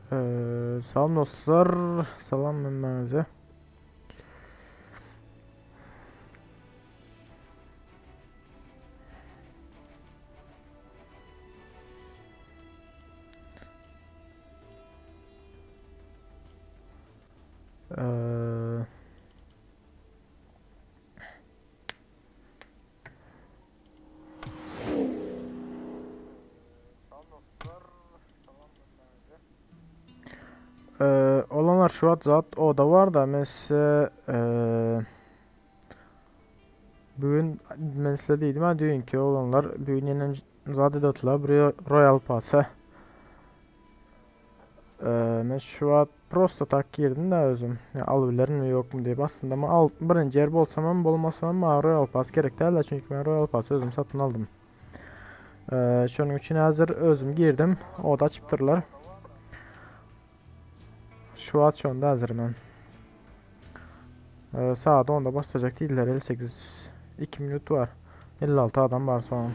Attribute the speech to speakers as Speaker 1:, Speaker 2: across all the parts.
Speaker 1: Salam dostlar, salam hemmäňize. Ee, Ee, olanlar şu wagt zat oda bar da men size ee, bugün men size diýdim ha düýnki olanlar bugün ýene zat edotlar bir Royal Pass'a. Ee, men şu wagt prosto tak girdim de özüm. Ya, alybilerin mi yok mu diye. Aslında ama al, birinci yer bolsam hem bolmasam hem bana Royal Pass gerek değil de çünkü ben Royal Pass'ı özüm satın aldım. Ee, şunun için hazır özüm girdim. O da açıptırlar. Şu wagt şonda hazır men. Ee, saat 10'da başlayacak değiller. 58 2 minut var. 56 adam var son.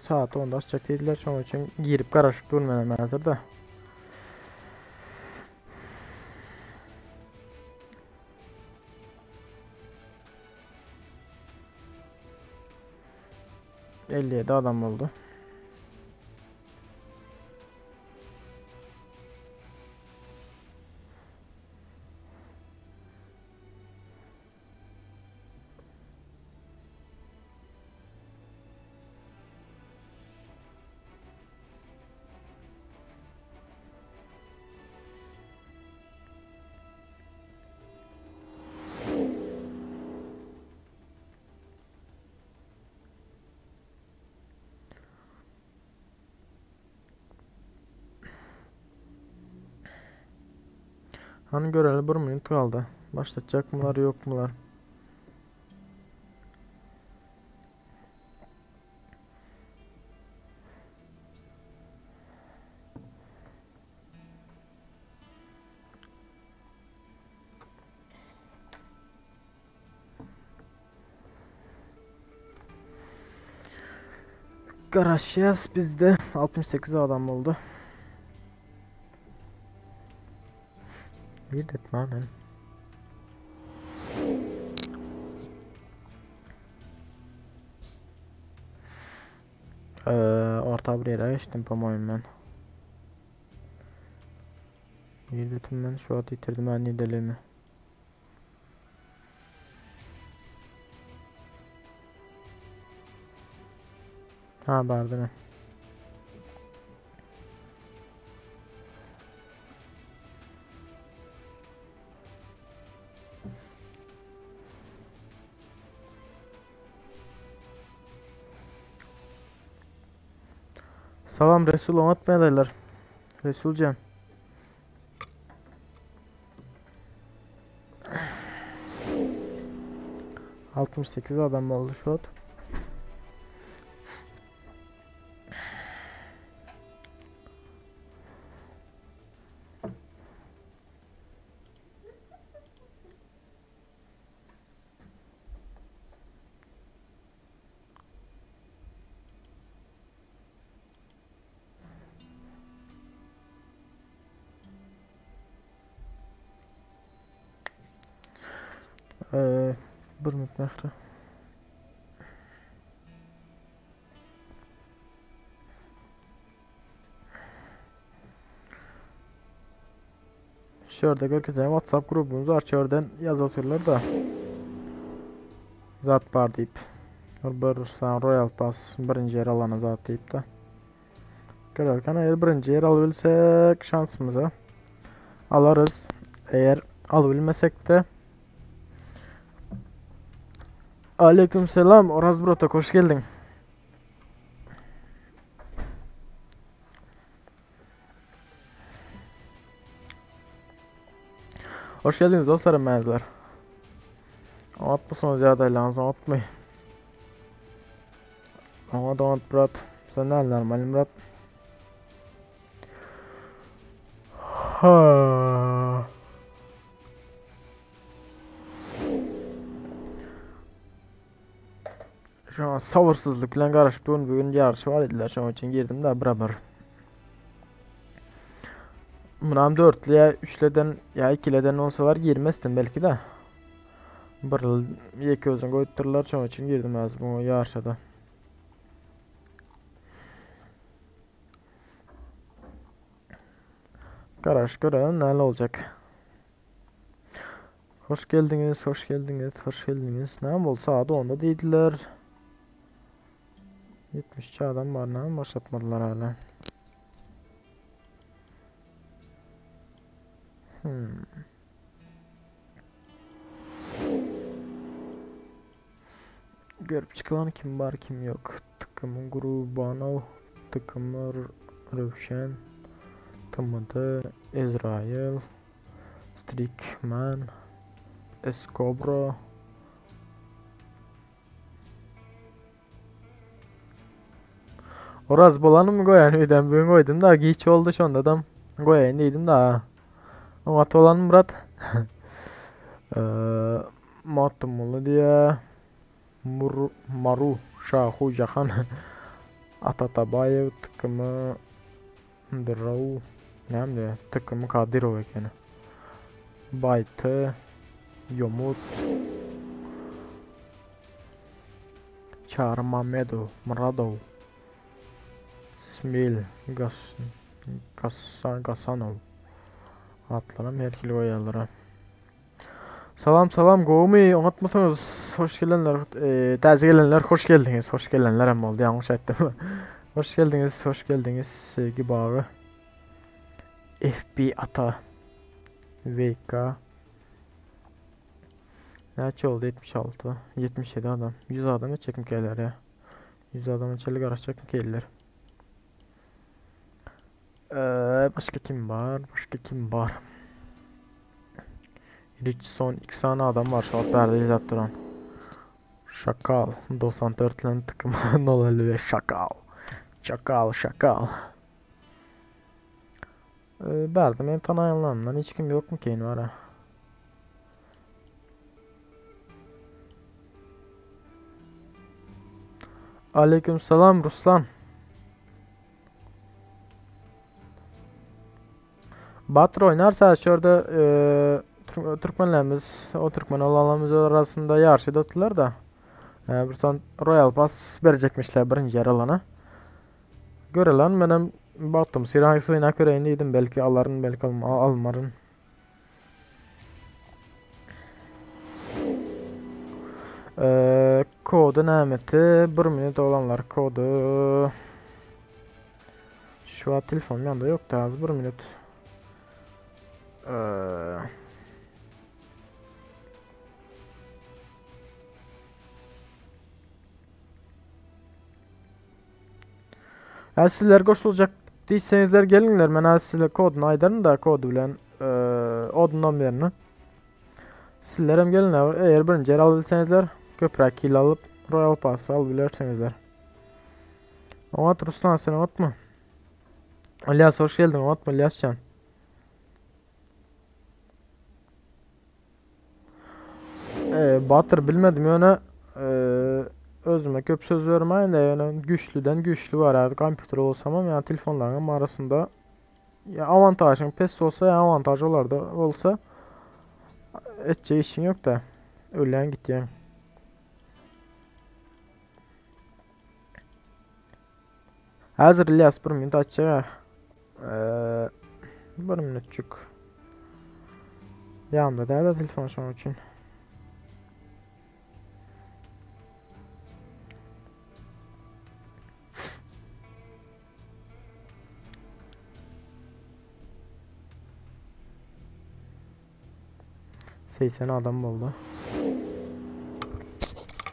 Speaker 1: Saat 10'da açacak değiller. Şonuň üçin girip garaşyp durmaýan hazır da. 57 adam oldu. Hani göreli bir minut kaldı. Başlatacak mılar yok mular? Garaşýas bizde 68 adam boldy. Nirde etmem Ee, orta bir ýere geçdim po-moýum men. Nirdetim ben? Şu at yitirdim ben nirdeliğimi. Ha bardy men. Salam Resul oňat ýagdaýlar. Resuljan. 68 adam oldu şu an. Ee, bir minut mähri. Şu ýerde görkezýän WhatsApp grubumyz bar. Şu ýerden ýazyp otyrlar da. Zat bar diýip. Bir san Royal Pass birinji ýer alana zat diýip de. Görerken eğer birinji ýer alabilsek şansymyza alarız. Eğer alabilmesek de Aleyküm selam Oraz Brotak hoş geldin. Hoş geldiniz dostlarım mezler. Atmısınız ya da lazım atmayın. Ama donat brat. Sen nereden malim brat? Ha. Şoňa sabyrsyzlyk bilen garaşyp durun. Bugün ýaryş bar ediler. Şonuň üçin girdim da birabar. Munam dörtli ýa üçleden ýa ikileden bolsalar girmezdim belki de. Bir ýeke özüni goýupdyrlar. Şonuň üçin girdim az bu ýaryşa da. Garaş görelim näle boljak. Hoş geldiňiz, hoş geldiňiz, hoş geldiňiz. Näme boldy? Saat 10-da diýdiler. 73 adam bar, näme başlatmadylar hala? Hmm. Görüp çykylan kim bar, kim yok. Tıkımı Gurbanow, tıkımı Röwşen, TMD, Ezrail. Strikman, Eskobro. Oraz bolanymy goýan öýden bugün goýdum da giç oldu şonda da goýaýyn diýdim da. Oňat bolan Murat. Magtymguly diýä. Mur Maru Şahu Jahan Ata Atabaýew tkm Draw näme diýýär? TKM Kadyrow ekeni. Baýty Ýomut Çary Mamedow, Myradow Smil Gas Gasa Gasanow Atlaram her hili goýýarlar. Salam salam gowmy oňatmysyňyz hoş gelenler e, täze gelenler hoş geldiňiz hoş gelenler hem boldy ýalňyş aýtdym hoş geldiňiz hoş geldiňiz sevgi bagy FB ata VK Näçe oldu 76 77 adam 100 adam etjekmi keler ya 100 adama çenli garaşjakmy keller Ee, başga kim bar? Başga kim bar? Rich son iki sany adam bar şu wagt bärde izläp duran. Şakal 94 bilen tıkım 055 şakal. Çakal şakal. Ee, bärde men tanaýanlarymdan hiç kim ýokmy keýin bara. Aleyküm salam Ruslan. Batyr oýnarsa şu ýerde e, türkmenlerimiz, o türkmen olanlarymyz arasynda ýaryş edipdiler da. E, bir son Royal Pass berjekmişler birinji ýer alana. Görelim menem baktım Siray suyuna köreýin diýdim belki alaryn belki almaryn. Ee, kodu nämeti? Bir minut olanlar kodu. Şu wagt telefonum ýanymda ýok da az bir minut. Ee, Ha sizler goşuljak diýseňizler geliňler men az size koduny aýdaryn da kody bilen odun nomerini. Sizler hem geliňler eger birinji ýer alyp bilseňizler köpräk kill alyp Royal Pass alyp bilersiňizler. Oňat Ruslan sen oňatmy? Ilyas hoş geldiň oňatmy Ilyasjan? Ee, Batyr bilmedim ýöne ee, özüme köp söz bermäýin de ýöne güýçlüden güýçli bar häzir kompýuter bolsamam ýa telefonlaryň arasynda ýa awantažyň pes bolsa ýa awantaž olarda bolsa etjek işiň ýok da ölýän gitýän. Häzir Ilyas bir minut açjak. Ee, bir minutçuk. Ýanymda däl telefon şonuň üçin. Seksen adam boldy.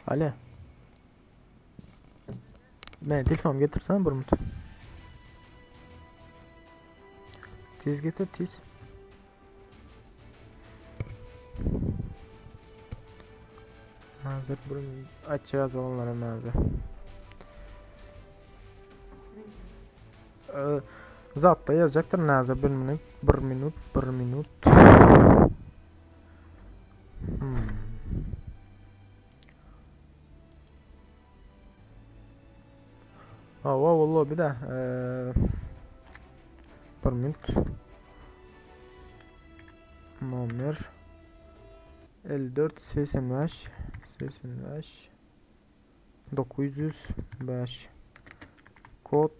Speaker 1: Ali. Men telefon getirsene bir minut. Tiz getir tiz. Hazır bir açacağız onlara hazır. Ee, Zatda yazacaktır nazır bir minut, bir minut, bir minut. Hmm. Hawa lobby-de. Bir minut. Nomer 54 85 85 905 kod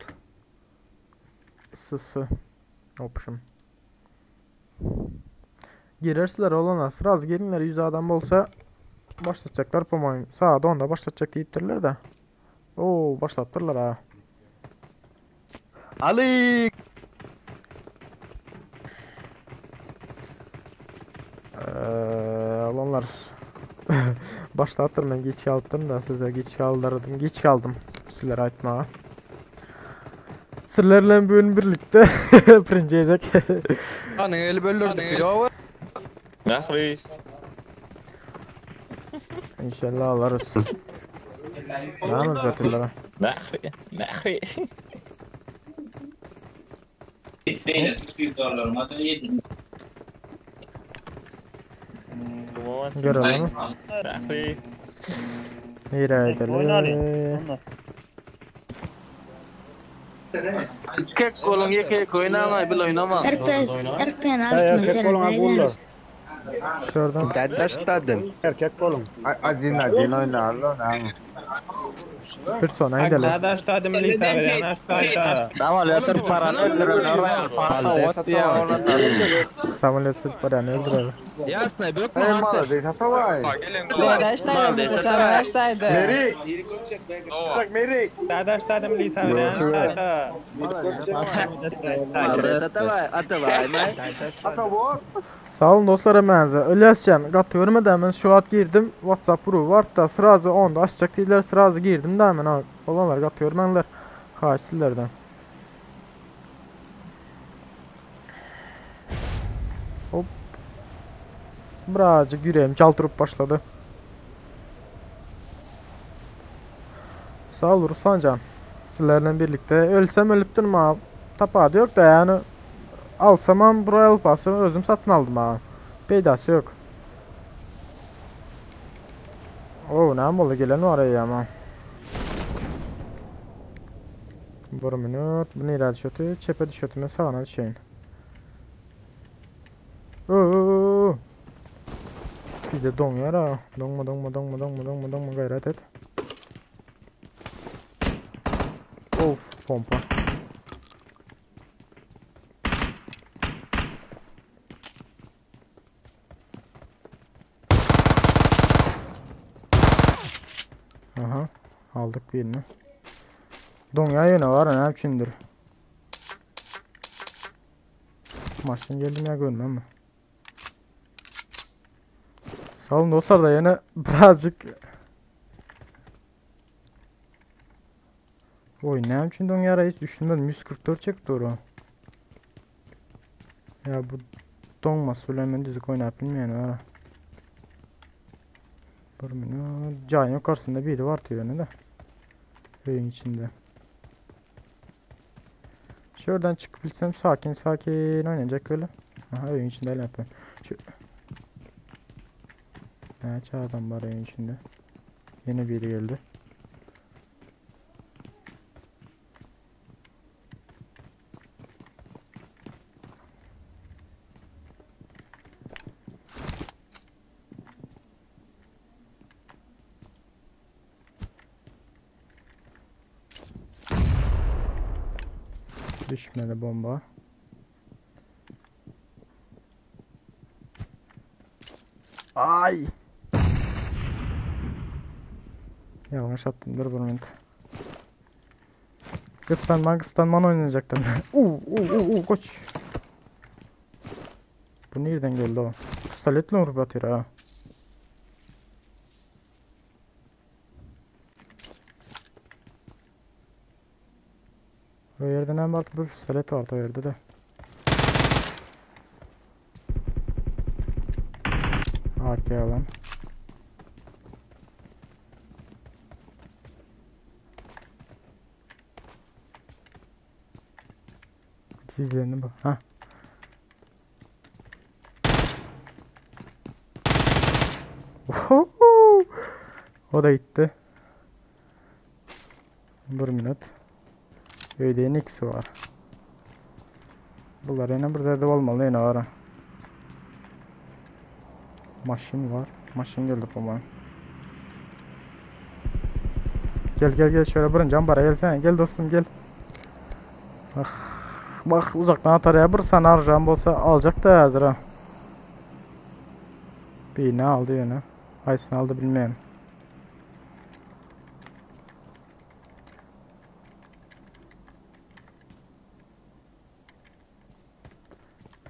Speaker 1: SS option. Girersizler olana sraz girinler 100 adam bolsa başlatacaklar po-moýum. Saat 10-da başlatjak diýipdirler de. Oo başlatdyrlar ha.
Speaker 2: Ali.
Speaker 1: Eee, olanlar başlatdyr men geç galypdyryn da size geç kaldırdım geç kaldym sizlere aýtmaga. Sizler bilen bu gün birlikde birinji gezek.
Speaker 2: Hany gelip öldürdük ýok.
Speaker 3: Mähri.
Speaker 1: İnşallah alırız. Näme zatyrlara?
Speaker 3: Mähri. Mähri.
Speaker 1: Görelim.
Speaker 3: Mähri.
Speaker 1: Nirä edelim?
Speaker 4: Kek golun ýeke ýeke oýnamaý, bil oýnama.
Speaker 5: RP RP'ni açma.
Speaker 1: Şuradan.
Speaker 2: Dadaşladın.
Speaker 6: Erkek bolun.
Speaker 7: Adin adin oynarlar.
Speaker 1: Bir sonra gidelim.
Speaker 8: Dadaşladım Lisa bilen aşağıda.
Speaker 2: Tamam yatır paranı öldüren
Speaker 1: Samuel sık paranı öldürelim.
Speaker 2: Jasne, bök
Speaker 7: Hey malades ataway.
Speaker 6: Meri. Meri.
Speaker 8: Dadaşladım Lisa bilen aşağıda.
Speaker 1: Sağ olun dostlar hemenze. Ölyascan gat görmeden ben şu at girdim. WhatsApp grubu var da sırası onda açacak değiller sırası girdim de hemen ha. Olanlar gat görmenler. Haş sizlerden. Hop. Birazcık yüreğim çaltırıp başladı. Sağ ol Ruslancan. Sizlerle birlikte ölsem ölüptüm ha. Tapadı yok da yani alsamam Royal Pass'ı özüm satın aldım ha. Peydası yok. Oo ne oldu gelen var ya ama. Bir minut. Bu nereye düşüyordu? Çepe düşüyordu. Ben sağına düşeyim. Oo. Bir de donuyor ha. Donma donma donma donma donma donma gayret et. Of pompa. Aha aldık birini. Donya yine var ne biçimdir. Maçın geldim ya görmem mi? Sağ olun dostlar da yine birazcık Oy ne biçim donya hiç düşünmedim 144 çek doğru. Ya bu donma Süleyman düzük oynayıp bilmeyen ha. Bir minut. Cayın yukarısında biri var diyor ne de. Köyün içinde. Şuradan çıkabilsem sakin sakin oynayacak öyle. Aha evin içinde öyle yapıyorum. Şu... Evet adam var evin içinde. Yine biri geldi. Düşmedi bomba. Ay. Yanlış attım dur bir minut. Kıstanman kıstanman oynayacaktım. Uuu uuu uuu koç. Bu nereden geldi o? Pistoletle vurup atıyor ha. O yerden hem altı bir pistolet vardı o yerde de. AK alan. Gizlendi bu. Ha. Oho! O da gitti. Bir minut. Öýde ýene ikisi bar. Bular ýene bir zerde bolmaly ýene gara. Maşyn bar. Maşyn geldi pomay. Gel gel gel şöyle birinji ambara gelsene. Gel dostum gel. Ah, bak uzaktan atar ya bir sana arjam bolsa alacak da hazır ha. Bir ne aldı yine. Haysını aldı bilmeyen.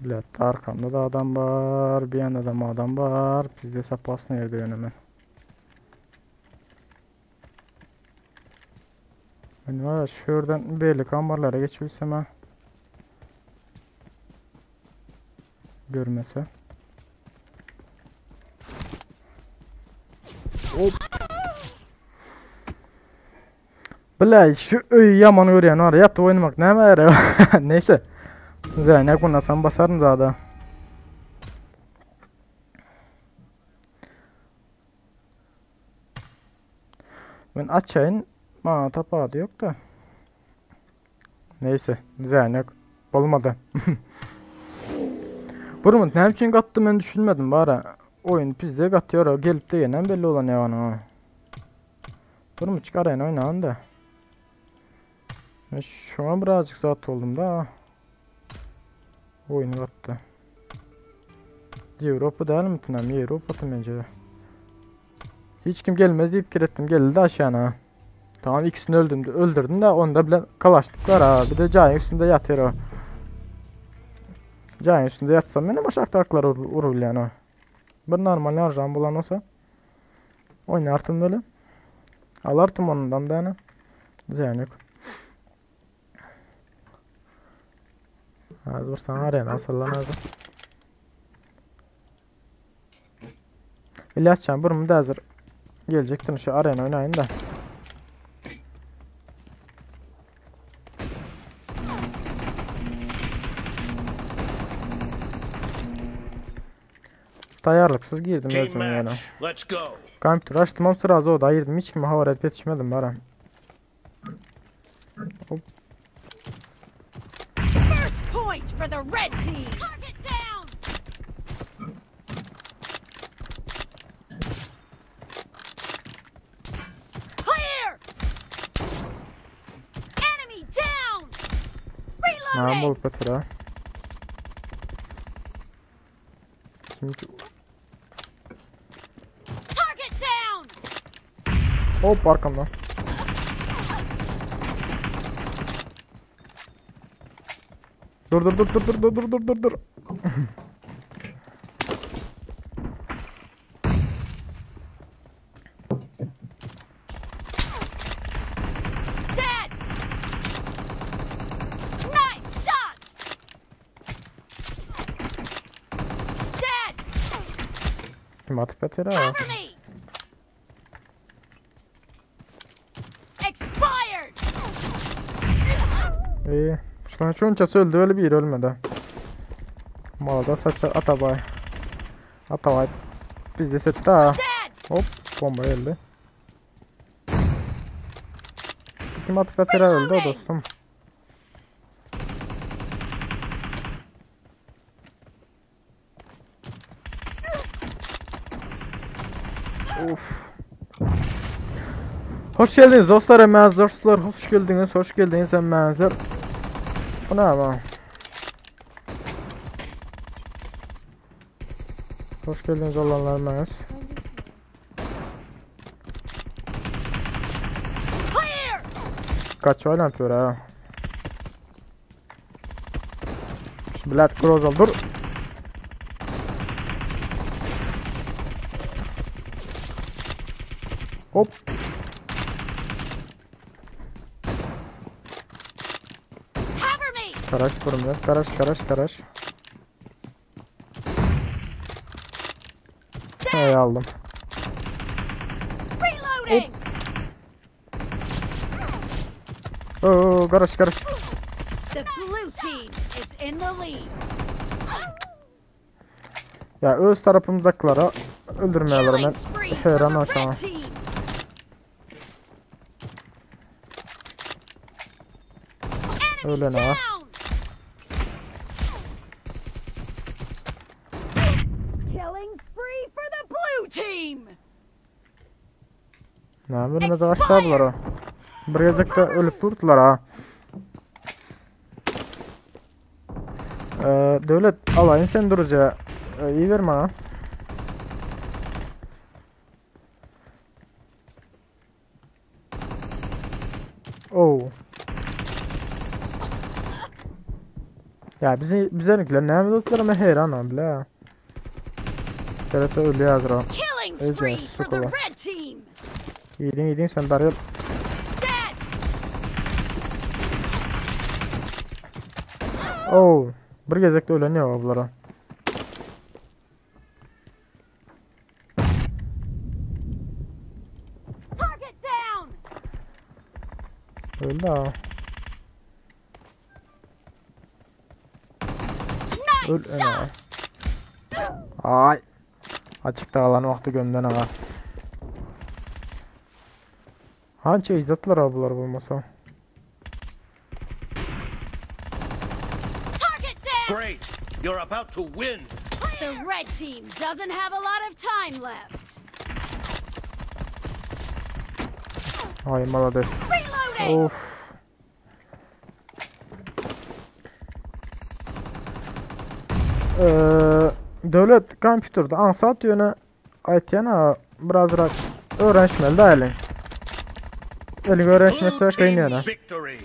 Speaker 1: Bilet arkamda da adam var. Bir yanda da adam var. Bizde sapasını yerde yönümü. Ben var ya şuradan belli kameralara geçebilsem ha. Görmese. Hop. Bile şu öy yaman görýän var. Ýatyp oýnamak näme ýere? Neyse. Zeynep bundan basarım zaten. Ben açayım. Bana tapağı yok da. Neyse. Zeynep. Olmadı. Burun ne için kattı ben düşünmedim bari. Oyun pizde katıyor. Gelip de yenen belli olan ya ona. Burun çıkarayın oynayın da. Ben şu an birazcık saat oldum da. Oyunu kattı. Avrupa değil mi tınam? Avrupa bence. Hiç kim gelmez deyip kirettim. Geldi aşağına. Tamam ikisini öldürdüm, öldürdüm de onda bile kalaşlık var ha. Bir de cayın üstünde yatıyor o. Cayın üstünde yatsam benim başak taklar vurur yani o. Bir normal harcam bulan olsa. Oynartım böyle. Alartım ondan da yani. Ziyan yok. Az vursan araya nasıl lan hazır. İlyascan burnu da hazır. Gelecektin şu arena oynayın da. Tayarlıksız girdim özüm yani. Computer açtım o sırada o da girdim. Hiç kim hava edip yetişmedim bana. Hop.
Speaker 9: First point for the red team. Target down. Clear. Enemy down.
Speaker 1: Name
Speaker 9: Reloading.
Speaker 1: bolup ötür ha. Şimdi
Speaker 9: Target down.
Speaker 1: hop arkamdan. Dur dur dur dur dur dur dur dur dur dur.
Speaker 9: Dead. Nice shot. Dead.
Speaker 1: Kim atıp yatıyor ha?
Speaker 9: Cover me. Expired.
Speaker 1: İyi. Şu şunçası öldü öyle bir ölmedi. Malda saça Atabay. Atabay. Biz de sette ha. Hop bomba geldi. Kim atıp yatıyor öldü o dostum. Of. Hoş geldiniz dostlar, emməniz dostlar. Hoş geldiniz, hoş geldiniz emmənizler. Bu ne ama? Hoş geldiniz olanlar emməniz. Kaç var yapıyor ha? Black Groza dur. Hop. Karaş vurmuyor. Karaş karaş karaş. Hey aldım. Hop. Oo karaş karaş.
Speaker 9: The blue team is in the lead.
Speaker 1: Ya öz tarafımızdakilere öldürmeyelim ben.
Speaker 9: Killing spree for
Speaker 1: Heyran
Speaker 9: the
Speaker 1: aşağı.
Speaker 9: red team.
Speaker 1: Ölen aga. Näme bilmez başladylar o. Bir gezekde ölüp durdular ha. Ee, Döwlet alaýyn sen duruja. Ee, iyi ver bana. Oh. Ya bizi bizlerkiler näme tutdular ama heýran ha bile. TRT ölü hazır o.
Speaker 9: Killing spree for the red team.
Speaker 1: Iýdiň iýdiň sen bar gel.
Speaker 9: Dead.
Speaker 1: Oh. Bir gezekde ölen ýok bulara.
Speaker 9: Target down.
Speaker 1: Öldü ha.
Speaker 9: Nice
Speaker 1: Öl ene.
Speaker 9: shot.
Speaker 1: Ay. Açıkta kalan wagty gömden aga. Hança izlettiler abi bular bolmasa.
Speaker 9: Target down.
Speaker 10: Great. You're about to win.
Speaker 9: The red team doesn't have a lot of time left.
Speaker 1: Ay malades.
Speaker 9: Reloading.
Speaker 1: Of. Ee, Döwlet kompýuterde aňsat ýöne aýtýan ha birazrak öwrenişmeli da elin. Elin
Speaker 10: Blue
Speaker 1: öwrenişmese kyn
Speaker 10: team
Speaker 1: ýöne.
Speaker 10: victory.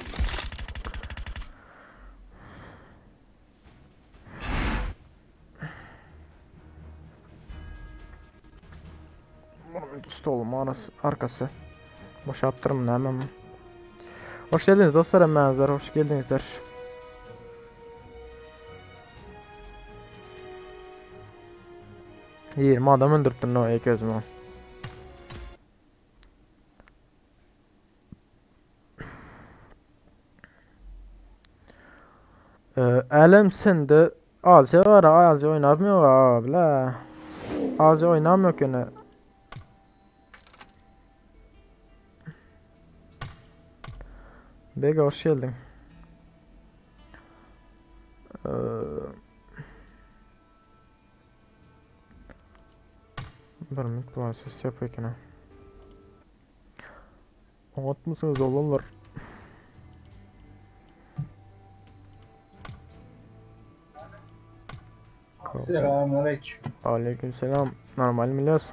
Speaker 1: Stolum arası, arkası. Boşalttırım näme. Hoş geldiniz dostlar hemmäňizler, hoş geldiňizler. 20 adam öldürüpdir no ek özüme. Ee, Älem sende Aziýa bar, Aziýa oýnapmyýok abla. Aziýa oýnamyýok ýöne. Bege hoş geldiň. Ee, bir minut bular ses ýapýa eken. Oňatmysyňyz oglanlar?
Speaker 6: Selamünaleyküm.
Speaker 1: Aleykümselam. Normal mi Ilyas?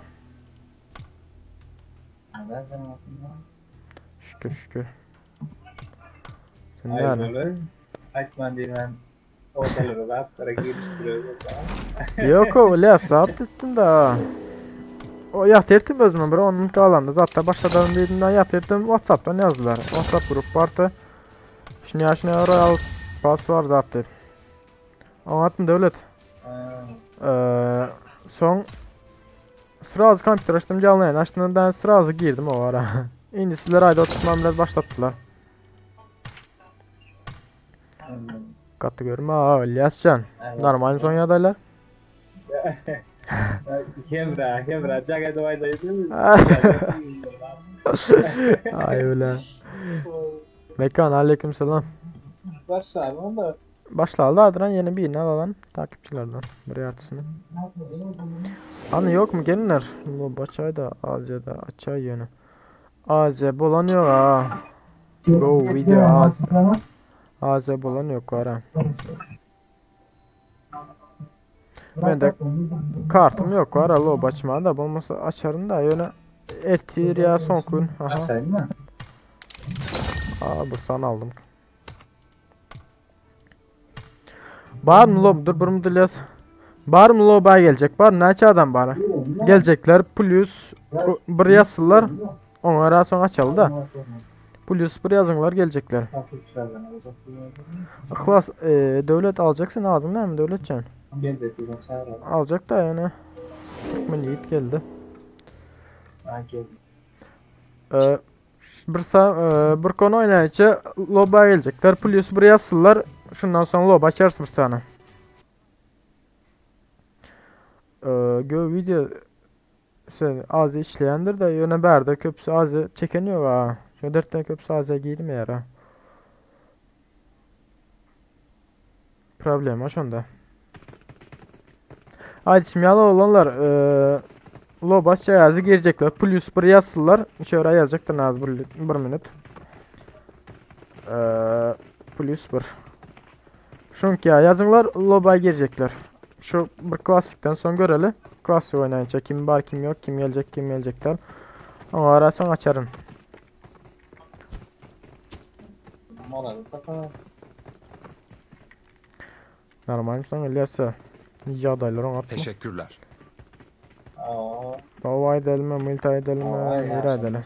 Speaker 1: Şükür şükür. Sen
Speaker 6: Ay
Speaker 1: näme?
Speaker 6: böyle. Aytman diýmän odalara zatlara girişdiriyor.
Speaker 1: Yok o İlyas zapt ettim da. O yatırdım özüme bir onun kalandı. Zaten başladan birinden yatırdım WhatsApp'tan yazdılar. WhatsApp grup vardı. Şunu yaşına Royal Pass var zaten. Anlattım devlet. Ee, son sразу kompýuter açtım canlı yayın açtım ben sразу girdim o ara. Indi sizler ayda oturtmam biraz başlattılar. Katı görme ha İlyascan. Normal son yadaylar.
Speaker 6: Hemra, Hemra, jaga doýdaýdy.
Speaker 1: Ay öyle. Mekan aleykümselam.
Speaker 6: Başlayalım da.
Speaker 1: Başla da yeni birini alalım takipçilerden bir artısını. Hani yok mu gelinler? Bu başay da Asya'da açay yönü. Asya bolan yok ha. Go video Asya. Asya bolan yok var ha. Ben de kartım yok var alo başıma da bolmasa açarım da yöne ertir ya son gün. Aha.
Speaker 6: Açayım mı?
Speaker 1: Aa bu sana aldım. Bar mı lob? Dur bunu dilyas. Bar mı loba gelecek? Bar näçe adam bar? Gelecekler plus bir yazsınlar. Onlara sonra açalım da. Plus bir yazınlar gelecekler. Ihlas e, devlet alacaksın aldın değil mi devletcan? Alacak da yani. Türkmen yiğit geldi. Ee, bir, sa e, bir konu oynayınca loba gelecekler. Plus bir yazsınlar. Şundan sonra loba açarsın bir sana. Ee, gö video sen az işleyendir de yöne berde köpüsü az çekeniyor ha. Şu dört tane köpüsü az giyilmiyor ha. Problema şonda. Aýdyşym ýaly oglanlar, Lobas ýazy girjekler. Plus 1 ýazsynlar. Şöyle ýazjakdyr az bir, bir minut. Plus 1. Şunki ýa ýazyňlar loba girjekler. Şu bir klassikden soň göreli. Klassik oýnaýynça kim bar, kim ýok, kim geljek, kim geljek däl. Oňa görä soň açaryn. Normal soň Ilyasa. Ýagdaýlar oňat.
Speaker 11: Teşekkürler.
Speaker 1: Dawa edelmi, multi edelmi, nire edeli?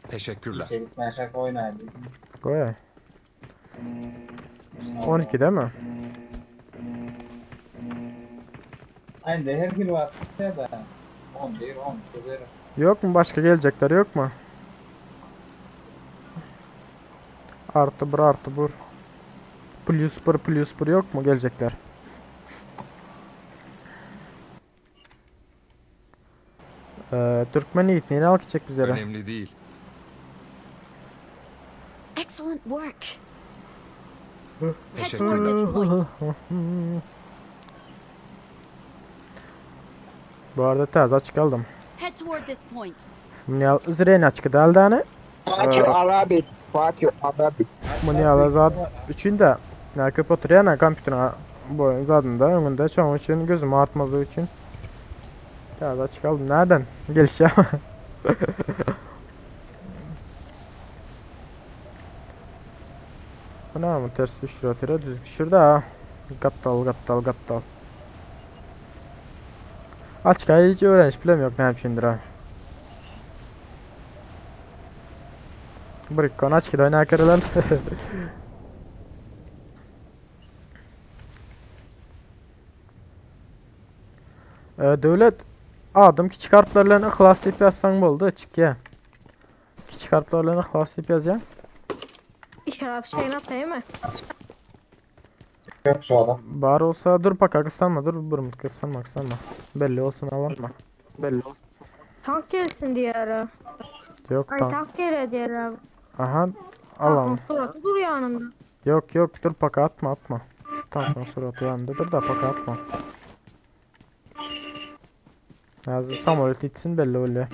Speaker 11: Teşekkürler.
Speaker 1: Goý. 12 değil mi?
Speaker 6: Aynı her gün var da. 11, 12
Speaker 1: Yok mu başka gelecekler yok mu? Artı bir artı bir. Plus bir plus bir yok mu gelecekler? Türkmen Yiğit neyini al gidecek bizlere?
Speaker 11: Önemli değil.
Speaker 9: Excellent work. Head toward
Speaker 11: Teşekkürler.
Speaker 9: this point.
Speaker 1: Bu arada taze açık aldım.
Speaker 9: Head toward this point.
Speaker 1: Bunu zireni açık daldanı.
Speaker 7: Fuck you Arabic. Fuck you Arabic.
Speaker 1: Bunu al zat üçün de ne köp oturuyor ne kompüterin bu zadında önünde çoğun için gözüm artmazlığı için. Taze açık aldım. Nereden? Geliş ya. Bu ne ama ters düşürüyor tere düz düşürdü ha. Gattal gattal gattal. Açık hiç öğreniş bilem yok ne üçündür ha. Brikon açık da oynar kırılan. Devlet adım kiçik harflerle ihlas deyip yazsan boldy açık ya. Kiçik harflerle ihlas deyip yaz ya.
Speaker 5: İşarap şeyini atayım mı?
Speaker 6: Yok şu adam.
Speaker 1: Bar olsa dur paka kıstanma dur bir mut kıstanma kıstanma. Belli olsun alanma. Belli olsun.
Speaker 5: Tank gelsin diye ara.
Speaker 1: Yok
Speaker 5: Ay
Speaker 1: tank.
Speaker 5: tank geliyor diye ara.
Speaker 1: Aha alan.
Speaker 5: Suratı dur yanımda.
Speaker 1: Yok yok dur paka atma atma. Tankın suratı yanında dur da paka atma. Yazdı samolyot itsin belli oluyor.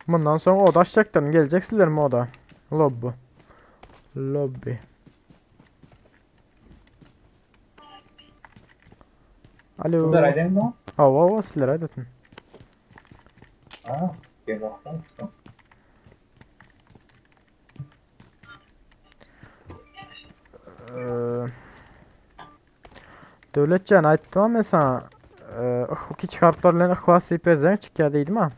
Speaker 1: Bundan sonra oda açacaklarım. Geleceksinler mi oda? Lobby. Lobby. Alo.
Speaker 6: Bunlar aydın mı?
Speaker 1: Hava hava sizler aydın.
Speaker 6: Ha, gel bakalım.
Speaker 1: Devletcan aytdım mesela kiçik harflerle ihlas deyip yazan çıkya deydim ha.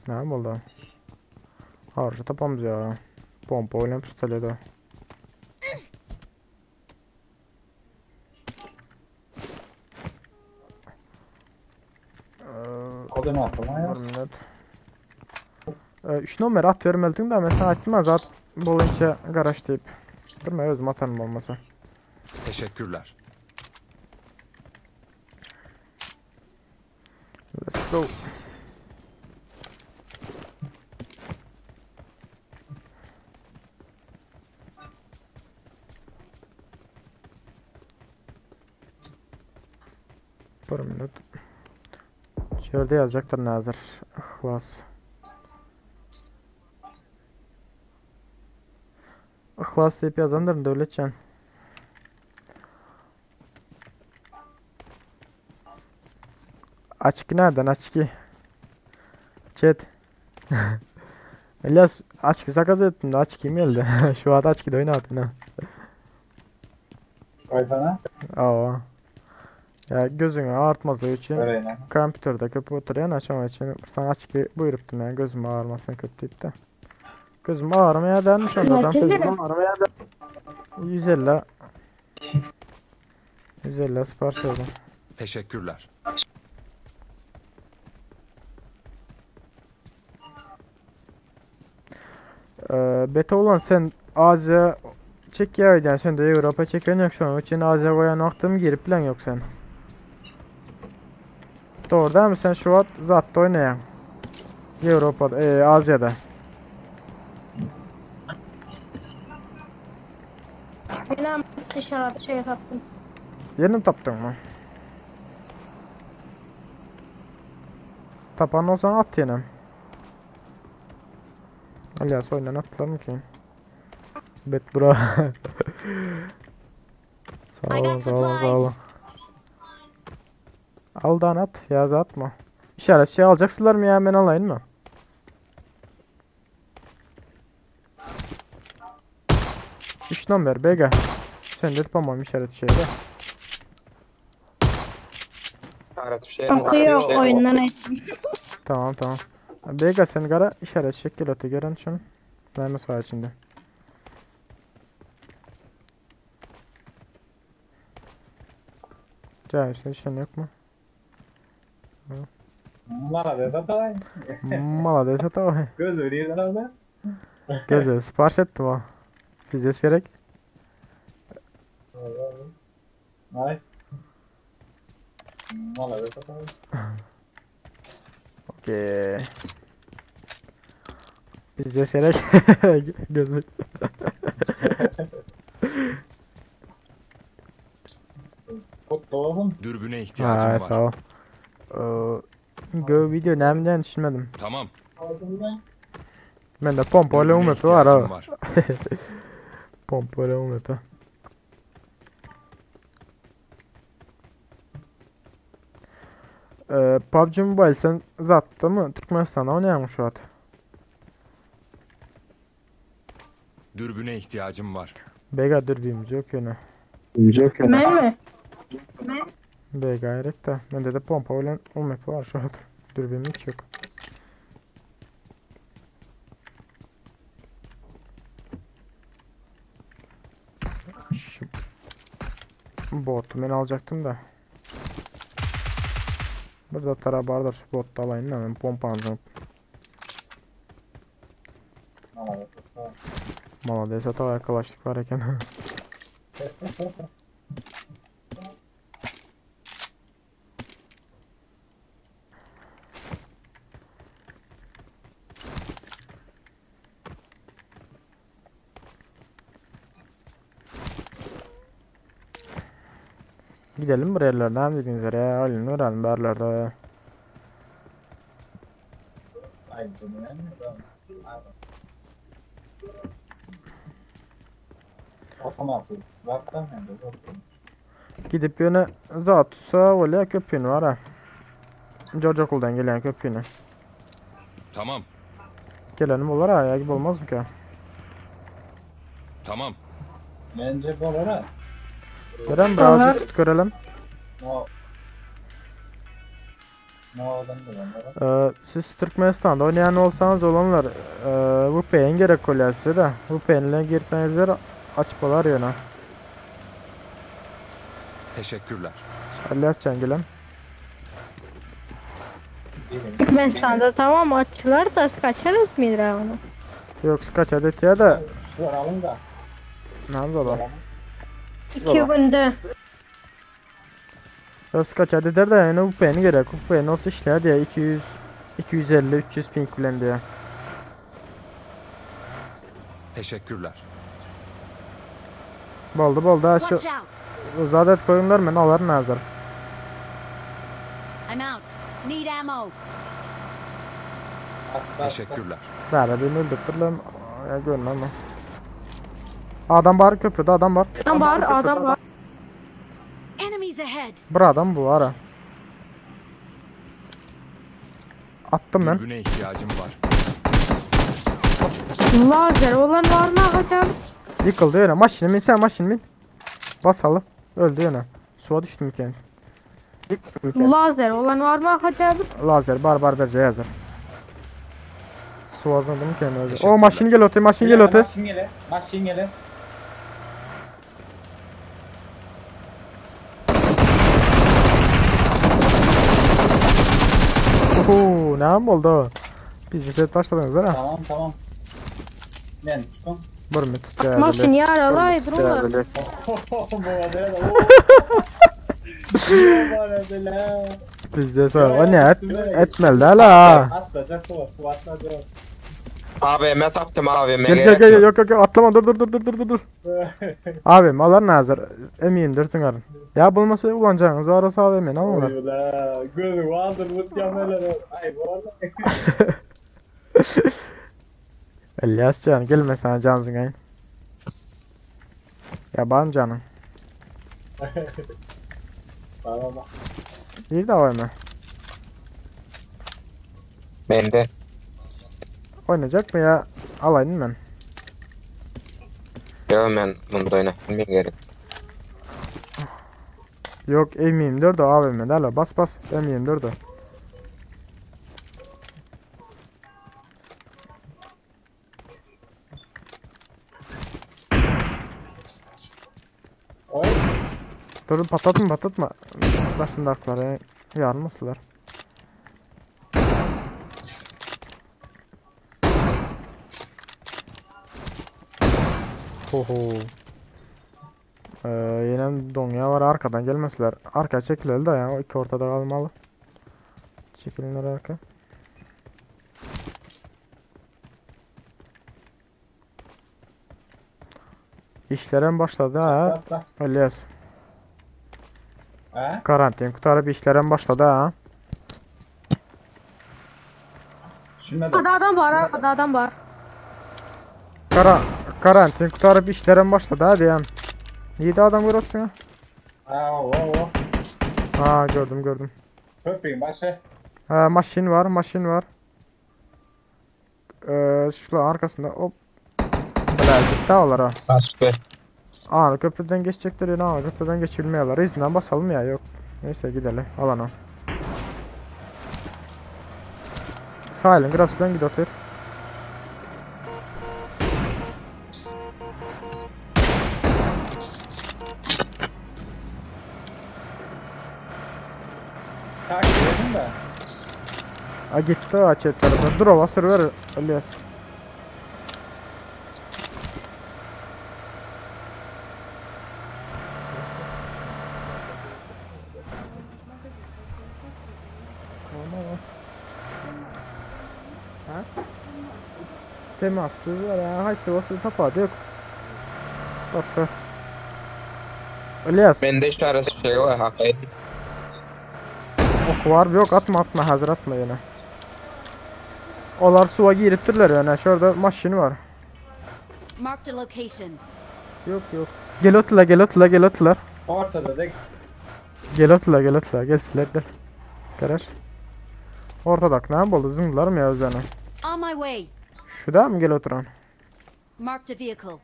Speaker 1: Ne oldu? Harca tapamız ya. Pompa oynayan pistoleti.
Speaker 6: Kodunu atma ya.
Speaker 1: 3 numara at vermeliydim de mesela atmaz at bolunca garaj deyip. Durma özüm atarım olmasa.
Speaker 11: Teşekkürler.
Speaker 1: Let's go. Bir minut. Şurada yazacaktır Nazır. İhlas. İhlas deyip yazandır Devletcan. Açık nereden açık? Chat. İlyas açık sakaz ettim de açık kim geldi? Şu an açık da oynatın ha.
Speaker 6: Koysana.
Speaker 1: Aa. Ya gözünü ağartmazlığı için kompüterde köp oturuyan açama için sana açık buyuruptum yani gözüm ağarmasın köp deyip de. Gözüm ağarmaya dermiş ondan. Gözüm ağarmaya der. 150 150 sipariş berdim.
Speaker 11: Teşekkürler.
Speaker 1: Ee, beta olan sen Aziya çek ya ödän sen de Avrupa çeken yok şonuň üçin Aziya goýan wagtym girip bilen yok sen. Doğru değil mi? Sen şu wagt zatda oýnaýaň. Ýewropada, e, Aziýada.
Speaker 5: Benim dışarıda şey taptım.
Speaker 1: Ýerini tapdyňmy? Tapan bolsaň at ýene. Alias oýundan atdylar mı ki? Bet bro. Sağ
Speaker 9: I
Speaker 1: olun,
Speaker 9: got
Speaker 1: sağ olun, sağ olun.
Speaker 9: supplies.
Speaker 1: Aldan at, ya da atma. İşaret şey alacaksınlar mı ya ben alayım mı? Üç number BG. Sen de tamam işaret şeyde.
Speaker 5: Bakıyor oyundan ettim.
Speaker 1: Tamam tamam. BG sen gara işaret şekil öte gören şunu. Vermesi var içinde. Cahil sen yok mu?
Speaker 6: Mala da da
Speaker 1: Mala dese tamam.
Speaker 6: Göz veriyor lan
Speaker 1: Gözleri sipariş ettim ha. Diyeceğiz gerek.
Speaker 6: Nice. Mala da da.
Speaker 1: Okey. Diyeceğiz gerek. Gözlük.
Speaker 6: Kutlu olsun.
Speaker 11: Dürbüne ihtiyacım
Speaker 1: Ha,
Speaker 11: var.
Speaker 1: sağ ol. Ee, Go video nemden düşünmedim.
Speaker 11: Tamam.
Speaker 1: Ben de pompalı
Speaker 11: Dürbüne
Speaker 1: UMP var
Speaker 11: ihtiyacım
Speaker 1: abi.
Speaker 11: var.
Speaker 1: Pompalı UMP. Ee, PUBG Mobile sen zaten mı Türkmenistan'da oynayan şu an?
Speaker 11: Dürbüne ihtiyacım var.
Speaker 1: BG dürbüğümüz yok yine.
Speaker 5: Ben mi?
Speaker 1: BG gerek de. Bende de pompa olan UMP var şu an. Dürbüğüm hiç yok. Şu botu ben alacaktım da. Burada tara bardır şu botu da alayım da ben pompa alacağım.
Speaker 6: Mala da da.
Speaker 1: Maladesa ta yakalaştık var eken. Gidelim buraya yerlerden dediğiniz yere. Alın öğrenin berlerde.
Speaker 6: Ay bunu yani. Otomatik. Zaten hem de zaten.
Speaker 1: Gidip yöne zatsa öyle köpüğün var ha. George okuldan gelen köpüğünü.
Speaker 11: Tamam.
Speaker 1: Gelenim olur ha ya gibi olmaz mı ki?
Speaker 11: Tamam.
Speaker 6: Bence bu ara.
Speaker 1: Görelim birazcık tut görelim.
Speaker 6: No. No adam da ben
Speaker 1: Ee, siz Türkmenistan'da oynayan olsanız olanlar e, VPN gerek oluyor size de. VPN ile girsenizler açıp olar yöne.
Speaker 11: Teşekkürler.
Speaker 1: Alias Çengelem.
Speaker 5: Türkmenistan'da tamam açılar da kaçarız mı onu?
Speaker 1: Yok kaç adet ya da
Speaker 6: Soralım da.
Speaker 1: nerede ola?
Speaker 5: İki günde.
Speaker 1: Yok kaç adet der de yani VPN gerek. VPN olsa işler diye 200 250 300 ping bilen diye.
Speaker 11: Teşekkürler.
Speaker 1: Boldu boldu ha şu
Speaker 9: Watch out.
Speaker 1: zadet koyunlar ben alar nazar.
Speaker 9: I'm out. Need ammo.
Speaker 11: Teşekkürler.
Speaker 1: Bari beni öldürttürler. Ya görün ama. Adam var köprüde adam var.
Speaker 5: Adam var, adam var.
Speaker 9: Enemies ahead.
Speaker 1: Bir adam bu ara. Attım ben.
Speaker 11: Dürbüne ihtiyacım var.
Speaker 5: Lazer olan var mı hocam?
Speaker 1: Yıkıldı öyle. Maşını bin sen maşını bin. Basalım. Öldü yine. Suya düştüm ki.
Speaker 5: Lazer olan var mı hocam?
Speaker 1: Lazer barbar berce yazar. Su azındım ki öldü. O
Speaker 11: Teşekkürler.
Speaker 1: maşın gel öte maşın gel öte.
Speaker 6: Maşın gele. Maşın gele.
Speaker 1: Oho, näme boldy? Bizi set başladyňyz ha.
Speaker 6: Tamam tamam. Men çıkım.
Speaker 1: Bir mi tutýar?
Speaker 5: Maşyn ýaralay durlar.
Speaker 1: Bizde sor. O ne et, etmeli de la.
Speaker 6: Atlayacak bu, bu atlayacak.
Speaker 7: AVM tapdym AVM
Speaker 1: Gel gel gel yok yok yok atlama dur dur dur dur dur dur dur. Abi malar nazar eminim dur çyňaryn. Ya bolmasa ulanjagyňyz var olsa abi men almalar.
Speaker 6: Oy ula, gözü vardır bu yameler. Ay bu arada.
Speaker 1: İlyas can gelme sana can zıngayın. Yaban canım.
Speaker 6: Tamam bak.
Speaker 1: Bir de var mı?
Speaker 7: Mende.
Speaker 1: Oynayacak mı ya? Alayım ben.
Speaker 7: Yo men bunda oýna. Men gerek.
Speaker 1: Yok M24 o AVM'de hala bas bas M24 o.
Speaker 6: Oy.
Speaker 1: Dur patlatma patlatma. Başındakları yarmasınlar. Ho Ee, yine donya var arkadan gelmesiler. Arka çekileli de ya o iki ortada kalmalı. Çekilinler arka. İşlerin başladı ha.
Speaker 6: Atla.
Speaker 1: İlyas.
Speaker 6: Ha?
Speaker 1: Karantin kutaryp işlerem başlady ha.
Speaker 6: Şimdi
Speaker 5: Arkada adam var, arkada adam var.
Speaker 1: Kara karantin kutaryp işlerem başlady ha diýen. Niyede adam görüyorsun
Speaker 6: Ha o o.
Speaker 1: Ha gördüm gördüm.
Speaker 6: Köprüyün başı.
Speaker 1: Ha maşin var maşin var. Ee, şular arkasında hop. Bela gitti olara.
Speaker 7: Başka.
Speaker 1: Aa köprüden geçecekler yine ama köprüden geçilmiyorlar. İzinden basalım ya yok. Neyse gidelim alana. Sahilin grasından gid otur.
Speaker 6: Takip edin de.
Speaker 1: Ha gitti o çep tarafa. Dur ova sürüver İlyas. Ha? Temassız var ya. Haysi olsa tapady yok. Basar. İlyas.
Speaker 7: Mende işaresi şey var hakyky.
Speaker 1: Ok var yok atma atma hazır atma yine. Olar suya giripdirler yani şurada maşin var.
Speaker 9: Marked a location.
Speaker 1: Yok yok. Gel otla gel otla gel otlar.
Speaker 6: Ortada da
Speaker 1: Gel otla gel otla gelsinler de. Karar. Ortadak ne boldy zınglar mı ya özlerine?
Speaker 9: On my way.
Speaker 1: Şu da mı gel oturan?
Speaker 9: Marked a vehicle.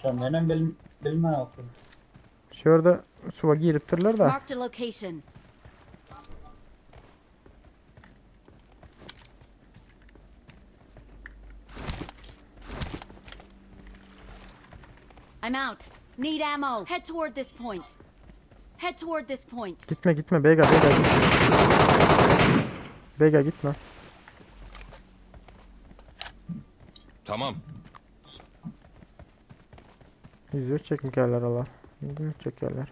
Speaker 6: Şondan bil bilmem olsun.
Speaker 1: Şurada suya giripdirler de.
Speaker 9: Marked a location. I'm out. Need ammo. Head toward this point. Head toward this point.
Speaker 1: Gitme gitme Bega Bega gitme. Bega gitme.
Speaker 11: Tamam.
Speaker 1: Yüzüyor çekmikerler ala. Değil mi çekerler?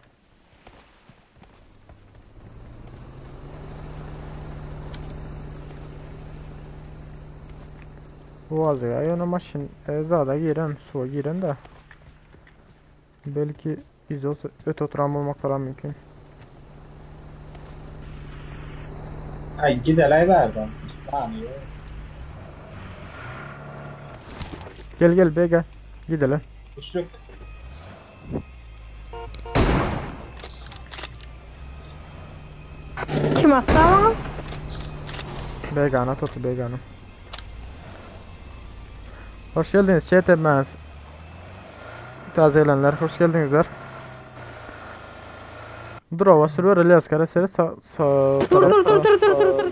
Speaker 1: Bu az ya yana maşın zada giren suya giren de belki biz öte oturan bulmak falan mümkün.
Speaker 6: Ay gidelay verdim. Tamam iyi.
Speaker 1: Gel gel bey gel. Gidelim.
Speaker 6: Kuşluk.
Speaker 5: Kim attı ama?
Speaker 1: Begana tuttu Begana. Hoş geldiniz chat hepiniz. Taze gelenler hoş geldinizler. Dur sürüyor Elias Karaseri sağ sağ
Speaker 5: Dur dur dur dur dur dur dur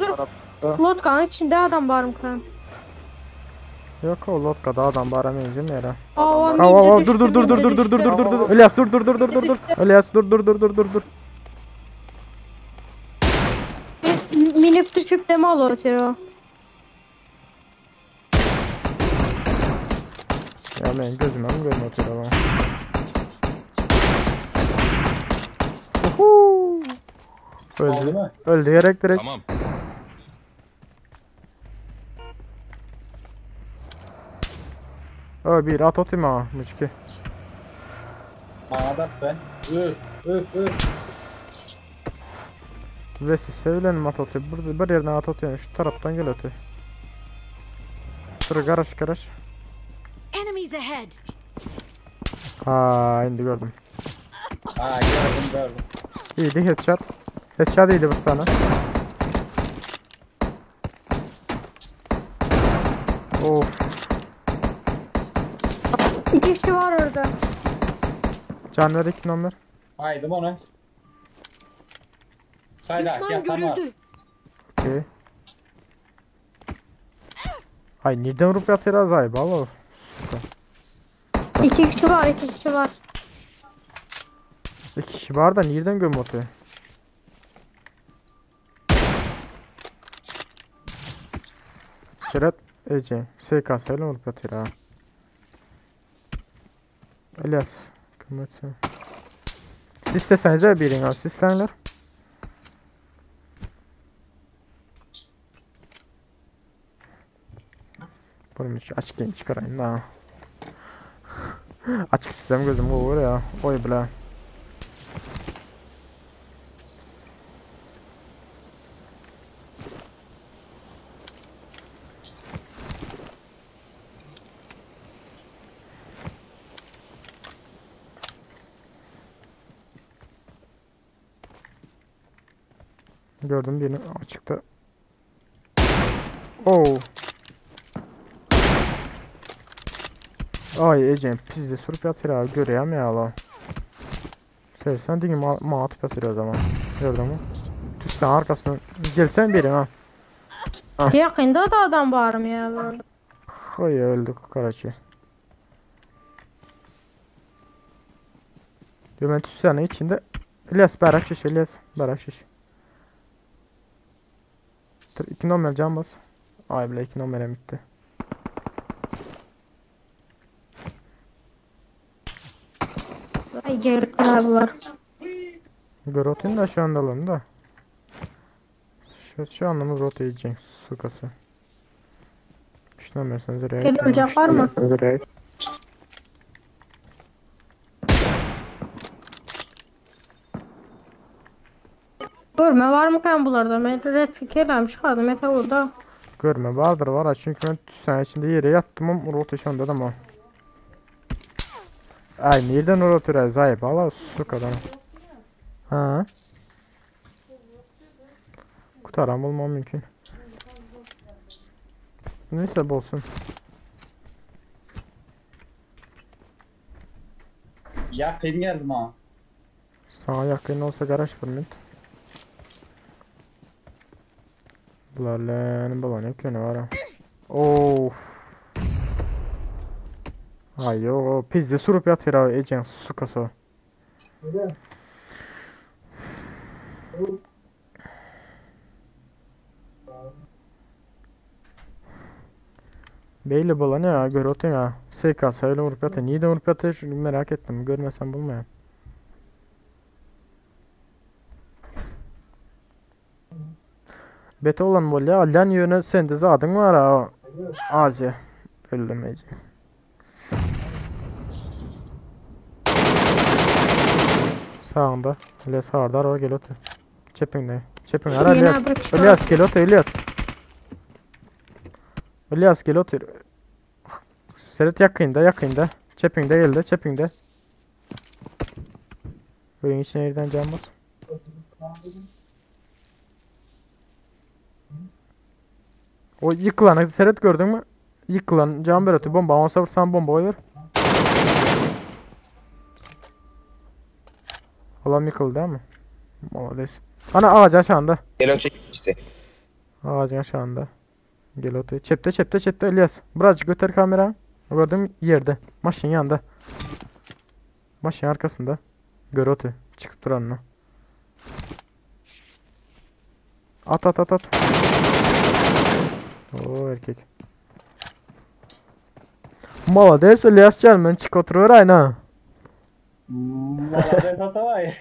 Speaker 5: dur. Lotkanın içinde adam var mı kan?
Speaker 1: Yok o lotkada adam var amcım yere.
Speaker 5: Aa,
Speaker 1: Aa, aa, dur dur dur dur dur dur dur dur dur dur. Elias dur dur dur dur dur dur. Elias dur dur dur dur dur dur.
Speaker 5: Minip düşüp dem alıyor o.
Speaker 1: Ya men gözüme mi görme otyr ola. Uhu!
Speaker 6: Oldu
Speaker 1: Öldü.
Speaker 6: mu?
Speaker 1: Öldü gerek direkt.
Speaker 11: Tamam.
Speaker 1: Ö bir at atayım ha müşki.
Speaker 6: Bana da ben. Üf üf üf.
Speaker 1: Ve siz sevilen at atıyor. Burada bir yerden at atıyor. Şu taraftan gel atıyor. Dur garaj garaj.
Speaker 9: Enemies ahead.
Speaker 1: Ha indi gördüm.
Speaker 6: Ha gördüm gördüm.
Speaker 1: İyiydi headshot. Headshot iyiydi bu sana. Of.
Speaker 5: İki kişi var orada.
Speaker 1: Can ver iki numara.
Speaker 6: Haydi onu. Sayda
Speaker 9: Düşman
Speaker 6: yatan var.
Speaker 9: görüldü.
Speaker 1: Okey. Ay nereden vurup yatıyor az ay balo.
Speaker 5: İki kişi var, iki kişi var.
Speaker 1: İki kişi var da nereden göm atıyor? Şeret Ece SKS ile vurup yatıyor ha. Elias Kımet. Siz istesenize birini al. Siz isteyenler. Bunu şu açık yayın çıkarayım da. Açık sistem gözüm olur ya. Oy bile. Gördüm birini açıkta. Oh. Ay Ecem pizde sürüp yatır ha görüyorum ya la. Sen dingin ma, ma atıp yatır o zaman. Gördün mü? Düşsen arkasından gelsen biri ha.
Speaker 5: Yakında da adam var mı ya böyle?
Speaker 1: Oy öldük karaçı. Diyor ben tüsyanın içinde İlyas barak şiş İlyas barak şiş. Dur iki numara can bas. Ay bile iki numara bitti.
Speaker 5: Ay gerekler bunlar.
Speaker 1: Grot'un da şu anda alalım da. Şu, şu anlamı Grot yiyecek sukası. Şuna verseniz oraya.
Speaker 5: Gel ölecek var mı? Görme var mı kan bunlarda? Ben reski kelam çıkardım mete orada.
Speaker 1: Görme vardır var ha çünkü ben sen içinde yere yattım ama Grot şu anda da mı? Ay nereden Grot oraya zayıf ala sukadan. Ha. Kutaran bulmam mümkün. Neyse bolsun.
Speaker 6: Yakın geldim ha.
Speaker 1: Sana yakın olsa garaj permit. Bular lan balon yok ne var ha. Of. Ay yo pizde surup yatıyor abi Ecem sukası. Beyli bala ne ya gör otu ya. SKS öyle vurup yatıyor. Niye de vurup yatıyor şimdi merak ettim. Görmesem bulmayayım. Bete olan bol ya. Alyan yönü sende zadın var ha. Azi. Öldüm Ece. Sağında. İlyas Hardar var gel otur. Çepinde. Çepinde. Ara
Speaker 5: Yine
Speaker 1: İlyas.
Speaker 5: bir çıkar.
Speaker 1: İlyas gel otur İlyas. İlyas gel otur. Seret yakında yakında. Çepinde geldi çepinde. Oyun içine yerden can bas. O yıkılanı seret gördün mü? Yıkılan can bir atıyor. Bomba olsa vursan bomba olur. Olan yıkıldı değil mi? Molades. Ana ağacın aşağında.
Speaker 7: Gel öteki işte.
Speaker 1: Ağacın aşağında. Gel otur. Çepte çepte çepte İlyas. Birazcık götür kamera. Gördün mü? Yerde. Maşın yanında. Maşın arkasında. Gör otur. Çıkıp duranını. At at at at. Oo erkek. Malades İlyas gel men çykyp oturyberäýin ha.
Speaker 6: Malades Atabaý.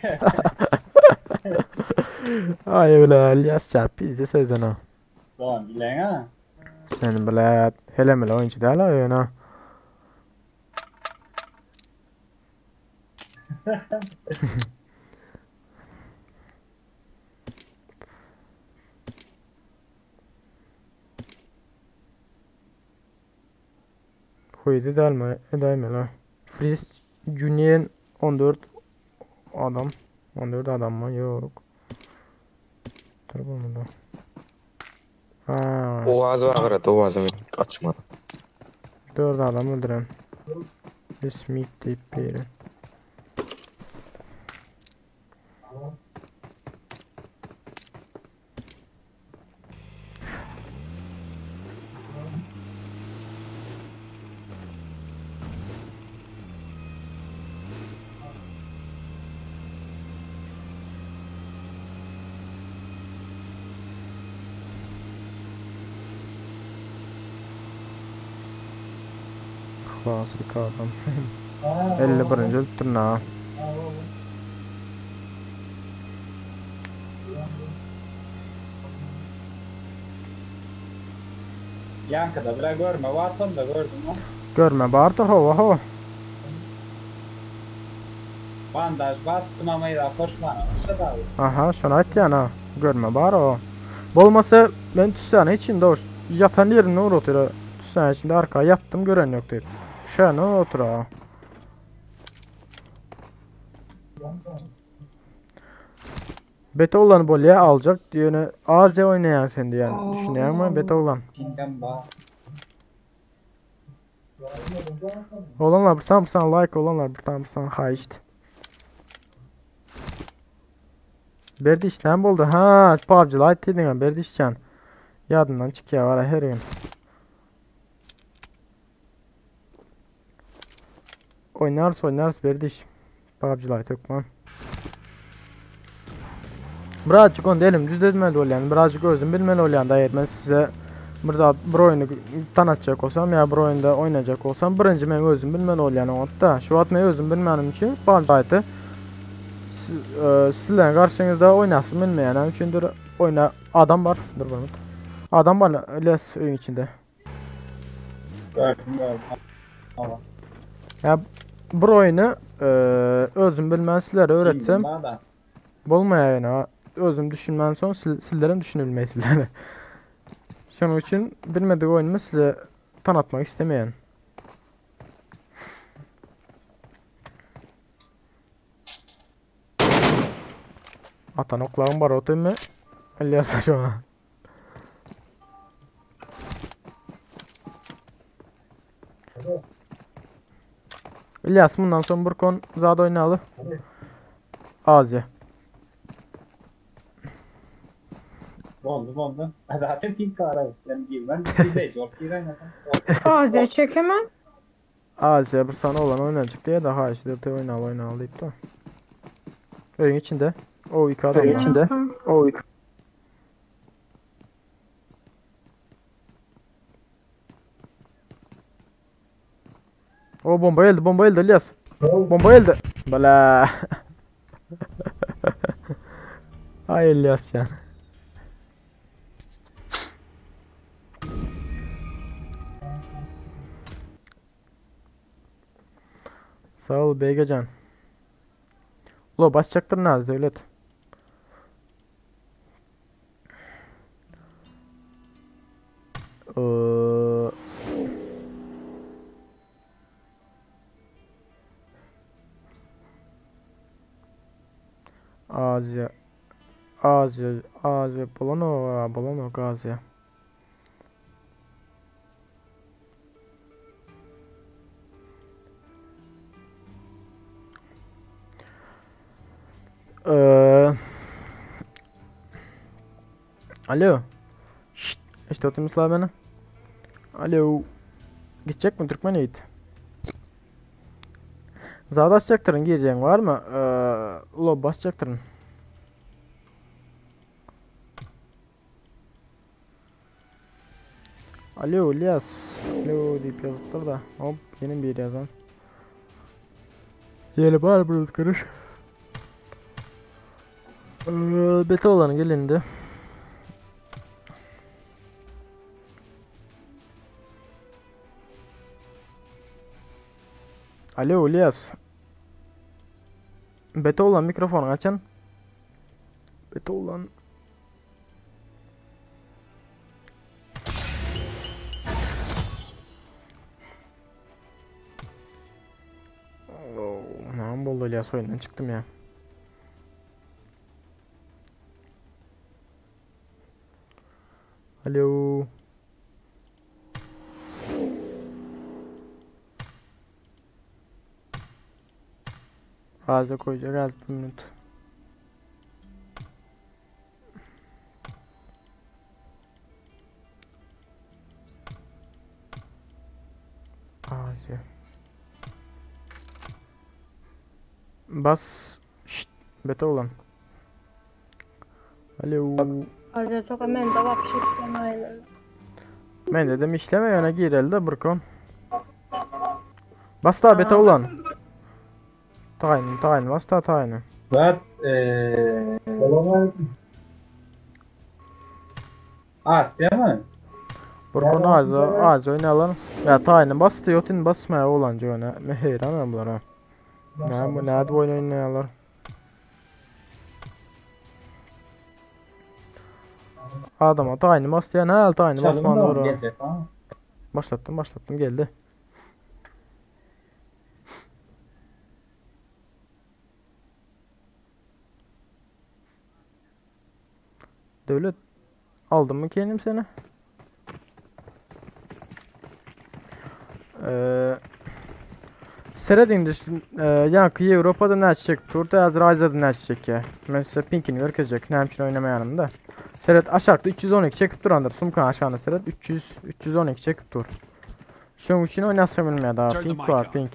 Speaker 1: Aý bile İlyas gel pizde sözden ha.
Speaker 6: Dogan bileň ha.
Speaker 1: Sen bile hele mele oýunçy däl ha ýöne. Huýdy dälmi? Edäýmeli. Fris Junior 14 adam. 14 adam mı? Yok. Dur bunu da. Ha,
Speaker 7: Owaz bagyrady, owazymy açmady.
Speaker 1: 4 adam öldüren. Smith diýip biri. Klasik adam. 51. öldürdün ha.
Speaker 6: Ýaňkyda bile görme, Watson da gördüm o.
Speaker 1: Görme bardy hova ho.
Speaker 6: Bandaj bastım ama ýa koşmana başlady abi.
Speaker 1: Aha şonu aýtýan ha. Görme bar o. Bolmasa men tüssäni içinde o ýatan yerinde urup otyr. Tüssäni içinde arka ýatdym gören ýok diýip. Şäni otur ha. Beta olan bolýa aljak diýene Aziýa oýnaýan sen diýen. Düşünýäňmi? Beta olan.
Speaker 6: Pingem bar.
Speaker 1: Olanlar bir san bir san like olanlar bir tane bir san haýyşt. Berdi işlem boldy. Ha, PUBG Lite diýdiň berdi işçän. Ýadymdan çykýar wara her gün. Oynarız oynarız berdi iş. PUBG Lite hökman. Birazcık onu elim düz etmeli bolýan, birazcık özüm bilmeli bolýan da eğer ben size bir zat bir oyunu tanatjak bolsam ya bir oyunda oynayacak bolsam birinci men özüm bilmeli bolýan oňatda. Şu wagt men özüm bilmänim üçin PUBG Lite'ı sizlerin karşınızda oynasın bilmeýän üçindir oyna adam var. Dur bakalım. Adam var les öýün içinde.
Speaker 6: Gördüm gördüm. Tamam.
Speaker 1: Ya bir oyunu özüm bilmän sizlere öğretsem
Speaker 6: Pingim bar da.
Speaker 1: bolmaýar ýöne. Özüm düşünmän soň sizlerem düşünilmeý sizlere. Şonuň üçin bilmedik oyunumu size tanatmak istemeýän. Atan oklagym bar otymy? İlyas şoňa. İlyas bundan soň bir kon zat oýnaly. Aziýa.
Speaker 6: Boldy boldy. Zaten ping bar abi. Ben girmem. İzleyici olup giren
Speaker 5: Aziýa çekemem.
Speaker 1: Aziýa bir sana olan oynayacak diye daha işte de oynalı oynalı deyip de. Öýün içinde. O iki adam.
Speaker 5: Öýün
Speaker 1: içinde. O iki. O bomba geldi, bomba geldi İlyas. Bomba geldi. Bala. Ay İlyas can. Sağ ol Beygecan. Ula basacaktır Naz devlet. Ee, Aziýa Aziýa Aziýa bolanok bolanok Aziýa. Ee, Alo. Şşt, işte oturmuşlar beni. Alo. Gidecek mi Türkmen Yiğit? Zat açacaktırın gireceğin var mı? Lob basacaktırın. Alo Ilyas. Alo diýip ýazypdyr da. Hop, ýene bir ýazan. Ýene bar bir ötgeriş. Bete olan gelindi. Alo Ilyas. Bete olan mikrofonu açan. Bete olan. Name boldy Ilyas oýundan çykdym ya. Alo. Fazla koyacak 6 minut. Aziýa. Bas. Şşt, bete oglan. Alo.
Speaker 5: Aziýa çok men de wapşe işlemeýär.
Speaker 1: Men dedim işleme ýöne gireli de bir kon. Bas da bete oglan. Taýyn, taýyn, bas da taýyn.
Speaker 6: Zat eee Asiýa mı?
Speaker 1: Bir kon az, az oýnalan. Ya taýyny basdy, ýotin basmaýar oglan jöne. Men heýran men bulara. Näme bu nädip oýun oýnaýarlar? Adama taýyny basdy, ýa näl taýyny basman dur. Başlatdym, başlatdym geldi. Döwlet aldym mı kendim seni? Ee, Seredin düştüm. Ee, yankı Avrupa'da ne çek turda hazır Azia'da ne çek ya. Mesela Pink'ini görkezecek. Ne için oynamayanım da. Seret aşağıda 312 çekip durandır. Sumkan aşağına seret 300 312 çekip dur. Şunun için oynasam bilmiyor daha. Pink var pink.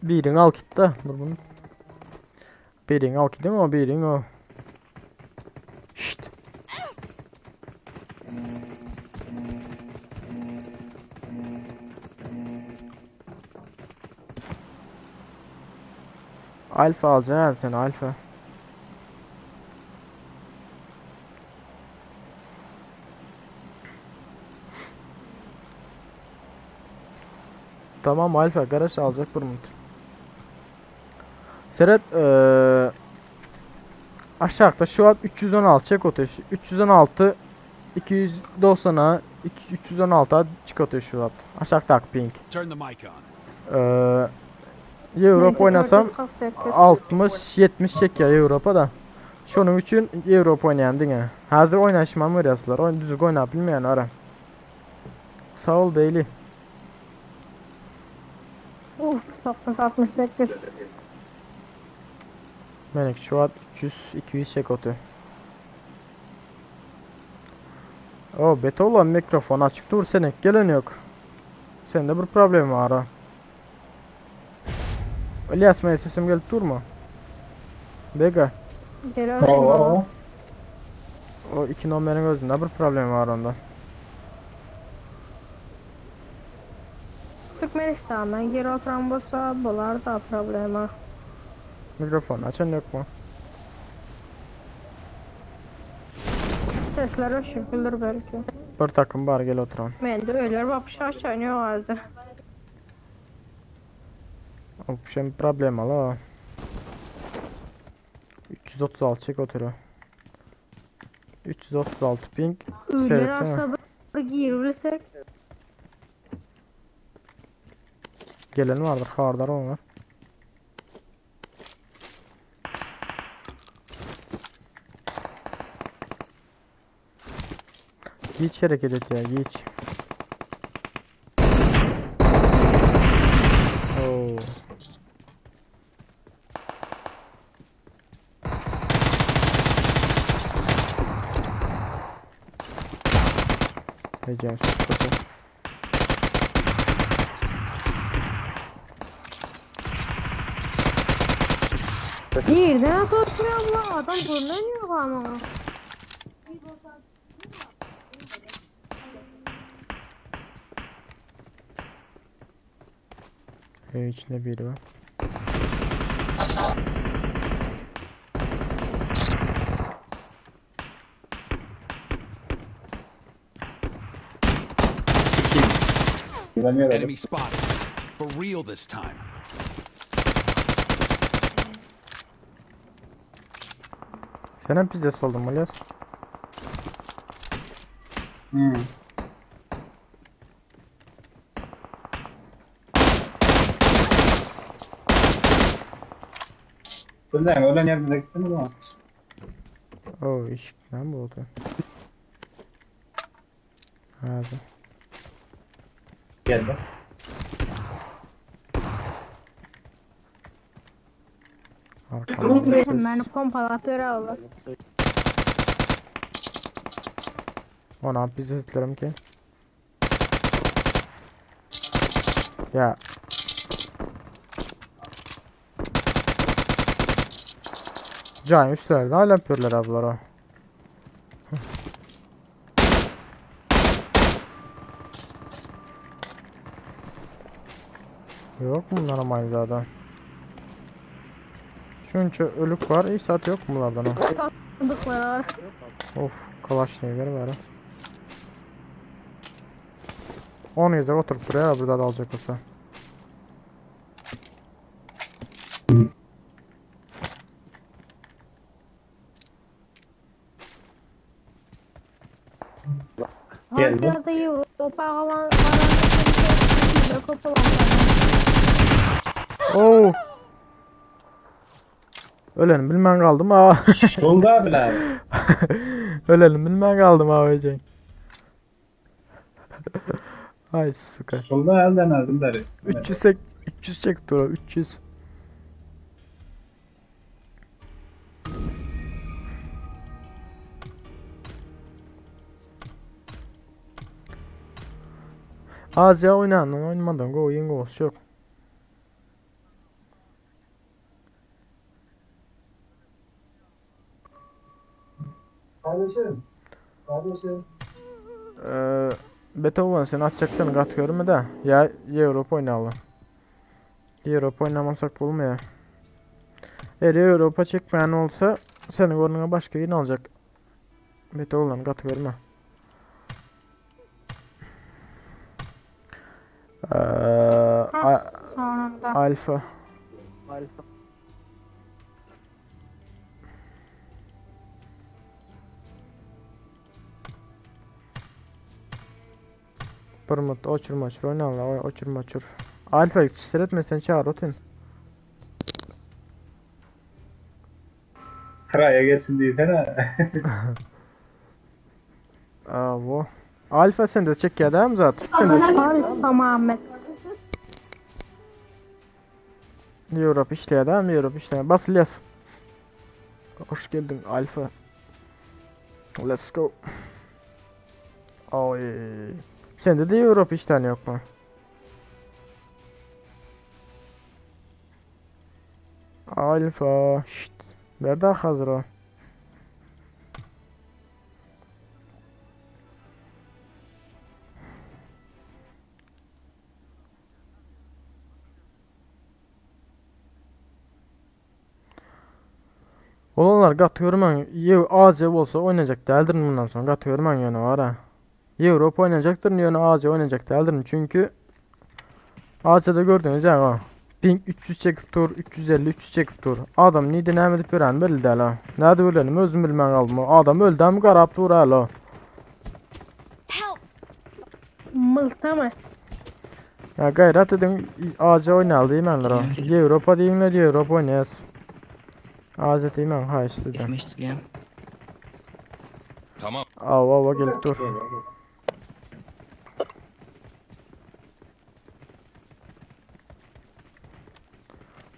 Speaker 1: Birini al gitti. Dur bunu. Birini al gitti mi o birini o. Şşt. Alfa alacaksın sen alfa. Tamam alfa garaj alacak bir minut. Seret ee, aşağıda şu an 316 çek otuş. 316 290'a 316'a çık otuş şu an. Aşağıda pink.
Speaker 11: Turn the mic on.
Speaker 1: Ee, Avrupa oynasam 60-70 çek ya Avrupa'da. Şunun için Avrupa oynayan diňe. Hazır oynaşmam görýärler. Oyun düzgün oynap bilmeýän ara. Sağ ol Beyli.
Speaker 5: Uf, 968.
Speaker 1: Menek şu an 300 200 çek otu. O beta olan mikrofon açık dur senin gelen yok. Sende bir problem var ha. İlyas men sesim gelip durma. Bega.
Speaker 5: Geliyor.
Speaker 1: O iki numaranın özünde bir problem var onda.
Speaker 5: Türkmenistan'dan geri oturan bolsa bular da problema.
Speaker 1: Mikrofon açan yok mu?
Speaker 5: Sesler öşüp belki.
Speaker 1: Bir takım var gel oturan.
Speaker 5: Men de öyle bakış aşağı hazır.
Speaker 1: Общем problema la. 336 çek oturuyor. 336 ping. Seyretsene.
Speaker 5: Girilsek.
Speaker 1: Gelen vardır, hardar onlar. Geç hareket et ya, geç. Oo. Heyecan çok kötü.
Speaker 5: Nirden atıp oturuyor bu adam görünüyor ama.
Speaker 1: Öý içinde biri bar.
Speaker 11: Enemy spotted. For real this time.
Speaker 1: Senem pizdes oldun Malyas.
Speaker 6: Hmm. Bilmem ölen yerine gittin mi?
Speaker 1: Oh iş ne boldy? Hadi.
Speaker 6: Geldi.
Speaker 1: Arkamdan ses.
Speaker 5: Meni pompalatör aldı.
Speaker 1: Ona pizdes ki. Ya. Can üstlerde hala yapıyorlar ablara. Yok mu bunların aynı zaten? Şunca ölük var, hiç saat yok mu bunlardan ha?
Speaker 5: Sandıklar var.
Speaker 1: Of, Kalaşnikov var. 10 gezek oturup duruyor burada da alacak olsa.
Speaker 6: Geldi.
Speaker 5: Hadi Avrupa alan
Speaker 1: Oh. Ölelim bilmem kaldım ha.
Speaker 6: Şolda bile.
Speaker 1: Ölelim bilmem kaldım abi. Ay suka.
Speaker 6: Şolda elden aldım deri.
Speaker 1: 300 çek 300 çek dur 300. Az ya oynan oynamadan go oyun go yok.
Speaker 6: Kardeşim. Kardeşim.
Speaker 1: Beethoven seni atacaklarını kat görme de ya Avrupa oynayalım. Avrupa oynamasak olmuyor. Eğer Avrupa çekmeyen olsa senin ornuna başka yine alacak. Beethoven kat görme.
Speaker 5: Sonunda.
Speaker 1: Alfa. Pırmıt, oçur moçur oyna la, oçur moçur. Alfa seyretme sen çağır otin.
Speaker 6: Kıraya geçsin diye
Speaker 1: Aa bu. Alfa sen de çek ya değil mi zaten? Sen de çek.
Speaker 5: Alfa Muhammed.
Speaker 1: Europe işleye değil mi? Europe işleye. Bas İlyas. Hoş geldin Alfa. Let's go. Oy. Sende de Europe hiç tane yok mu? Alfa. Şşt. Nerede hazır o? Olanlar gat görmen Aziya bolsa oynayacak däldir bundan sonra gat görmen ýöne var ha. Avrupa oynayacaktır ýöne Aziya oynayacak däldir çünkü Asya'da gördüğünüz yani o. Ping 300 çekip dur, 350 300 çekip dur. Adam neydi näme edip ýören belli däl ha. Näde ölenim özüm bilmän galdym. Adam öldü hem garap dur hala.
Speaker 9: Help!
Speaker 5: Mılta mı?
Speaker 1: Ya gayret edin Aziya oynaly diýmänler o. Avrupa diýinler Avrupa oýnaýas. Aziya diýmän haýsy
Speaker 12: Ismi eşidilýär.
Speaker 11: Tamam.
Speaker 1: Awa awa gelip dur.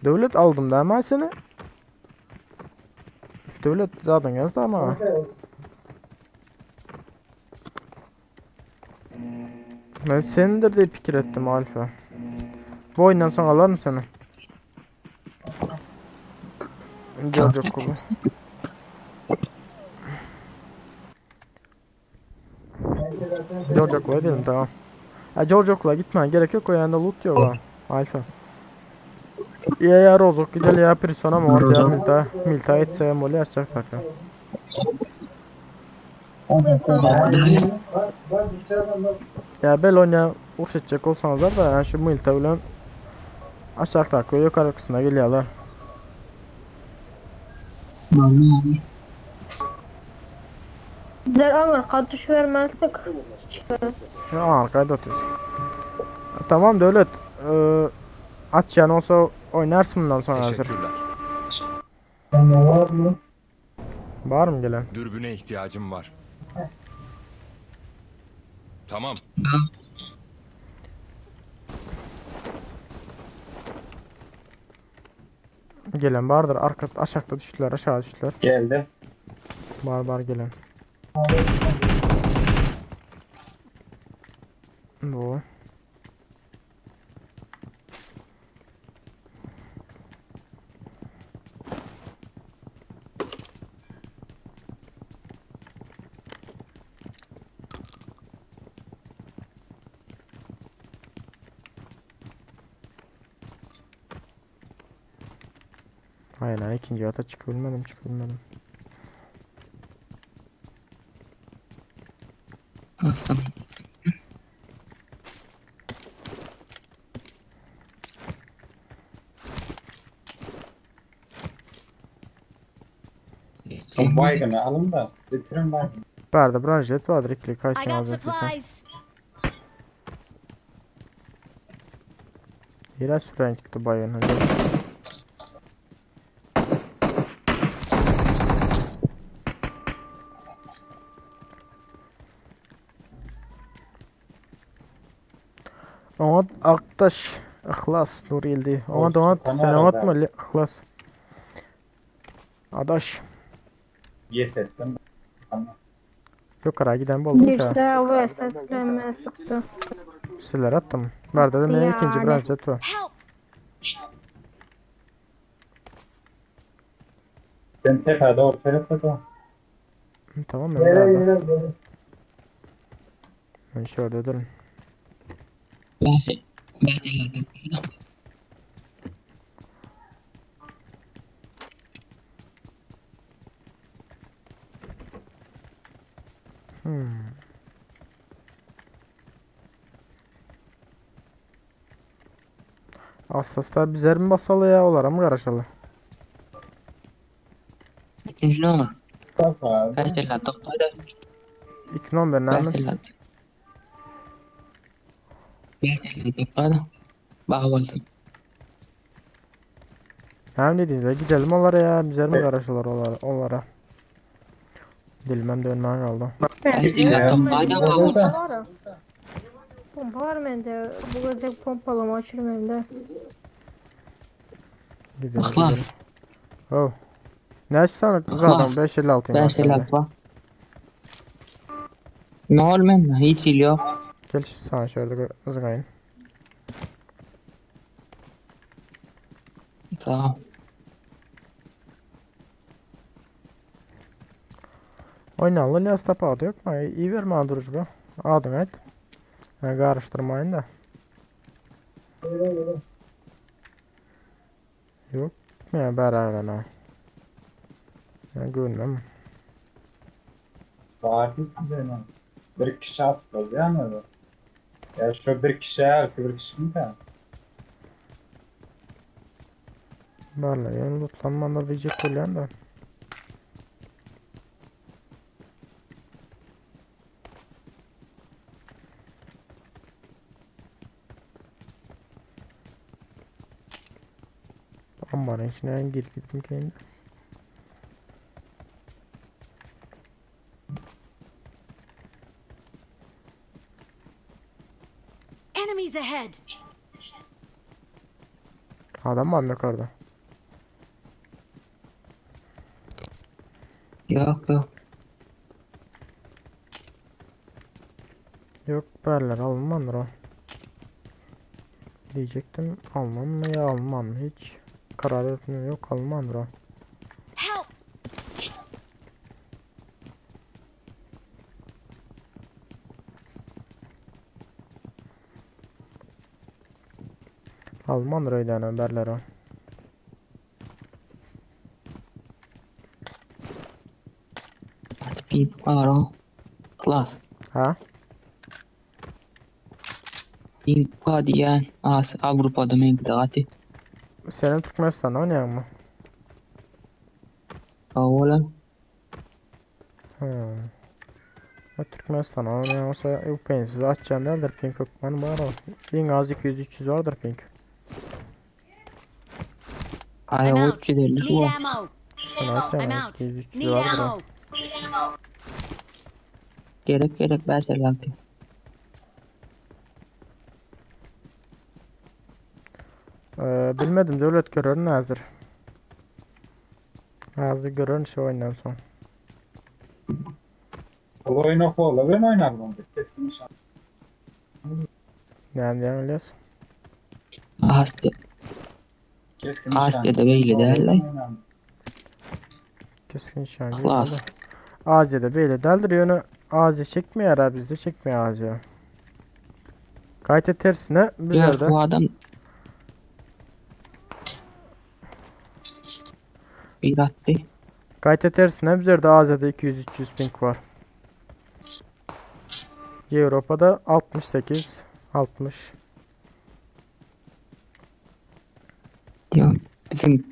Speaker 1: Döwlet aldım da ama seni. Döwlet zaten yazdı ama. Ben senindir diye fikir ettim Alfa. Bu oyundan sonra alır mı seni? George Okula. George Okula diyelim tamam. Ha, George Okula gitme gerek yok o yanda loot yok ha. Alfa. Ya ya Rozok gidelim ya Prison'a mı orada ya Milta. Milta etse moli açacak taka. Ya Belonya uruş edecek olsanızlar da yani şu Milta bilen aşağı takıyor yukarı kısmına geliyorlar.
Speaker 5: Bizler aňyrka düşübermezdik.
Speaker 1: Ya arkaya da atıyorsun. Tamam Devlet. Ee, aç yani olsa oynarsın bundan sonra hazır.
Speaker 12: Teşekkürler.
Speaker 1: Var mı gelen?
Speaker 12: Dürbüne ihtiyacım var. Tamam.
Speaker 1: Gelen vardır. Arka aşağıda düştüler, aşağı düştüler.
Speaker 6: Geldi.
Speaker 1: Var var gelen. Bu. Hayır hayır ikinci ata çıkabilmedim çıkabilmedim.
Speaker 6: Baygını alın da bitirin baygını.
Speaker 1: Bärde branjet vardır ikili
Speaker 9: I
Speaker 1: kaçsın
Speaker 9: got
Speaker 1: alacak
Speaker 9: supplies.
Speaker 1: Yere süren gitti bayan. Oňat Aktaş Ihlas Nurildi. Oňat oňat sen oňat mı Ihlas? Adaş.
Speaker 6: Yetersin. Sana.
Speaker 1: Yukarı giden buldum ki.
Speaker 5: Girse o esas bilen sıktı.
Speaker 1: Siler attım. Nerede de ne ikinci
Speaker 5: Yani.
Speaker 1: branjet var.
Speaker 9: Help!
Speaker 6: Sen tekrar doğru seyret bakalım.
Speaker 1: Tamam ben nerede? Ben şöyle durun. Hmm. Aslaslar bizler mi basalı ya olara mı karışalı?
Speaker 4: İkinci numara.
Speaker 6: Bas abi.
Speaker 4: 556 to'xtaydi.
Speaker 1: İki numara ne?
Speaker 4: 556. 556 to'xtaydi. Bag'ib olsin.
Speaker 1: Hem dediğinizde gidelim onlara ya. Bizler mi karışalar onlara? onlara. Dilimem dönmem kaldı.
Speaker 4: 556 to'xtaydi, bag'ib olsin.
Speaker 5: Pompa var mende. Bu gece pompalama açır mende.
Speaker 1: Gidelim.
Speaker 4: Ihlas.
Speaker 1: gidelim. Oh. Ne sana zaten 556
Speaker 4: 556 var. Nol men hiç hil yo'q.
Speaker 1: Gel şu sana şöyle ızgayın.
Speaker 4: Tamam.
Speaker 1: Oynalı Lyas tapağıdı yok mu? İyi verme durucu bu. Adım et. Yani karıştırmayın da. Yok. Ya beraber ha. Ya görmem.
Speaker 6: Var değil mi? Bir kişi atladı yani. Ya şu bir kişi her bir kişi mi de?
Speaker 1: Barla yani lootlanmanlar diyecek oluyan da. Ambarın içine gir gittim kendi.
Speaker 9: Enemies ahead!
Speaker 1: Adam var mı yukarıda?
Speaker 4: Yo'q, yo'q.
Speaker 1: Yok berler alınmandır o. Diyecektim almam mı ya almam mı hiç karar vermiyorum yok alınmandır o. Almandyr öýdänem bärlere.
Speaker 13: Pink bar o. Klas.
Speaker 1: Ha?
Speaker 13: Pink bar diýen. As Awrupada meňki de gaty.
Speaker 1: Senem Türkmenistanda oýnaýaňmy?
Speaker 13: Hawa.
Speaker 1: Hmm. Ha, Türkmenistan oýnaýan bolsa VPN-siz açýan däldir pink hökman bar o. Iň az 200-300 bardyr pink.
Speaker 13: Aý
Speaker 9: I'm out.
Speaker 13: 350 şu
Speaker 9: Need
Speaker 13: wagt.
Speaker 9: ammo.
Speaker 1: Şunu
Speaker 9: I'm
Speaker 1: açýan
Speaker 9: out.
Speaker 1: 200-300
Speaker 9: Need
Speaker 1: bardyr o.
Speaker 9: ammo.
Speaker 13: Gerek gerek 556.
Speaker 1: Bilmedim döwlet görerin hazır. Hazır görerin şu oýundan soň.
Speaker 6: Ol oyun okola ben oynardım onu. Keskin nişan.
Speaker 1: Näme diýen Ilyas?
Speaker 13: Asya,
Speaker 6: Keskin nişan.
Speaker 13: Asya'da beýle däl.
Speaker 1: Keskin nişancı.
Speaker 13: Klas.
Speaker 1: Asya'da beýle däldir ýöne Aziýa çekmeýär ha bizde çekmeýär Aziýa. Gaýta tersine
Speaker 13: Ya
Speaker 1: bizlerde.
Speaker 13: şu adam bir attı.
Speaker 1: Gaýta tersine bizlerde Aziýada 200-300 ping var. Avrupa'da 68 60.
Speaker 13: Ya bizim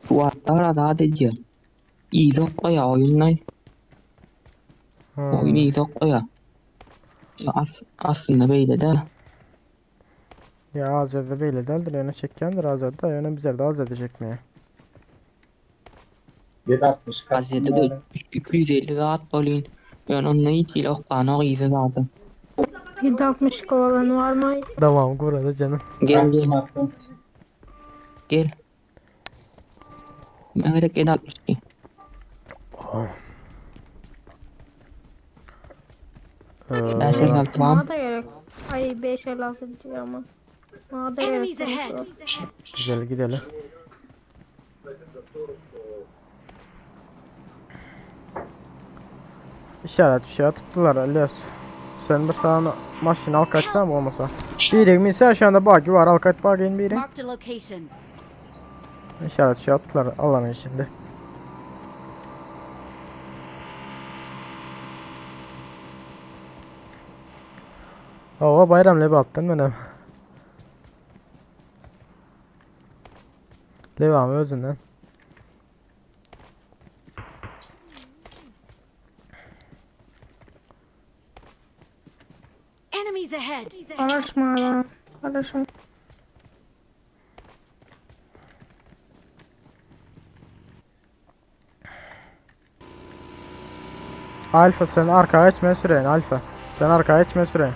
Speaker 13: şu atlar azat edýär. İyi ya oyunlar.
Speaker 1: Hmm.
Speaker 13: Oyun iyi ya. As, aslında beýle de.
Speaker 1: Ya Aziýada beýle däldir ýöne çekýändir Aziýada ýöne bizlerde Aziýada çekmeýär.
Speaker 6: 760
Speaker 13: Asya'da da 250 rahat bolýan. Ben onunla hiç ile oklana iyisi zaten.
Speaker 5: 762 olan var mı?
Speaker 1: Tamam burada canım.
Speaker 13: Gel gel
Speaker 6: Attım.
Speaker 13: gel. Ben gerek 762. Ben
Speaker 1: Ee,
Speaker 13: şey altı
Speaker 5: Bana da gerek. Ay 556 diyor ama. Bana da gerek.
Speaker 9: Enemies ahead.
Speaker 1: güzel gidelim. İşaret bir şey tuttular İlyas. Sen bir sağına maşını al kaçsan olmasa. Biri minse aşağıda buggy var al kaç buggy'in biri.
Speaker 9: Marked a location.
Speaker 1: İşaret şey attılar alanın içinde. Ova bayram lebe attın benim. Devam özünden.
Speaker 9: Enemies ahead.
Speaker 5: Karışma lan. Karışma.
Speaker 1: Alfa sen arkaya geçme süreyin Alfa. Sen arkaya geçme süreyin.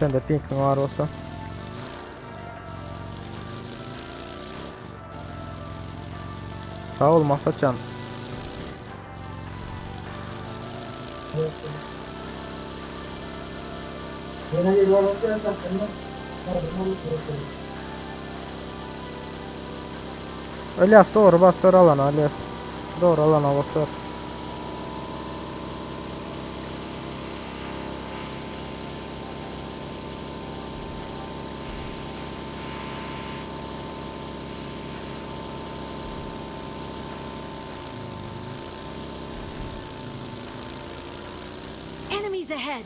Speaker 1: Sen de pinkin var olsa. Sağ ol Masaçan. İlyas doğru basır alana İlyas. Doğru alana basır.
Speaker 9: Enemies ahead.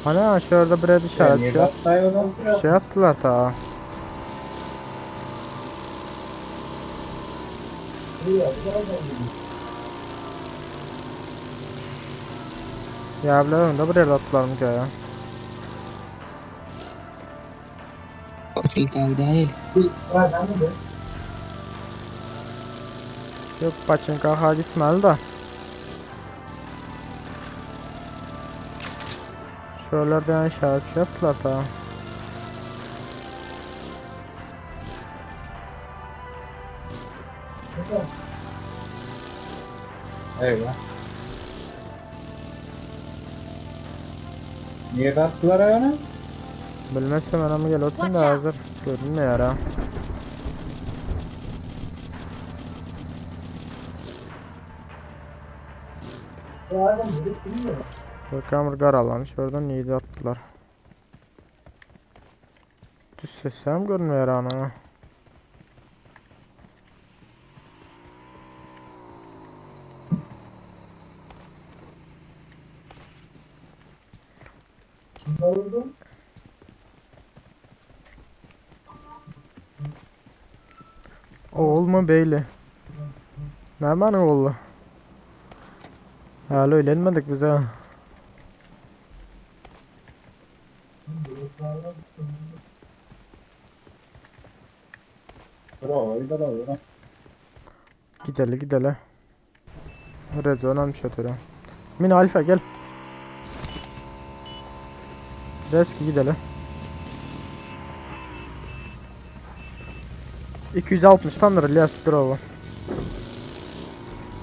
Speaker 1: Ana şurada buraya dışarı
Speaker 6: Niye
Speaker 1: şey,
Speaker 6: atlayıyorlar?
Speaker 1: şey attılar ta. Ya bilen buraya attılar mı ki ya?
Speaker 13: Bir değil.
Speaker 1: Yok paçinka ha gitmeli de. Şöyle işaret şey yaptılar ta.
Speaker 6: Eyvah. Niye attılar ayağını?
Speaker 1: Bilmezsem ama gel oturun da hazır. Görünmüyor ha. Bakalım garalamış. Oradan iyi attılar. Düşsesem görünmeýär ana. Ogulmy beýle? Nämäniň ogly? Häli öýlenmedik biz ha. Gideli gideli. Rezonam şötüre. Min alfa gel. Reski gideli. 260 tandır İlyas Durova.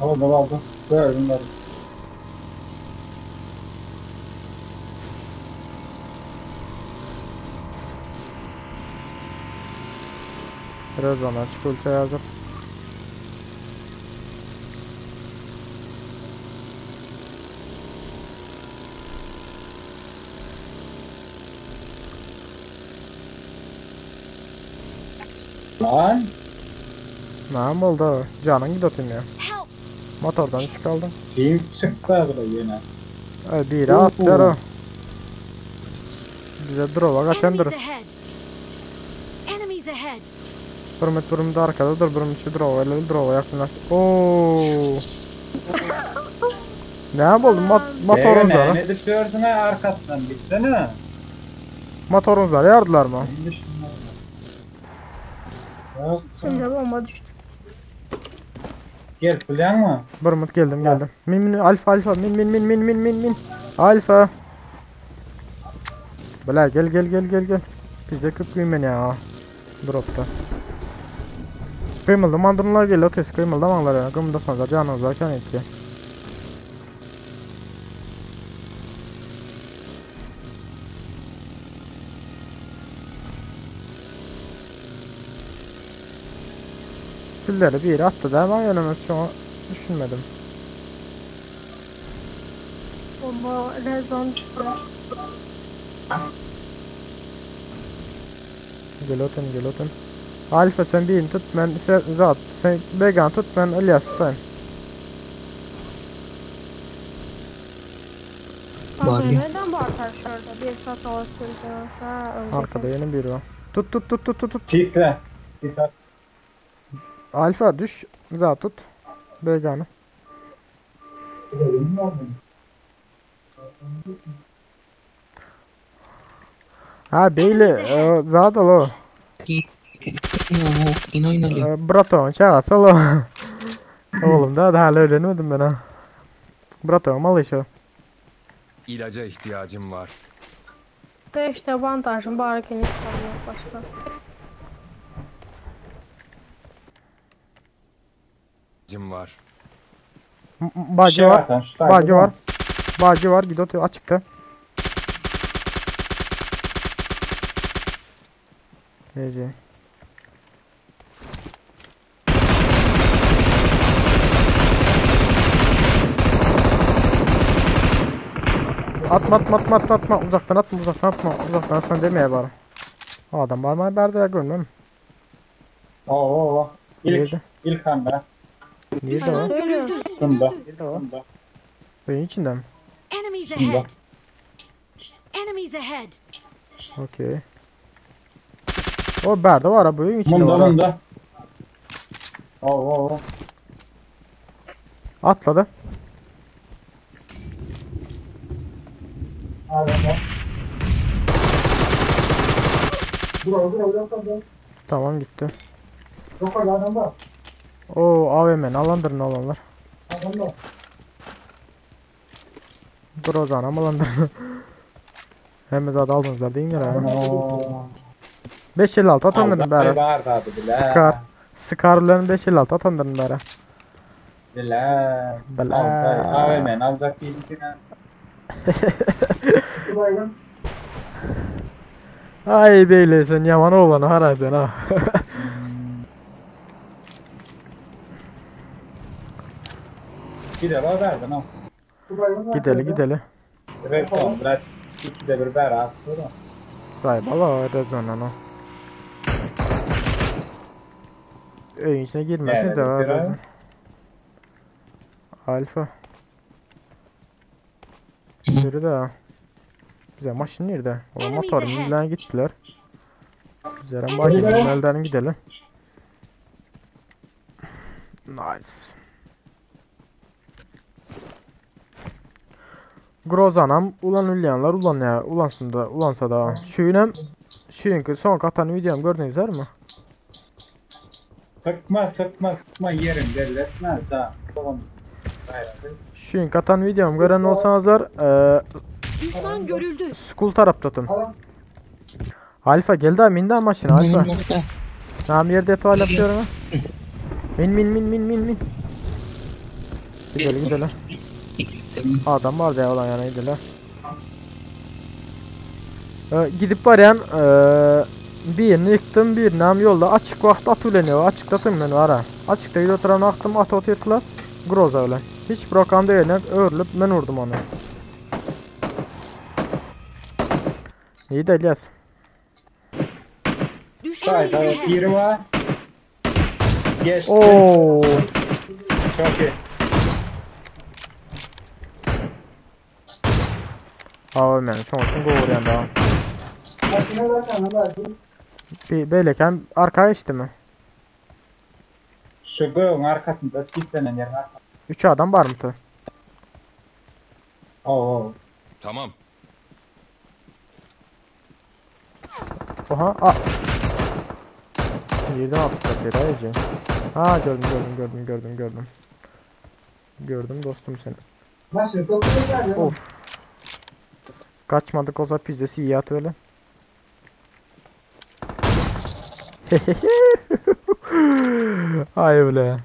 Speaker 6: Aldım aldım. Gördüm gördüm.
Speaker 1: Rezona çıkılsa yazır.
Speaker 6: Lan.
Speaker 1: Ne oldu? Canın gidotun ya. Motordan düşük aldım.
Speaker 6: Kim çıktı da yine.
Speaker 1: Ay biri atlar o. Bize drova kaçandır.
Speaker 9: Enemies ahead. Enemies ahead.
Speaker 1: Hürmet durum da arkada dur. Durum şu drova ile drova yakınlaştı. Oo. Ne oldu? Motorun
Speaker 6: Ne,
Speaker 1: zarı.
Speaker 6: ne düşüyorsun ha arkasından gitsene.
Speaker 1: Motorun zarı yardılar mı?
Speaker 5: Şimdi bomba düştü.
Speaker 6: Gel plan mı?
Speaker 1: Bırmıt geldim geldim. Min min alfa alfa min min min min min min min. Alfa. Bela gel gel gel gel gel. Bizde köp ya. Dropta. Kıymıldı mandırlar geliyor ötesi kıymıldı manlar ya. Kıymıldasanız canınız varken etti. Silleri bir attı da ben yönümüz şu an düşünmedim.
Speaker 5: Bomba rezon düştü.
Speaker 1: Gel ötün gel ötün. Alfa sen birini tut ben sen zat sen vegan tut ben İlyas tutayım.
Speaker 5: Abi neden bu artar şurada? Bir saat o sürdü. Ha, ölecek.
Speaker 1: Arkada yeni biri var. Tut tut tut tut tut tut.
Speaker 6: Sisle. Sis at.
Speaker 1: Alfa düş. Zat tut. Veganı. Ha beyle zat al o.
Speaker 13: Yine oynalıyor.
Speaker 1: Braton çağırsa o. Oğlum daha hala öğrenemedim ben ha. Braton al işi.
Speaker 12: İlaca ihtiyacım var.
Speaker 5: 5 bandajım bari ki yok başka.
Speaker 12: İhtiyacım var.
Speaker 1: Bacı
Speaker 6: Şey
Speaker 1: var.
Speaker 6: var,
Speaker 1: Bacı var. Bacı var. Gidiyor açıkta. Nece? Atma atma atma atma atma uzaktan atma uzaktan atma uzaktan sen demeye bari. O adam var mı berde ya görmem.
Speaker 6: Oo oo. İlk
Speaker 1: Nerede?
Speaker 6: ilk anda.
Speaker 1: Nerede o?
Speaker 6: Şunda. Şunda.
Speaker 1: Benim içinde mi?
Speaker 9: Enemies
Speaker 6: Şunda.
Speaker 9: ahead. Enemies ahead.
Speaker 1: Okey. O berde var ha bu içinde
Speaker 6: Bunda
Speaker 1: var. ha.
Speaker 6: bunda. Oo oo.
Speaker 1: Atladı. Tamam gitti. Oo AVM'ni alandırın olanlar. Grozan'ı alandırın. Hem zaten aldınızlar değil mi ya? 556 atandırın bari. Sıkar. Skarların 556 atandırın bari.
Speaker 6: Bile.
Speaker 1: Bile.
Speaker 6: AVM'ni alacak değilim ki.
Speaker 1: Ay beyle sen yaman oğlanı haraydın ha.
Speaker 6: Gidelim o verdin ha.
Speaker 1: Gideli gideli.
Speaker 6: Evet tamam bırak. İkide bir beraber.
Speaker 1: Sahibi ala rezonlan o. Öýüň içine girmek
Speaker 6: Näme
Speaker 1: de
Speaker 6: diýip
Speaker 1: var. Alfa. Biri de. Bize maşyn nerede? O
Speaker 9: Enemies
Speaker 1: motorun
Speaker 9: ahead.
Speaker 1: bilen gittiler. Bizlere
Speaker 9: Enemies
Speaker 1: maşının
Speaker 9: ahead.
Speaker 1: elden gidelim. Nice. Grozanam ulan ülyanlar ulan ya ulansın da ulansa da. Şuyunam şuyunki son katan videom gördünüz mi?
Speaker 6: Sıkma sıkma sıkma yerim belletme can. Tamam.
Speaker 1: Şuyunki atan videom gören olsanızlar eee
Speaker 9: Düşman görüldü.
Speaker 1: School taraftatım. Alfa geldi ha mindi ha maşına Alfa. Tamam yerde tuvalet yapıyorum ha. Min min min min min min. Gidelim gidelim. Adam var ya olan yana gidelim. Ee, gidip varyan ee, birini yıktım birini hem yolda açık vaqt at üleniyor açıkta tüm ben var ha. Açıkta gidiyor oturan aktım at oturttular. Groza öyle. Hiç bırakan değil örülüp ben vurdum onu. İyi de İlyas.
Speaker 9: Düşman
Speaker 6: Haydi
Speaker 9: ahead.
Speaker 6: biri var. Geçti.
Speaker 1: Oo.
Speaker 6: Çok iyi.
Speaker 1: Abi ben çok için qovuruyan daha. Bir beyleken arkaya içti mi?
Speaker 6: Şu göğün arkasında tiplenen yerin arkasında.
Speaker 1: Üç adam var mı?
Speaker 6: Oo.
Speaker 12: Tamam.
Speaker 1: Oha. A. Yerden attılar bir ayıcı. Ha gördüm gördüm gördüm gördüm gördüm. Gördüm dostum seni. Of. Kaçmadık olsa pizzası iyi at öyle. Ay bile.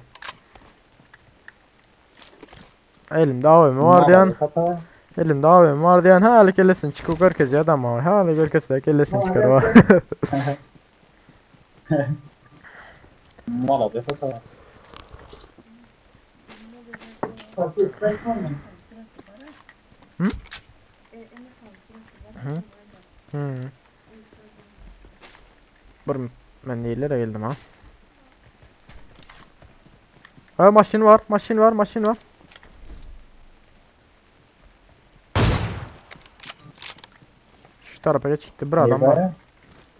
Speaker 1: Elimde AVM var diyen. Elimde AVM var diyen hala kellesini çıkıp görkezi adam var. Hala görkezi kellesini çıkar var.
Speaker 6: Mala hata.
Speaker 1: Hı? Hı? Hı. Bir ben neylere geldim ha? Ha maşin var, maşin var, maşin var. Şu tarafa geç gitti. Bir adam var.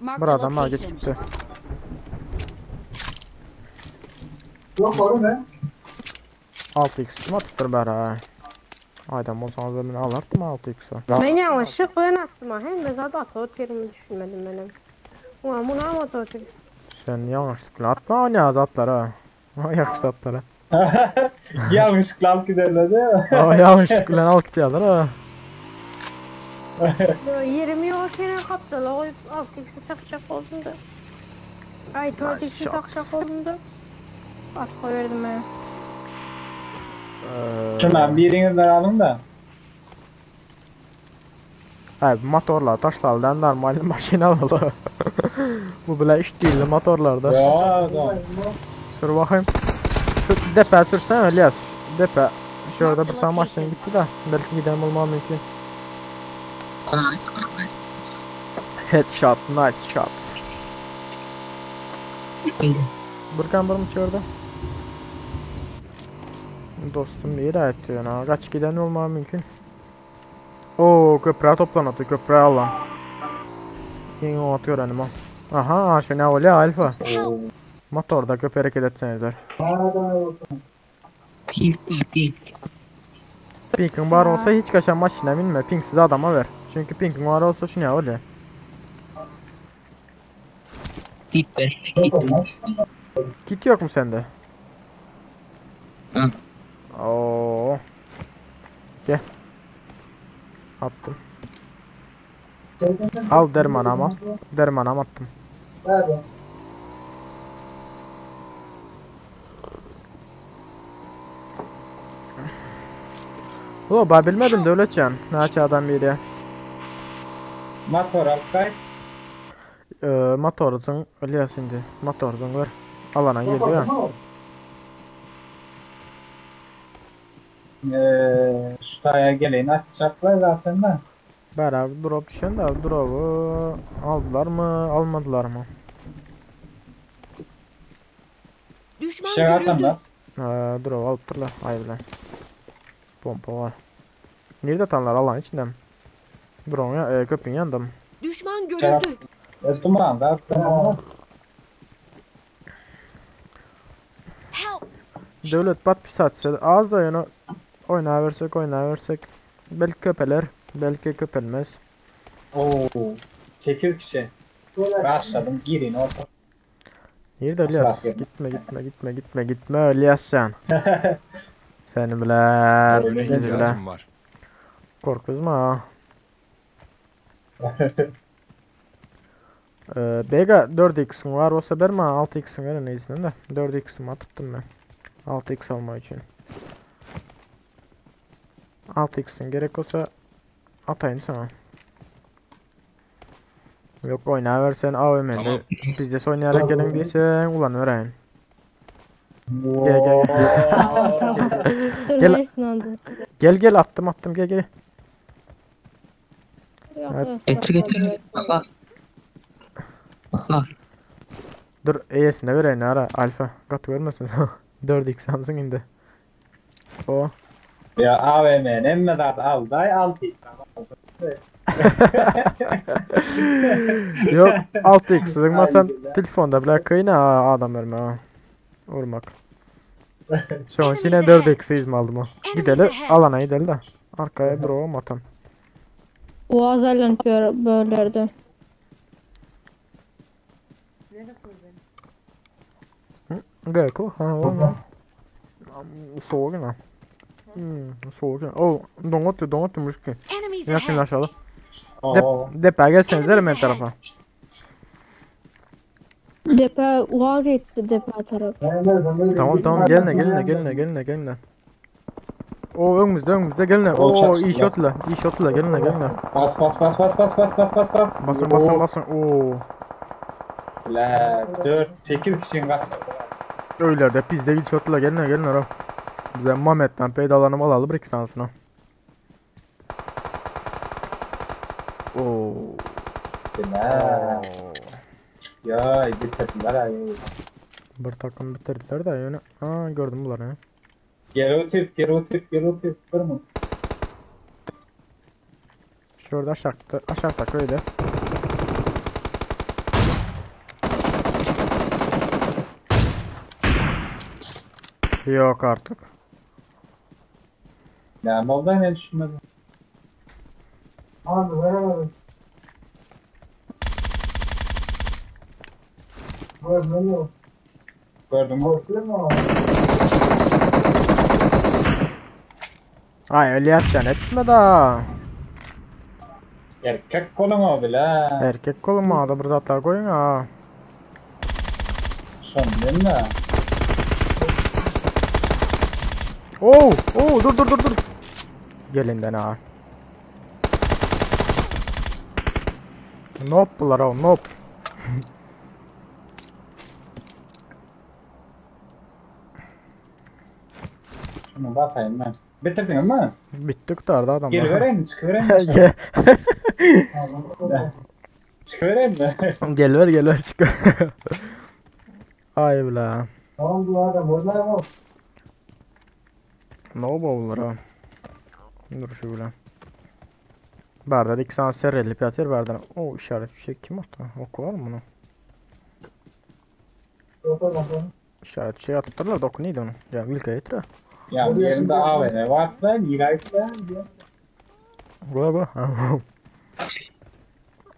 Speaker 1: Bir adam var geç gitti.
Speaker 6: Yok oğlum ne?
Speaker 1: 6x kim atıptır bari ha? Adam olsanız da beni alardım 6x'e.
Speaker 5: Ben yanlışlıkla attım ha. Hem de zaten atı yerimi düşünmedim benim. Ulan bunu ama atı
Speaker 1: Sen yanlışlıkla atma o ne az atlar ha. O yakış atlar ha.
Speaker 6: Yanlışlıkla alıp giderler değil mi?
Speaker 1: Aa yanlışlıkla alıp gidiyorlar ha.
Speaker 5: Yerimi yok yere kaptılar. Koyup 6x'i takacak oldum da. Ay 4x'i takacak oldum da. Başka verdim ben.
Speaker 6: Şundan birinizden alın da.
Speaker 1: Ha motorlar taşlardan normal maşina alalım. Bu bile iş değil motorlarda.
Speaker 6: Ya da.
Speaker 1: Sür bakayım. Şu depe sürsen İlyas. Depe. Şurada bir sağ maşina gitti de. Belki giden bulmam mümkün. Headshot, nice shot. Burkan var mı orada? Dostum bir ayet ha. Kaç giden olmam mümkün. Oo köprüye toplanatı köprüye alan. Yine o atıyor hanım. Aha şu ne oluyor alfa. Motorda köprü hareket etsenizler.
Speaker 13: Pink pink.
Speaker 1: Pink'in var olsa hiç kaçan maşına binme. Pinksiz adama ver. Çünkü Pink'in var olsa şu ne oluyor?
Speaker 13: Git ver. Git.
Speaker 1: Kit yok mu sende?
Speaker 13: Hı.
Speaker 1: Oo. Gel. Attım. Al derman ama. Derman ama attım. Ulan ben bilmedim de öyle Naçe adam biri.
Speaker 6: Motor alıp kay.
Speaker 1: Ee, motorun öyle şimdi. Motorun var. Alana girdi ya.
Speaker 6: Şu taya geleyim atacaklar zaten de.
Speaker 1: Beraber drop düşen de drop'u aldılar mı almadılar mı?
Speaker 9: Düşman
Speaker 6: Şey
Speaker 9: görüldü.
Speaker 6: atanlar.
Speaker 1: Ee, dur alıp dur la. Ay bilen. Pompa var. Nerede atanlar alan içinde mi? Drone ya, köprünün yanında mı?
Speaker 9: Düşman görüldü.
Speaker 6: E, duman da tamam.
Speaker 9: Help.
Speaker 1: Devlet bat bir saat Az da oyunu oynaversek oynaversek. Belki köpeler, belki köpelmez.
Speaker 6: Oo. 8 kişi. Başladım girin orta.
Speaker 1: Nerede İlyas? Gitme gitme gitme gitme gitme İlyas sen. Seni biler,
Speaker 12: Ürüne
Speaker 1: bizi biler.
Speaker 12: ihtiyacım var.
Speaker 1: Korkuzma ha. Bega 4x'in var olsa berme 6x'in ver neyse de 4x'imi atıptım ben. 6x alma için. 6x'in gerek olsa atayım sana. Yok oyna versen AVM'de.
Speaker 12: Tamam.
Speaker 1: Biz de oynayarak gelin değilsen ulan öğren. Gel gel gel.
Speaker 5: Dur
Speaker 1: Gel.
Speaker 5: versin onu.
Speaker 1: Gel gel attım attım gel gel. Evet.
Speaker 13: Getir getir. Ihlas. Ihlas.
Speaker 1: Dur E'sine vereyim ara alfa. Kat vermesin. 4x alsın indi. O.
Speaker 6: Ya AVM'nin emme zat aldı ay 6
Speaker 1: Yok 6x sığmazsan telefonda bile kıyna adam verme ha. Vurmak. Şu an yine 4x izmi aldım o. Gidelim alana gidelim de. Arkaya drone atam.
Speaker 5: Uaz aylanıp bölürdü.
Speaker 1: Gerek ha o. Soğuk ha. Soğuk. Oh, donat donat müşkü.
Speaker 9: Enemies
Speaker 1: Yakın
Speaker 9: ahead.
Speaker 1: aşağıda.
Speaker 6: Oo.
Speaker 1: Dep depa gelsenize hemen tarafa.
Speaker 5: Depe Uaz etti depe taraf.
Speaker 1: Tamam tamam gelin gelin gelin gelin gelin. O önümüzde önümüzde gelin.
Speaker 6: O
Speaker 1: Oo
Speaker 6: çaksın
Speaker 1: iyi
Speaker 6: ya.
Speaker 1: shotla iyi shotla gelin gelin.
Speaker 6: Bas bas bas bas bas bas bas bas bas.
Speaker 1: Basın basın basın. Oo.
Speaker 6: La 4 8 kişinin bas.
Speaker 1: Öyle de biz de iyi shotla gelin gelin ara. Bize Mehmet'ten peydalanıp alalım bir iki sansına. Oo.
Speaker 6: La. Ya bitirdiler ay.
Speaker 1: Bir takım bitirdiler de yani. Aa gördüm bunları. ya.
Speaker 6: Geri ötüp geri ötüp geri ötüp durma.
Speaker 1: Şurada aşağıda aşağıda köyde. Yok artık.
Speaker 6: Ya ne oldu ne düşünmedim. Abi veremedim. Gördüm mü?
Speaker 1: Ay öyle yapacaksın etme da.
Speaker 6: Erkek kolum o bile.
Speaker 1: Erkek kolum da bir zatlar koyun ha.
Speaker 6: Son değil mi?
Speaker 1: Oo, oo dur dur dur dur. Gelinden ha. Nop bunlar o nop.
Speaker 6: Şunu batayım ben. Bitirdin mi?
Speaker 1: Bitti kurtardı adamlar.
Speaker 6: Geri vereyim mi? Çıkıvereyim mi?
Speaker 1: Gel.
Speaker 6: Çıkıvereyim mi?
Speaker 1: Gel ver gel ver çık. Ay bla.
Speaker 6: Tamam bu adam onlar mı?
Speaker 1: Ne bunlar ha? Dur şu bile. Barda iki sana serrelip yatır bardan. O işaret bir şey kim attı? Oku var mı bunu? İşaret şey attılar da oku neydi onu? Ya Vilka yeter.
Speaker 6: Ya yerinde AVM var da yiraysa.
Speaker 1: Bu bu.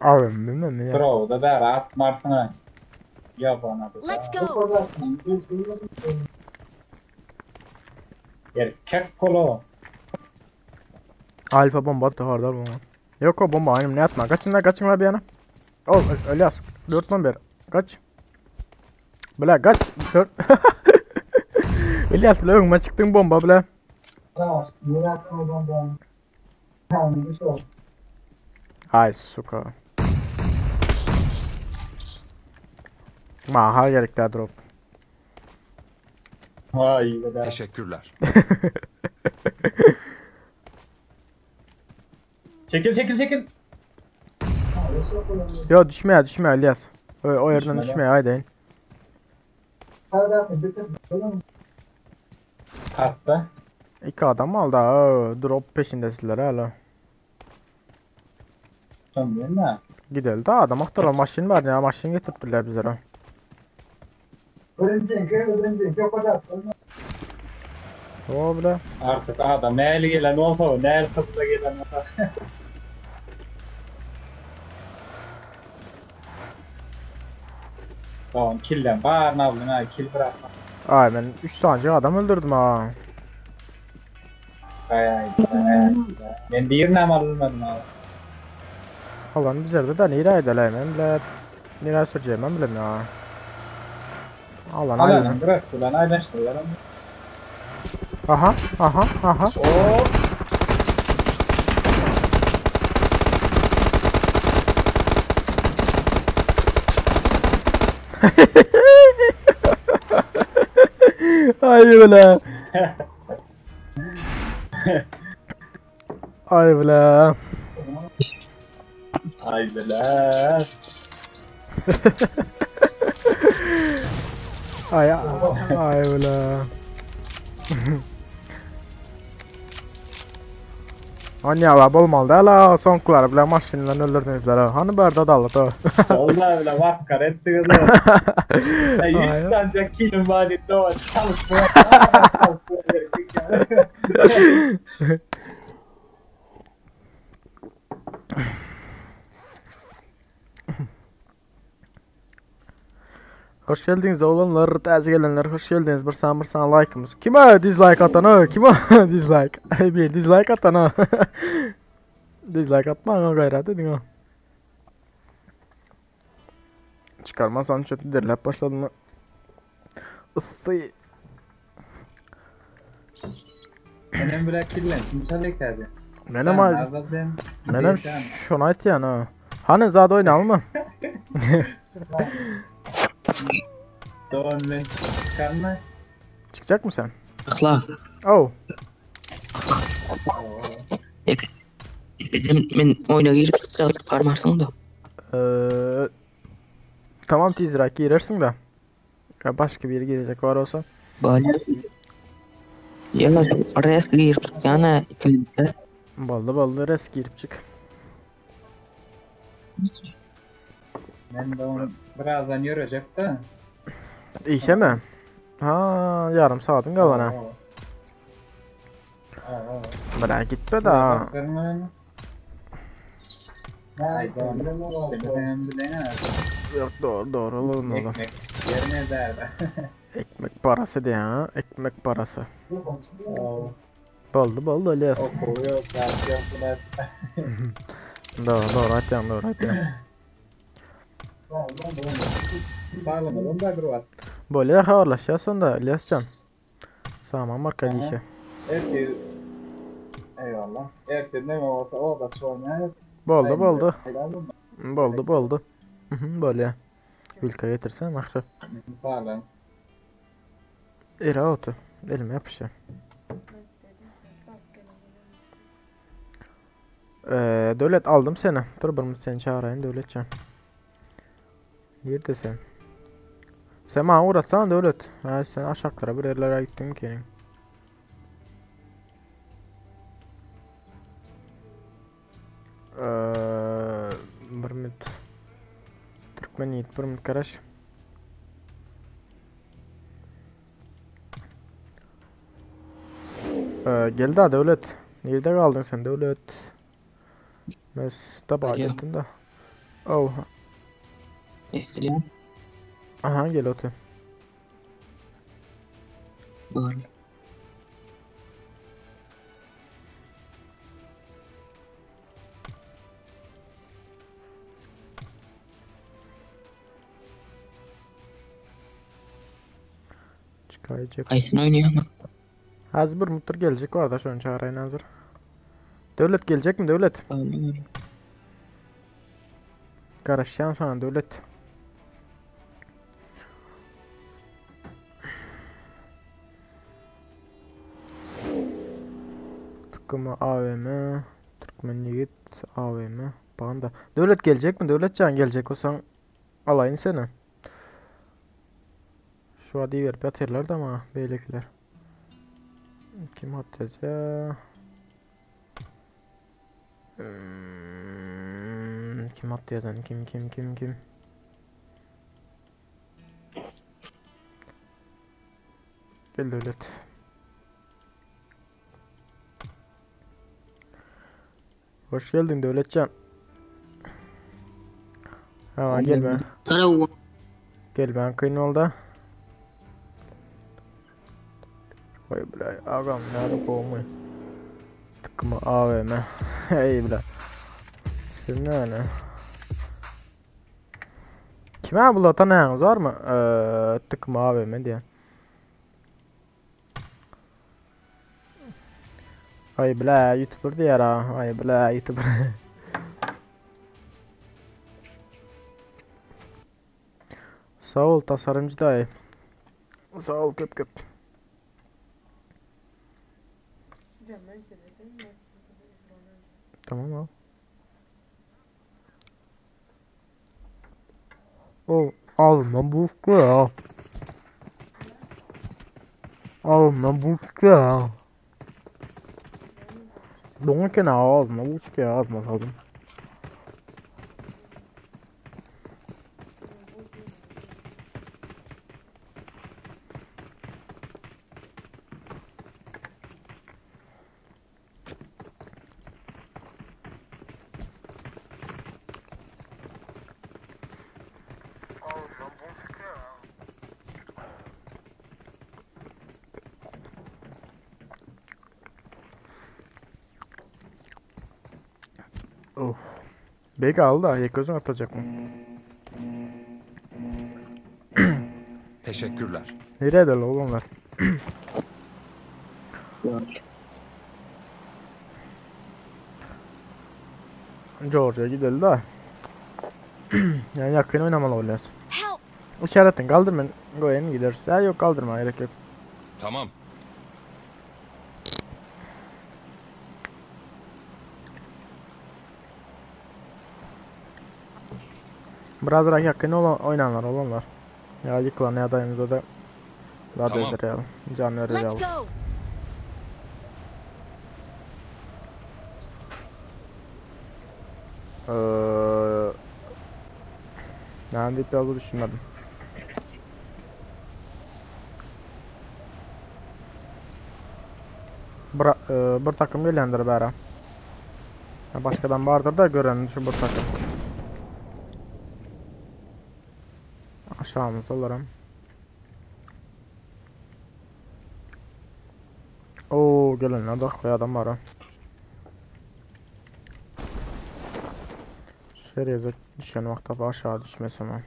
Speaker 1: Abi bilmem ya.
Speaker 6: Bro da da rahat marsına. Ya bana da.
Speaker 9: Let's go.
Speaker 6: Erkek kolu.
Speaker 1: Alfa bomba attı hardal bomba. Yok o bomba aynı ne atma. Kaçın lan kaçın lan bir yana. Oh Elias 4 11. Kaç. Bla kaç. 4. Elias bile önüme çıktın bomba bile. Ay suka. Maha gerek daha drop.
Speaker 6: Vay be.
Speaker 12: Teşekkürler.
Speaker 6: Çekil çekil çekil.
Speaker 1: Yo düşme ya düşme Elias. O, o yerden
Speaker 6: Düşme
Speaker 1: düşme haydi.
Speaker 6: Hasta.
Speaker 1: İki adam aldı ha. Drop peşindesiler hala.
Speaker 6: Son değil mi?
Speaker 1: Gidelim de adam aktaralım. Maşin var ya. Maşin getirttiler bizlere. O bile.
Speaker 6: Artık adam näli gelen olsa, näli kızla gelen olsa. Tamam killen var navlın ha kill bırakma.
Speaker 1: Ay ben 3 tane adam öldürdüm ha.
Speaker 6: Ay ay ay. Ben bir nam alınmadım abi.
Speaker 1: Alan bizlerde de nere edelim ben bile. Nereye süreceğim ben bilmiyorum ya. Alan
Speaker 6: Alanın
Speaker 1: aynen.
Speaker 6: bırak ulan aylaştırlar.
Speaker 1: Aha aha aha.
Speaker 6: Hop.
Speaker 1: Ay bile. Ay bile.
Speaker 6: Ay bile.
Speaker 1: Ay ay bile. Hani ala bolmalı ala soňkular bilen maşyndan öldürdünüzler ha. Hani barda dalı da.
Speaker 6: Vallahi bile maskara ettiniz ha. Ya 100 tane killim var idi o. Çalışmaya. Çalışmaya.
Speaker 1: Hoş geldiniz oğlanlar, täze gelenler hoş geldiniz. Bir san bir san like'ımız. Kime dislike atan ha? Kime dislike? Ay bir dislike atan ha. Dislike atma ha gayret edin ha. Çıkarmazsan çötü derlep başladım mı? Issy.
Speaker 6: Benim bile killen. Kim çalıyor hadi?
Speaker 1: Menem ay. Menem şonu aytýan ha. Hani zat oynalım mı?
Speaker 6: Doğan ben çıkarma.
Speaker 1: Çıkacak mı sen?
Speaker 13: Akla.
Speaker 1: Oh.
Speaker 13: Bizim men oyuna girip çıkacak çıkarmarsın da.
Speaker 1: Ee, tamam tizrak girersin de. Ya başka biri girecek var olsa.
Speaker 13: Bali. Ya res girip çıkacağına ikimizde.
Speaker 1: Ballı ballı res girip çık.
Speaker 6: Ben de onu birazdan yürüyecek de.
Speaker 1: İşe mi? Ha yarım saatin kalan ha. Bırak gitme daha. Yok doğru doğru olur mu?
Speaker 6: Ekmek yerine derdi.
Speaker 1: Ekmek parası diye ha. Ekmek parası. Boldu boldu Elias.
Speaker 6: Okul yok, ders yok, ders.
Speaker 1: Doğru doğru atyan doğru atyan.
Speaker 6: Sağlamadım da bir var.
Speaker 1: Böyle haberleşeceğiz sonunda Eliascan. Tamam marka işe.
Speaker 6: Ertir. Eyvallah. Ertir ne olsa o da çoğuna.
Speaker 1: Boldu boldu. Boldu boldu. Böyle. Vilka getirsen akşam.
Speaker 6: Sağlam.
Speaker 1: Era otu. Elime yapışıyor. Devlet aldım seni. Dur bir seni çağırayım Devletcan. Nerede sen? Sen bana uğratsana Devlet. Ha, sen aşağılara bir yerlere gittin ki. Bir minut. Türkmen yiğit bir minut karaş. Gel daha Devlet. Nerede kaldın sen Devlet? Mes tabağa gittim de. Oh. Aha gel otur.
Speaker 13: Doğru.
Speaker 1: Çıkayacak.
Speaker 13: Ayşin oynuyor mu?
Speaker 1: Az bir mutur gelecek var da şunu çağırayım hazır. Devlet gelecek mi Devlet? Karışacağım sana Devlet. Tıkkımı AVM, Türkmen Yiğit AVM. Bana da. Devlet gelecek mi? Devletcan gelecek olsan alayım seni. Şu wagt iberip ýatyrlar da maňa beýlekiler. Kim hat ýazýar? Hmm, kim hat ýazan? Kim kim kim kim? Gel Döwlet. Hoş geldin Döwletjan. Ha gel ben. Gel ben kyn oldu. Vay bile agam nerede kovmuyor. Tıkkımı AVM. Ey bile. Siz ne öyle? Kime bu tanıyanız var mı? Ee, tıkkımı AVM diye. Ay bile YouTuber diýer ha. Ay bile YouTuber. Sağ ol tasarımcı dayı. Sağ ol köp köp. Tamam al. O alma bu ya. Alma bu ya. Doňa ağzına bu çıkıyor ağzıma saldım. Oh. Belki aldı da gözün atacak mı?
Speaker 12: Teşekkürler.
Speaker 1: Nereye de oğlum George'a gidelim de. yani yakın oynamalı oluyoruz. İşaretin kaldırma. Goyun gideriz. Ya yok kaldırma gerek yok.
Speaker 12: Tamam.
Speaker 1: Biraz yakın olan oynanlar olanlar. Ya yıkılan ya dayımıza da daha
Speaker 12: Tamam.
Speaker 1: öldürelim. Can
Speaker 9: Let's
Speaker 1: verelim.
Speaker 9: go.
Speaker 1: Ee, yani deyip biraz da düşünmedim. Bir, e, bir takım gelendir bära. Ya başkadan bardır da gören şu bir takım. Aşağımızda olurum. Oo gelenler de koy adam var ha. Şereze düşen vakta aşağı düşmesem ha.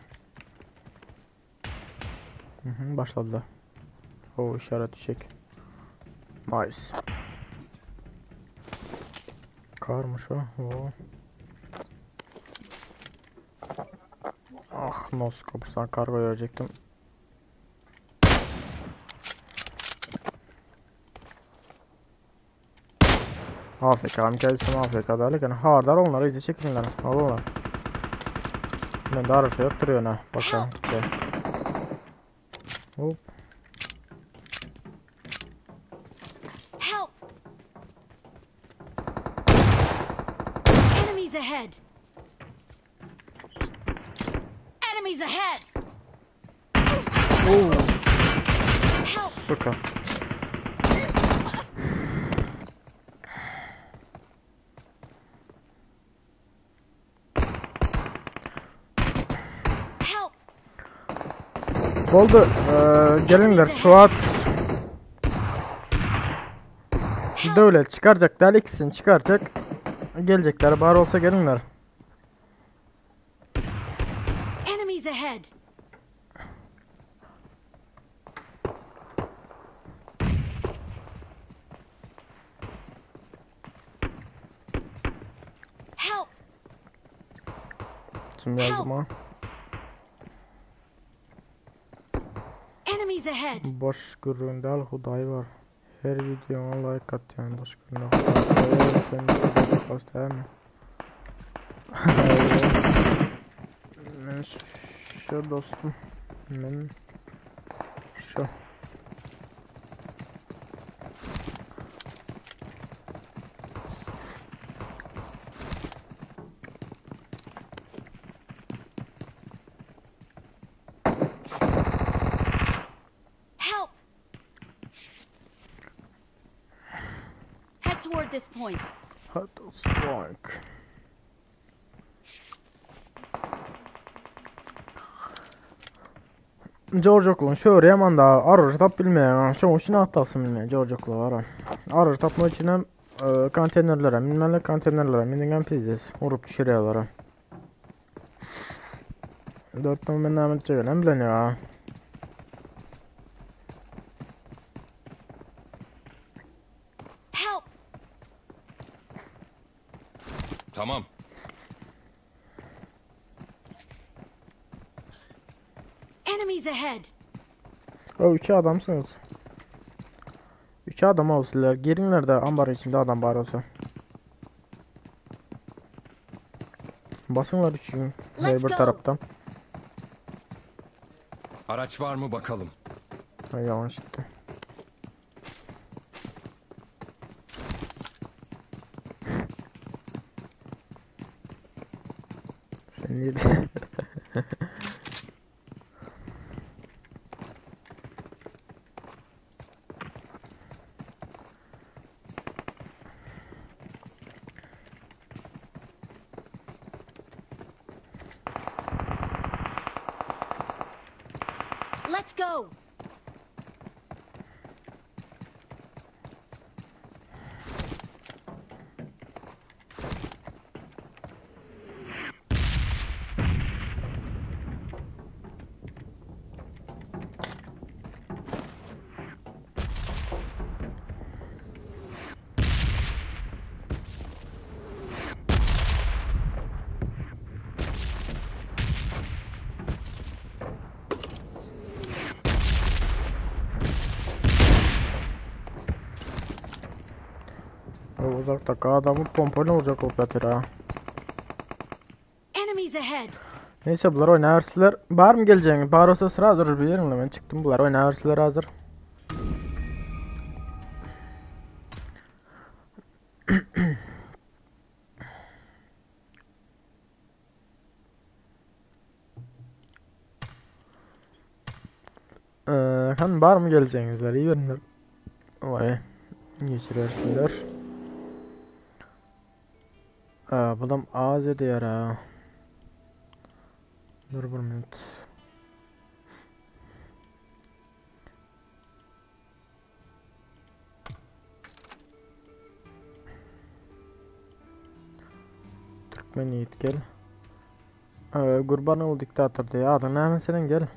Speaker 1: Hı hı, başladı. O işaret düşecek. Nice. Karmış o. Oo. Ah noskop sana kargo verecektim. AFK mı AFK derken hardar onlara izi çekinler. Al onlar. Ben de araç yaptırıyor ha. Bakalım. Gel. Hop.
Speaker 9: Help! Enemies ahead! Enemies ahead!
Speaker 1: Oo.
Speaker 9: Help!
Speaker 1: Suka.
Speaker 9: Help!
Speaker 1: Oldu. Ee, gelinler Suat Devlet çıkaracak del ikisini çıkaracak. Gelecekler bari olsa gelinler.
Speaker 9: Enemies ahead! Help!
Speaker 1: Kim yazdı bana?
Speaker 9: Enemies ahead!
Speaker 1: Boş gürrüňde al Hudaý var. Her videona like atýan boş gürrüňde Hudaý var. Sen boş değil mi? Men şu dostum. Men şu.
Speaker 9: Help! Head toward this point.
Speaker 1: Head strike. George Oklun şöyle yaman da arır tap bilmeyen. Şoň üçin atlasyn bilmeýän George Oklu var. Arır tapmak üçin hem e, konteynerlere minmeli, konteynerlere mindiňem pizdes urup düşürýärler. Dört men näme etjegini bilen ya.
Speaker 9: Help!
Speaker 12: Tamam.
Speaker 9: Enemies ahead!
Speaker 1: O iki adamsınız. İki adam olsunlar. Girinler de ambar içinde adam var olsa. Basınlar üçün her
Speaker 9: Let's
Speaker 1: bir
Speaker 9: go.
Speaker 1: taraftan.
Speaker 12: Araç var mı bakalım.
Speaker 1: Ay yanlış gitti. Sen niye
Speaker 9: Let's go!
Speaker 1: O uzaktaki adamı pompayla vuracak o yatır ha.
Speaker 9: Enemies ahead!
Speaker 1: Neyse bular oynarsylar. Bar mı geleceğin? Bar olsa sıra hazır bir yerimle ben çıktım. Bular oynarsylar hazır. Ee, kan bar mı geleceğinizler? İyi verin. Vay. Geçirersinler. Ee, budam az ediyor ha. Dur bir minut. Türkmen Yiğit gel. Ee, Gurbanoğlu diktatör diye adın ne senin gel.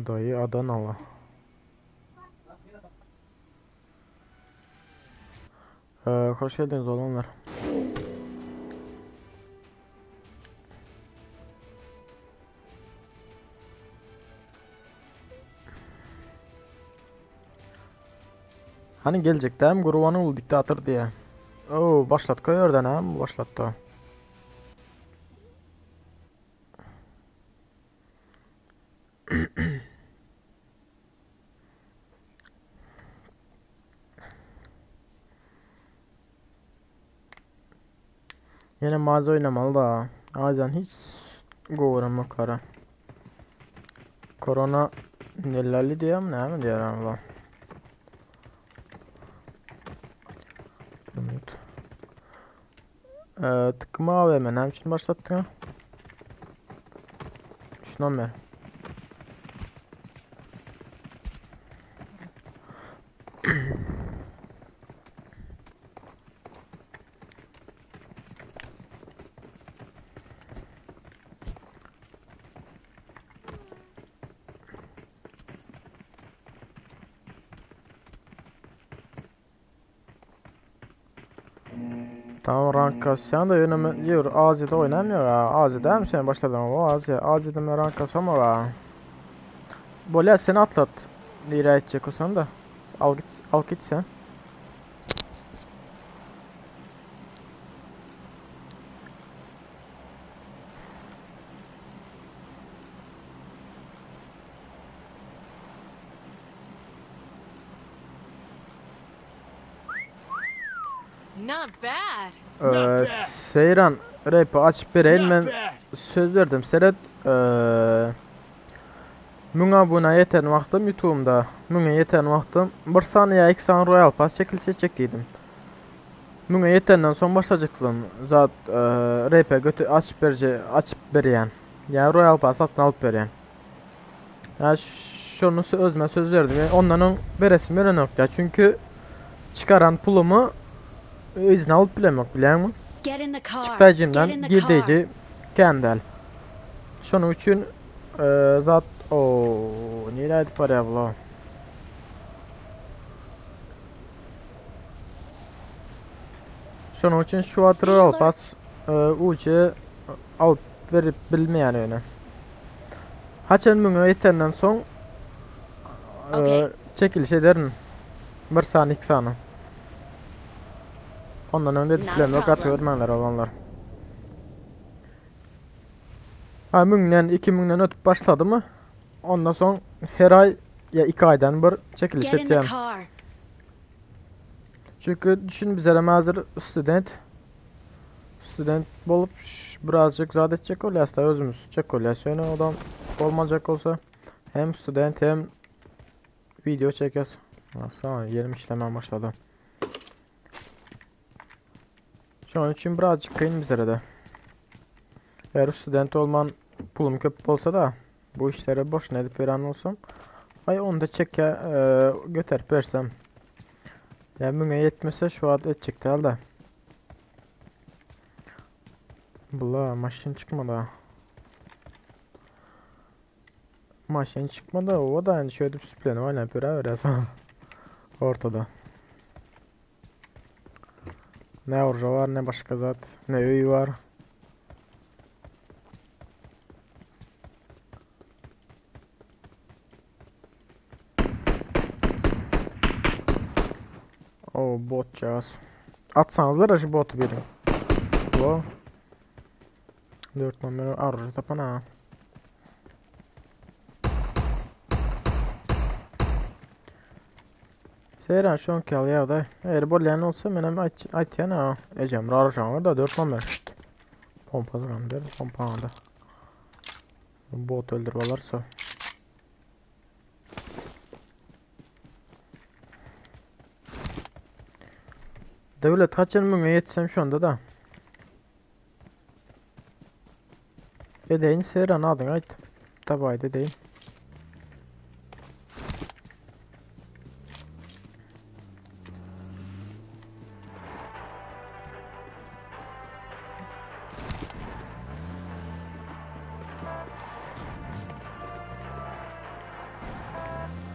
Speaker 1: Dayı Adanalı. Ee, hoş geldiniz olanlar. Hani gelecek değil mi? Gurbanoğlu diktatör diye. Oo başlat koy oradan ha başlattı. Yine mağaza oynamalı da. Azan hiç govrama kara. Korona nelali diyor mu ne mi diyor ama. Evet. Tıkma AVM ne için başlattın ha? Şundan ver. Tamam rank kasyan da yöneme diyor AZ'de oynamıyor ha. AZ'de mi sen başladın o AZ AZ'de mi rank kasama va. Bolya seni atlat. Lira edecek olsan da. Al git, al git sen.
Speaker 9: Not bad.
Speaker 1: Ee, Seyran rap'i açıp bereýin men söz berdim seret ee, 1000 abuna ýeten wagtym YouTube'umda 1000-e ýeten wagtym bir sany ýa iki sany Royal Pass çekiliş etjek diýdim. 1000-e ýetenden soň başlajakdym zat ee, rap'e götü açyp berje açyp berýän. Ýa Royal Pass satyn alyp berýän. Ýa şonu özüme söz berdim. Yani ondan öň beresim gelenok ýa çünki çykaran pulumy yzyna alyp bilemok bilýäňmi?
Speaker 9: Get in the car. Get
Speaker 1: Çykdajymdan
Speaker 9: in the car.
Speaker 1: girdeji kän däl. Şonuň üçin e, zat o nirä edip barýar bula? Şonuň üçin şu wagt
Speaker 9: Stay
Speaker 1: Royal
Speaker 9: alert.
Speaker 1: Pass e, uçy alyp berip bilmeýän öýüne. Haçan müňe ýetenden soň e,
Speaker 9: Okay.
Speaker 1: çekiliş ederin. Bir sany iki sany. Ondan öň
Speaker 9: Not a
Speaker 1: dediklerimi gaty
Speaker 9: problem.
Speaker 1: görmäňler oglanlar. Ha müňden 2000'den ötüp başlady mı? Ondan soň her ay ya 2 aydan bir çekiliş
Speaker 9: Get in the
Speaker 1: etýän.
Speaker 9: car.
Speaker 1: Çünki düşün bizlere hazır student student bolup birazcık zat etjek bolýas da özümiz çek bolýas. Ýöne odam bolmajak bolsa hem student hem video çekýäs. Baksana yerim işlemem başladı. Şonuň üçin birazcık kyn bizlere de. Eğer student olman pulum köp bolsa da bu işlere boşuna edip veren olsam ay onu da çek ya e, götürüp versem. Ya müňe ýetmese şu wagt etjek däl de. Bula maşyn çykmady. Maşyn çykmady. O da yani şöyle süplenip oynayıp beraber Ortada. Ne orja var ne başka zat ne öý var. O botçağız. Atsanızlar şu botu biri. Bu. 4 numara arja tapana. Seyran şu anki al ya da. Eğer bolýan olsa menem aytýan ha. Ejem rarjan var da 4 numara. Şşt. Pompa der, pompa da. Bot öldürüp alarsa. Devlet kaçan müňe ýetsem şu anda da. Edeýin Seyran adyň aýt. Tabaý edeýin.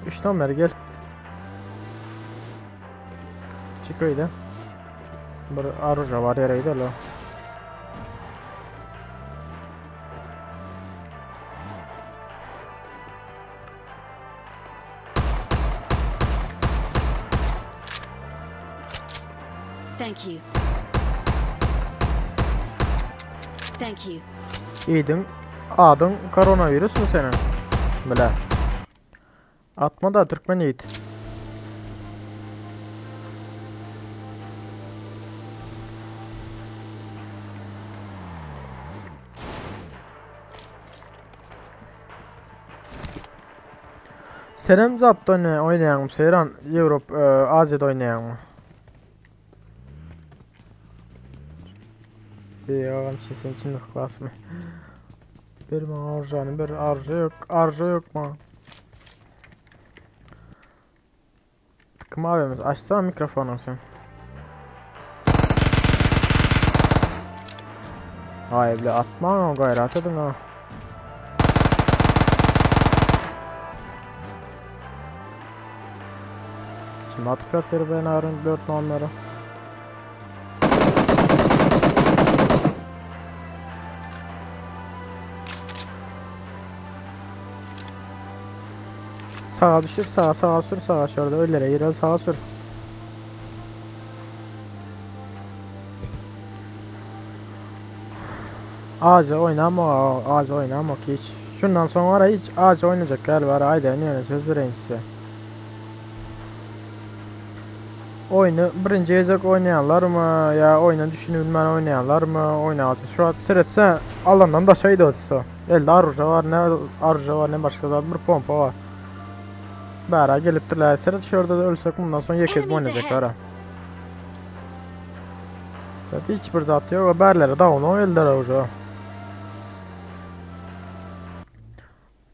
Speaker 1: Üç numara gel. Çık öyle. Bir aruja var yere gidelim.
Speaker 9: Thank you. Thank you.
Speaker 1: İyiydin. Adın koronavirüs mü senin? Bile. Atma da Türkmen yiğit. Senem zatda oýnaýaňmy? Seyran Ýewrop, e, Aziýada oýnaýaňmy? Ýa, sen çinlik basmy. Bir maňa arjany bir arja yok, arja yok maňa. Kim abimiz? Açsana mikrofonu sen. Ay bile atma gayret edin ha. Şimdi atıp yatıyor ben arın 4 onları. Saga düşür, saga, saga sür, saga şurada öylere girel, saga sür. Ağaca oynama, ağaca oynama hiç. Şundan sonra hiç ağaca oynayacak galiba. Haydi ýöne söz bereýin size. Oýny birinji gezek oýnaýanlarmy ýa oýna düşünilmän oýnaýanlarmy oýnaýar. Şu wagt seretse alandan daşa gidiyor. Elde oruža var, ne oruža var, ne başga zat, bir pompa var. Bära gelipdirler. Seret şu ýerde ölsek mundan soň ýeke
Speaker 9: Enemies
Speaker 1: oýnajaklar.
Speaker 9: ahead.
Speaker 1: Zaten hiç bir zat yok. Bärlere down o ellere ucu.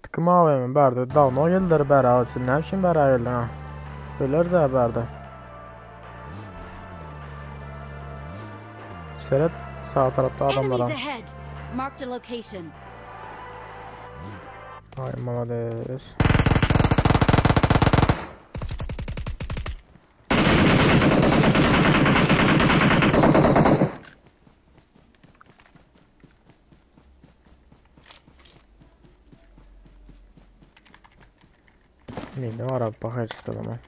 Speaker 1: Tıkım AVM bärde down o geldiler bära alsın. Ne biçim bära geldi ha? Öler de bärde. Seret sağ tarafta
Speaker 9: Enemies
Speaker 1: adamlar.
Speaker 9: ahead. Marked a location.
Speaker 1: Ay malades. Ne var abi bakar işte bana.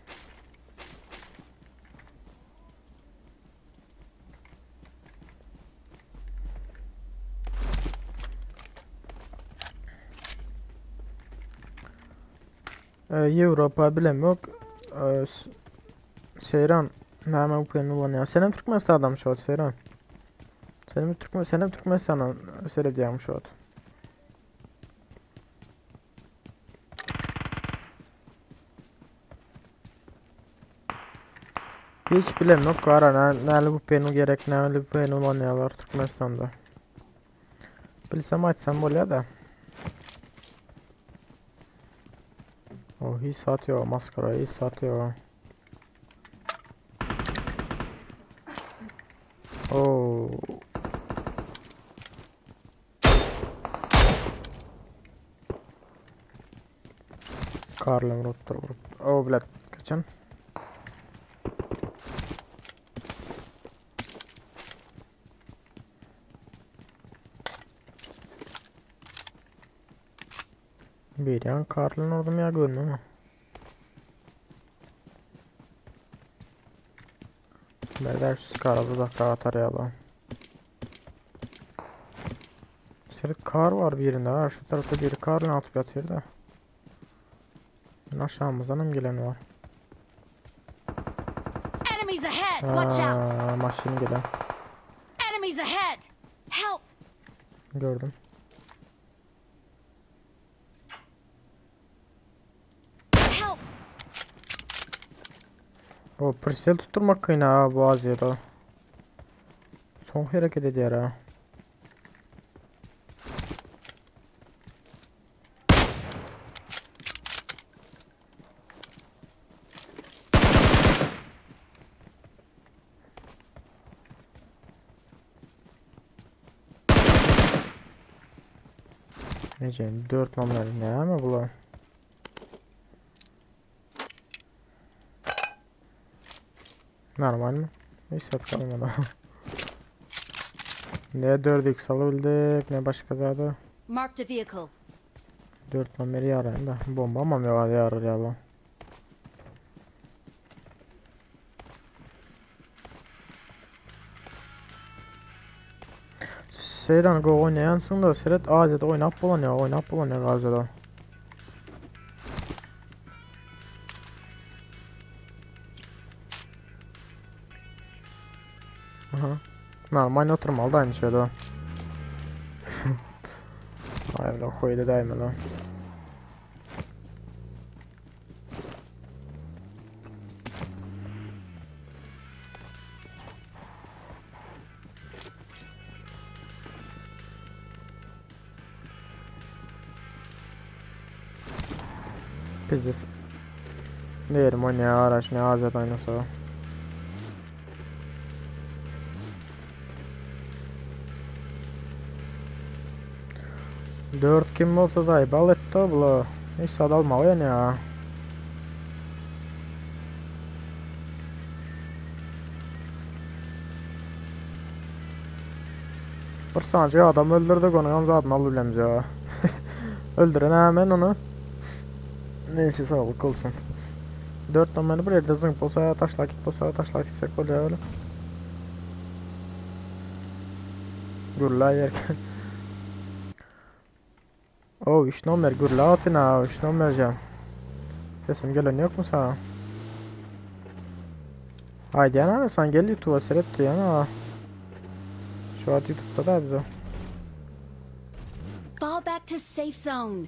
Speaker 1: Avrupa bilem yok. Ee, S- Seyran Näme UPN ulanýar? Senem Türkmenistan'dan şu Seyran. Senem Türkmen Senem Türkmenistan'dan seyredýärmiş şu wagt. Hiç bilem yok gara ne näle VPN gerek näle VPN ulanýarlar Türkmenistan'da. Bilsem açsam bolýar da. Oh hiç satıyor maskara hiç satıyor. Oh. Karla vurup vurup. Oh блядь, kaçan. Bir yan Karl'ın orada mı ya görmüyor mu? Berder şu kara uzakta atar ya lan. Üstelik kar var birinde ha. Şu tarafta bir karla atıp yatıyor da. Aşağımızdan hem gelen var.
Speaker 9: Enemies ahead. Watch out.
Speaker 1: Aa, maşin gelen.
Speaker 9: Enemies ahead. Help.
Speaker 1: Gördüm.
Speaker 9: Help.
Speaker 1: O prisel tutturmak kıyna ha bu Asya'da. Son hareket ediyor ha. Nece 4 nomlar ne mi bular? Normal mi? Hiç satkalmadı. Ne 4x alabildik ne başka zaten.
Speaker 9: Marked a vehicle.
Speaker 1: 4 nomeri yarayın da bomba mı var yarar ya lan. Seyran go oynayansın da Seret Azia'da oynap bulanıyor oynap bulanıyor Azia'da. Aha. Normal oturmalı da aynı şeyde. Ay la koydu daima lan. Pizdes. Ne yerim o ne araç ne Azia'da oynasa. Dört kim olsa zayıf etti abla. Hiç almalı yani ya. Bir sancı adam öldürdük onu yalnız adını alıp ya. Öldüren hemen onu. Neyse sağlık olsun. 4 numaranı bir yerde zınk bolsa taşla git bolsa taşla gitsek bolýar öyle. Gürle yerken. Oh 3 nomer gürle atın ha 3 nomer can. Sesim gelen yok mu sana? Haydi yana sen gel YouTube'a seyret yana. Şu an YouTube'da da bize.
Speaker 9: Fall back to safe zone.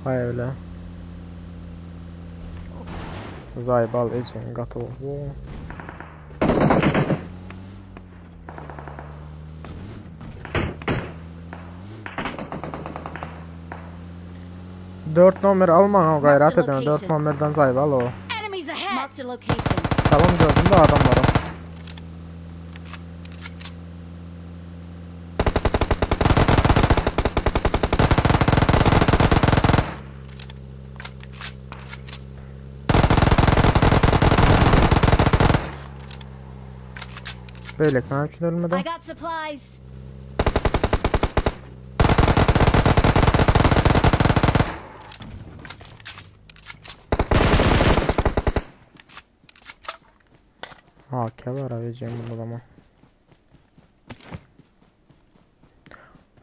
Speaker 1: Ay öyle. Zaybal için gato. Dört nomer alma o gayret edin. 4 nomerden zaybal o.
Speaker 9: Enemies ahead. Marked a location.
Speaker 1: Tamam gördüm de adamları. Böyle ne için ölmedi?
Speaker 9: I got supplies.
Speaker 1: AK var vereceğim bunu adama.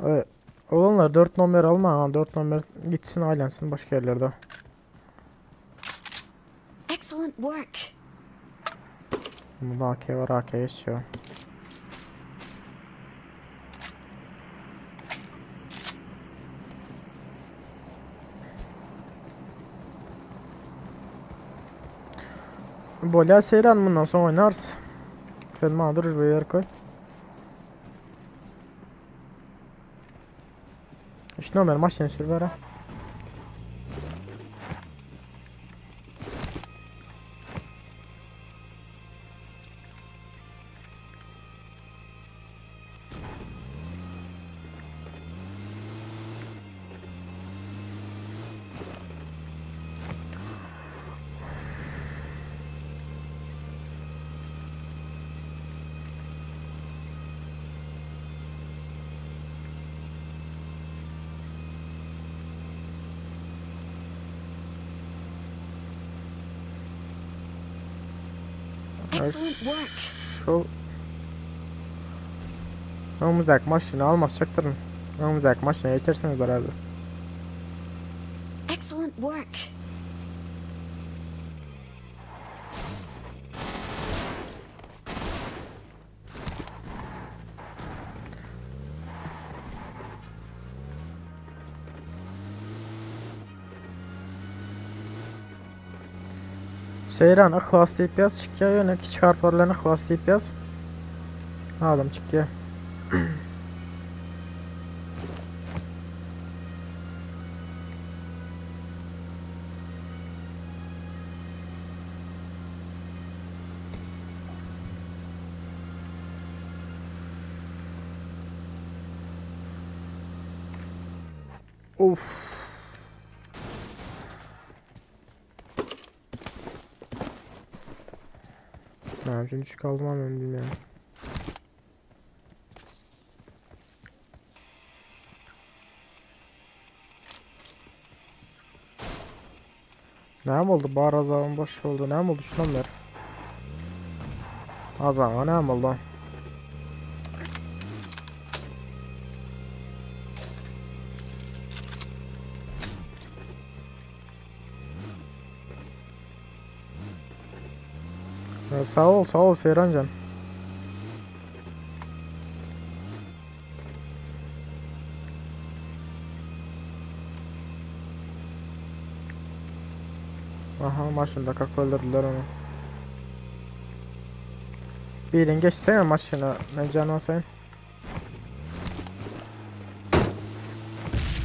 Speaker 1: Evet. Olanlar 4 nomer alma ha 4 nomer gitsin ailensin başka yerlerde.
Speaker 9: Excellent work.
Speaker 1: Bunda AK var AK geçiyor. Bolya Seyran bundan sonra oynarız. Sen mağdur bir yer koy. 3 nomer maşını sür ver ha.
Speaker 9: Excellent work.
Speaker 1: Şu Önümüzdeki maşını almaz çaktırın. Önümüzdeki maşını geçersiniz herhalde.
Speaker 9: Excellent work.
Speaker 1: Seyran ıhlas deyip yaz çıkya yöne kiçik harflerle ıhlas deyip yaz. Adam çıkya. Of. Ne yapayım çıkaldım ama ben bilmiyorum. Ne oldu? Bar azabım boş oldu. Ne oldu şundan ver. Azam ne oldu? Ya sağ ol sağ ol Seyrancan. Aha maşında kak öldürdüler onu. Birin geçsene maşına. Ne canı sen?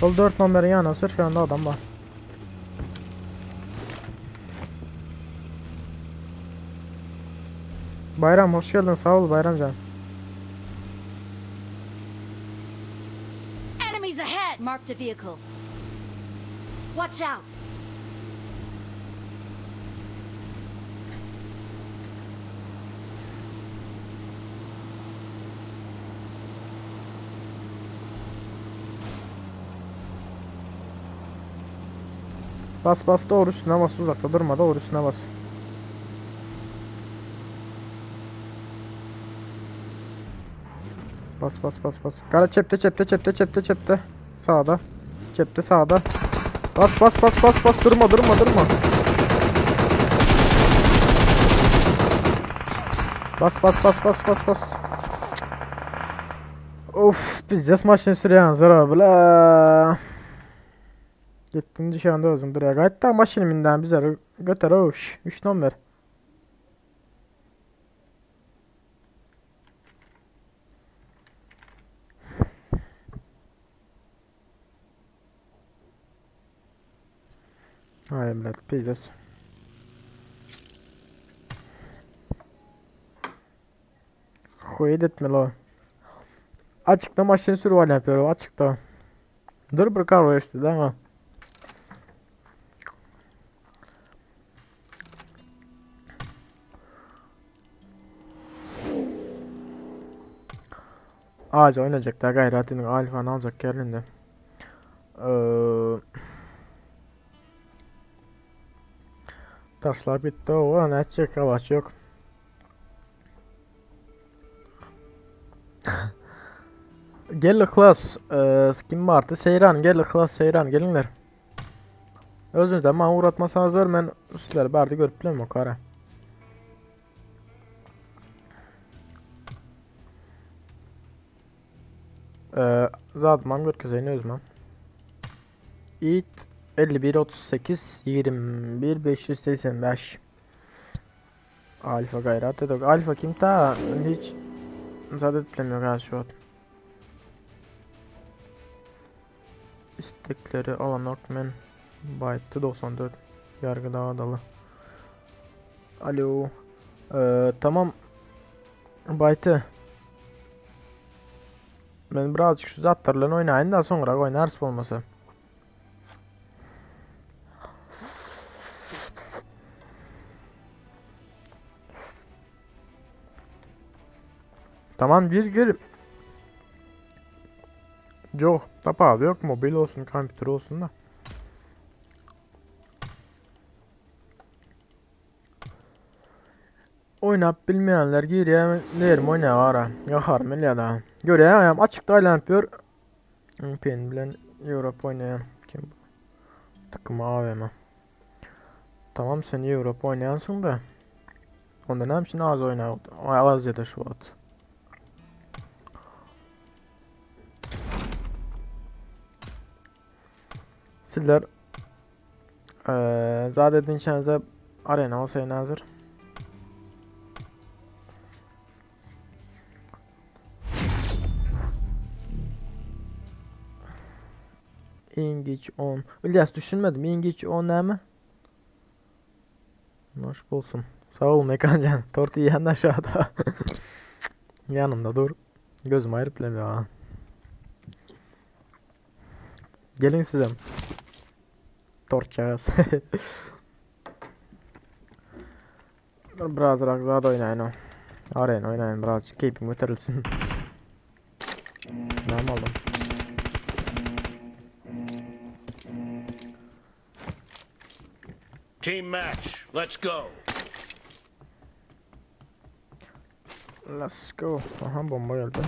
Speaker 1: Ol 4 numaranın yanına sür şu anda adam var. Bayram hoş geldin sağ ol Bayramcan.
Speaker 9: Enemies ahead. Marked a vehicle. Watch out.
Speaker 1: Bas bas dogry üstüne bas uzakda durma dogry üstüne bas. Bas bas bas bas. Kara çepte çepte çepte çepte çepte. Sağda. Çepte sağda. Bas bas bas bas bas durma durma durma. Bas bas bas bas bas bas. Of biz maşyn sürýän zara bile. Gittin düşende özüm duruyor. Hatta maşını minden bize götür o 3 numara. Ay блядь, пиздец. Хуй etme la. Açıkta maşını sürü yapıyor açıkta. Dur bir kar işte değil mi? Ağaca oynayacak da gayretinin alfanı alacak gelinde. Taşlar bitti o ne edecek havaş yok. Gel klas kim vardı? Seyran gel klas Seyran gelinler. Özünüzde bana uğratmasanız var ben sizleri bardı görüp bilemem o kara. Zadman görkezeyini özmem. İt 51 38 21 585 Alfa gayret edik. Alfa kim ta hiç zaten bilemiyor şu an. İstekleri alan Orkmen Byte 94 Yargı Dağdalı. Alo. Tamam. Byte. Ben birazcık şu zatlarla oynayayım da sonra oynarız olmasa. Tamam bir gir. Yok, tapağı yok mobil olsun, kompüter olsun da. Oynap bilmeyenler giriye derim oynaya ara. Yakar ya da. Görüyor ayağım açıkta aylanıp Pen bilen Avrupa oynayan kim bu? Takım AVM. Tamam sen Avrupa oynayansın da. Ondan hem şimdi az oynar. Az ya da şu at. Sizler zaten içinizde arena olsaydı hazır. İngiç 10. İlyas düşünmedim. İngiç 10 ne mi? Hoş bulsun. Sağ ol Mekancan. Tortu yiyen aşağıda. Yanımda dur. Gözüm ayırıp bilemiyor ha. Gelin size. Tort çağız. Biraz daha da oynayın o. Arayın oynayın birazcık keyfim götürülsün. Ne aldım?
Speaker 10: Team match. Let's go.
Speaker 1: Let's go. Aha bomba geldi.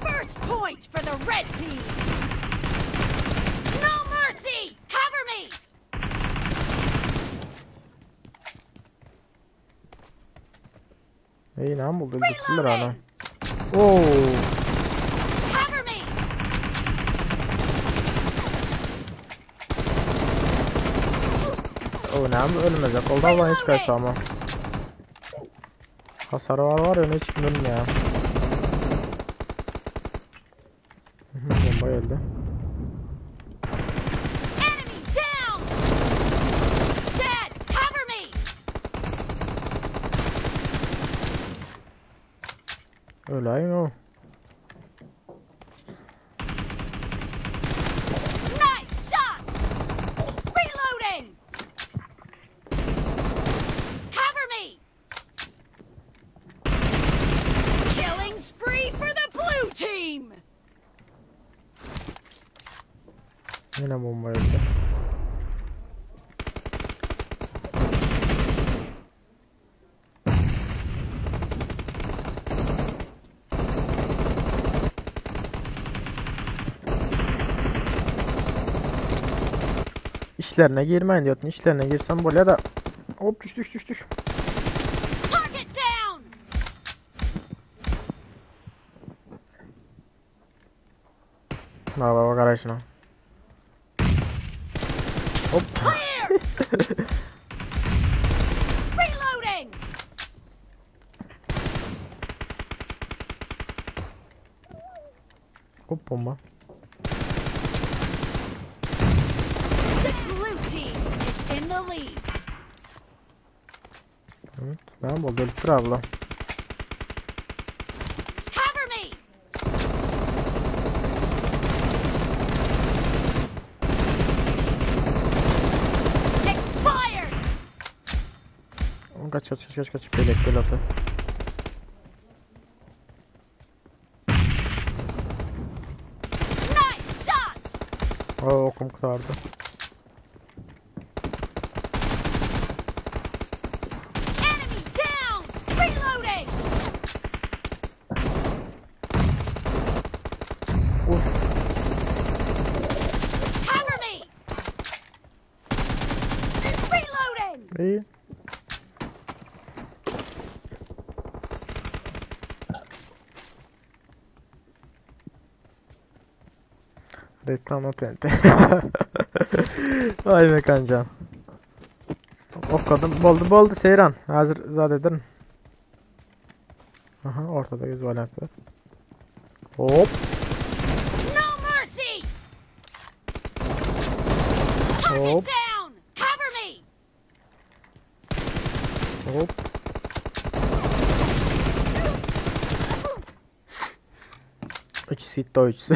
Speaker 9: First point for the red team. No mercy. Cover me.
Speaker 1: İyi lan buldu. Gittiler ana. Oo.
Speaker 9: Cover me.
Speaker 1: O ne ölmeyecek. Oldu Allah hiç kaçtı ama. Hasarı var ya ne çıkmıyorum ya. Bomba geldi.
Speaker 9: Enemy down. Dead. Cover me.
Speaker 1: Öyle o.
Speaker 9: Nice shot. Reloading. Cover me.
Speaker 1: Yine bomba geldi. İşlerine girmeyin diyordun. İşlerine girsem bolýa da. Hop düş düş düş düş.
Speaker 9: Target down.
Speaker 1: Bak bak bak şuna. Hop.
Speaker 9: Reloading.
Speaker 1: Hop bomba.
Speaker 9: The blue team is in the lead.
Speaker 1: Evet. Tamam oldu. Öldür abla.
Speaker 9: Cover me. Expired.
Speaker 1: Kaç kaç kaç kaç kaç. Belek gel atı.
Speaker 9: Nice shot.
Speaker 1: Oo okum kurtardı.
Speaker 9: Enemy down. Reloading.
Speaker 1: Uf.
Speaker 9: Cover me. Reloading.
Speaker 1: İyi. Reklam TNT. Vay be kancan. Okadım. Boldu boldu Seyran. Hazır zat ederim. Aha ortada yüz var. Hop.
Speaker 9: No mercy. Target
Speaker 1: Hop.
Speaker 9: down. Cover me.
Speaker 1: Hop. Üç gitti o üçüsü.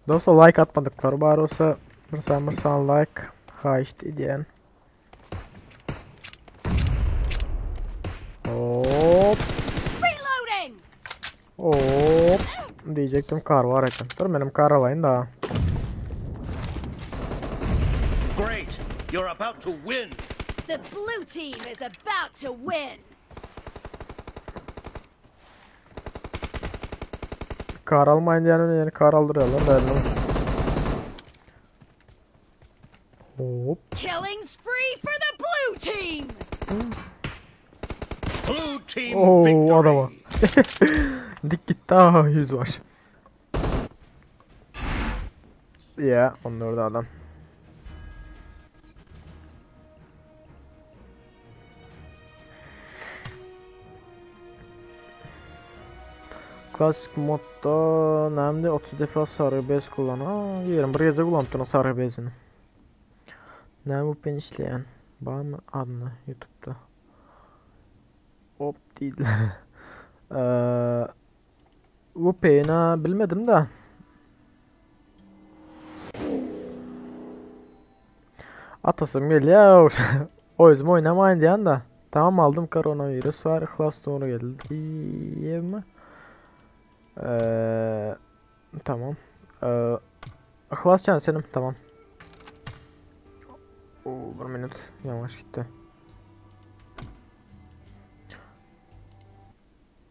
Speaker 1: Dostlar like atmadıkları bari olsa bir sen bir sen like haýyşt edýän. Hop.
Speaker 9: Reloading.
Speaker 1: Hop. Diyecektim kar var eken. Dur benim kar alayım da.
Speaker 10: Great. You're about to win.
Speaker 9: The blue team is about to win.
Speaker 1: Kar almayın diyen yeni kar aldırıyorlar da eline. Hop.
Speaker 9: Killing spree for the blue team.
Speaker 10: Blue team
Speaker 1: Oo
Speaker 10: victory.
Speaker 1: adama. Dik gitti aha 100 var. Ya onlar da adam. Klasik modda nämdi 30 defa sarı bez kullan. Aa, yerim bir gece kullanıp sarı bezini. Näme bu ben işleyen? Var mı adını YouTube'da? Hop değil. Eee bu peyna bilmedim de. Atasım geliyor. O yüzden oynamayın diyen de. Tamam aldım koronavirüs var. İhlas doğru geldi mi? Tamam. İhlas can senim tamam. Oo, bir minut yavaş gitti.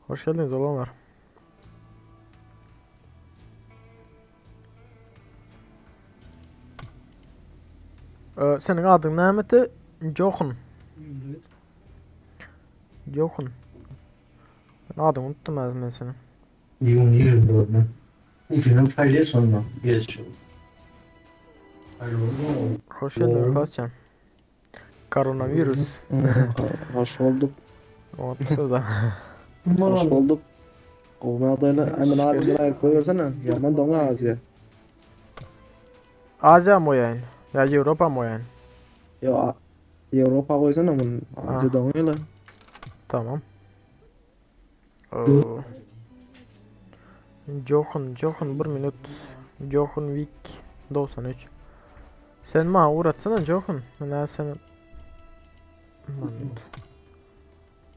Speaker 1: Hoş geldiniz olanlar. Senin adın nämedi? Johan.
Speaker 6: Evet.
Speaker 1: Johan. Ben adını unuttum ben senin.
Speaker 6: 2024'ün 2008 sonuna geçiyor.
Speaker 1: Hoş geldin Klascan. Koronavirüs.
Speaker 14: Hoş bulduk.
Speaker 1: Unutmuşuz da.
Speaker 14: Hoş bulduk. Kovma adayla hemen ağzına ayak koyuversene. Yaman dona ağzı.
Speaker 1: Aziya mı oyun? Ya Avrupa mı oyun?
Speaker 14: Ya Avrupa koysana bunu. Aziya donuyla.
Speaker 1: Tamam. Oo. Johan, Johan bir minut. Johan Wick 93. Sen bana uğratsana Johan. Ben seni... Minut.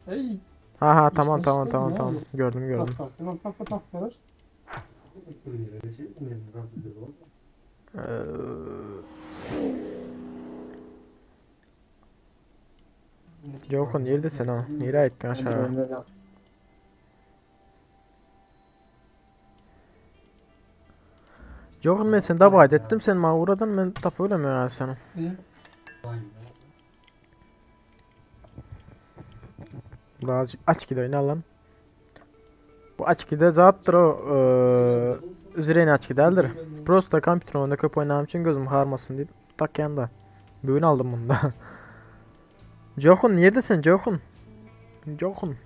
Speaker 6: Hey.
Speaker 1: Ha ha tamam tamam tamam tamam. Gördüm gördüm. Ee, Yok nerede sen ha? Nereye gittin aşağı? Yok ben seni davet ettim sen bana uğradın ben tapı bilemiyorum seni. Birazcık aç gidiyor ne lan? Bu aç gide zattır o üzerine aç giderdir. Prosta kompüter oyunda köp oynamam için gözüm karmasın deyip tak yanda. Bugün aldım bunu da. Jokhun neredesin Jokhun? Jokhun.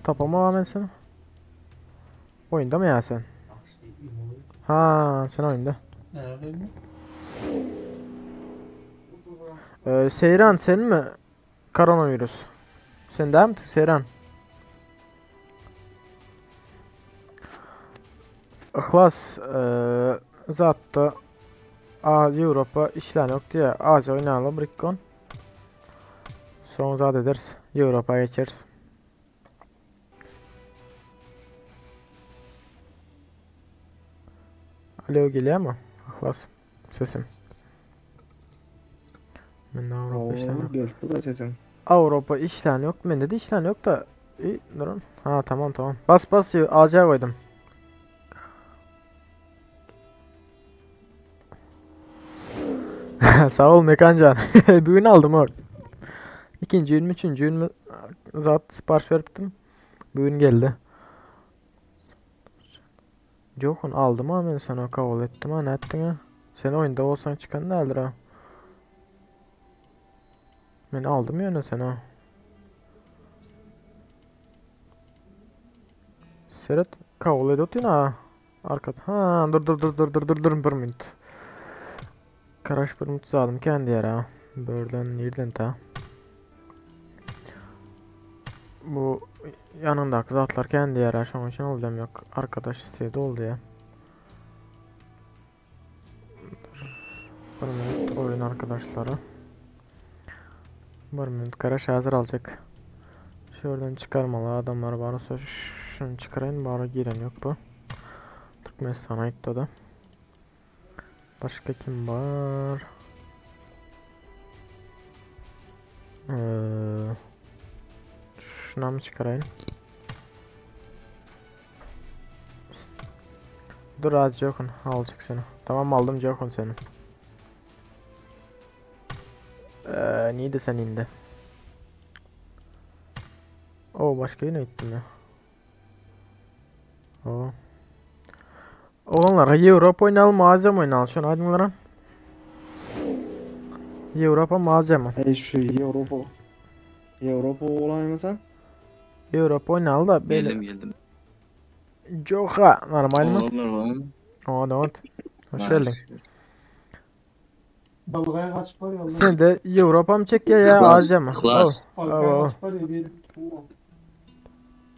Speaker 1: Tapamam ben seni. Oyunda mı ya sen? Ha sen oyunda. Seyran sen mi? Koronavirüs. Sen değil mi Seyran? İhlas zatta A Avrupa işler yok diye Aziya oynayalım Rikkon. Son zat ederiz. Avrupa'ya geçeriz. Alo geliyor mu? İhlas sesim. Ben de Avrupa işler yok.
Speaker 14: Geldi bu sesin.
Speaker 1: Avrupa işler yok. Bende de işler yok da. İyi, durun. Ha tamam tamam. Bas bas Aziya koydum. Sağ ol Mekancan. Bugün aldım o. İkinci gün mü üçüncü gün mü zat sipariş veriptim. Bugün geldi. Jokhun aldım ha ben sana kabul ettim ha ne ettin ha? Sen oyunda olsan çıkan nedir ha? Ben aldım yani sen ha. Seret kabul ediyordun ha. Arka ha dur dur dur dur dur dur dur bir minut. Karaş bir minut aldım kendi yere ha. Buradan nereden ta? Bu yanındaki zatlar kendi yere şu an için olacağım yok. Arkadaş istedi oldu ya. Bir minut oyun arkadaşları. Bir minut Karaş hazır alacak. Şuradan çıkarmalı adamlar varsa şunu çıkarayım bari giren yok bu. Türkmenistan'a gitti da. Başka kim var? Şuna mı çıkarayım? Dur hadi Jokun alacak seni. Tamam aldım Jokun seni. Niye de sen indi? O başka yine gittim ya. O. Oğlanlar Avrupa oynayalım malzeme oynayalım. Şunu hadi bunlara. Avrupa malzeme.
Speaker 14: Hey şu Avrupa. Avrupa olayım sen?
Speaker 1: Avrupa oynayalım da böyle.
Speaker 4: Geldim geldim.
Speaker 1: Joka normal mi?
Speaker 4: Olur mu?
Speaker 1: O evet. Hoş geldin.
Speaker 6: Dalgaya kaç var ya.
Speaker 1: Sen de Avrupa mı çek ya ya Azya mı?
Speaker 4: Klas.
Speaker 1: Oh.
Speaker 6: kaç var ya bir.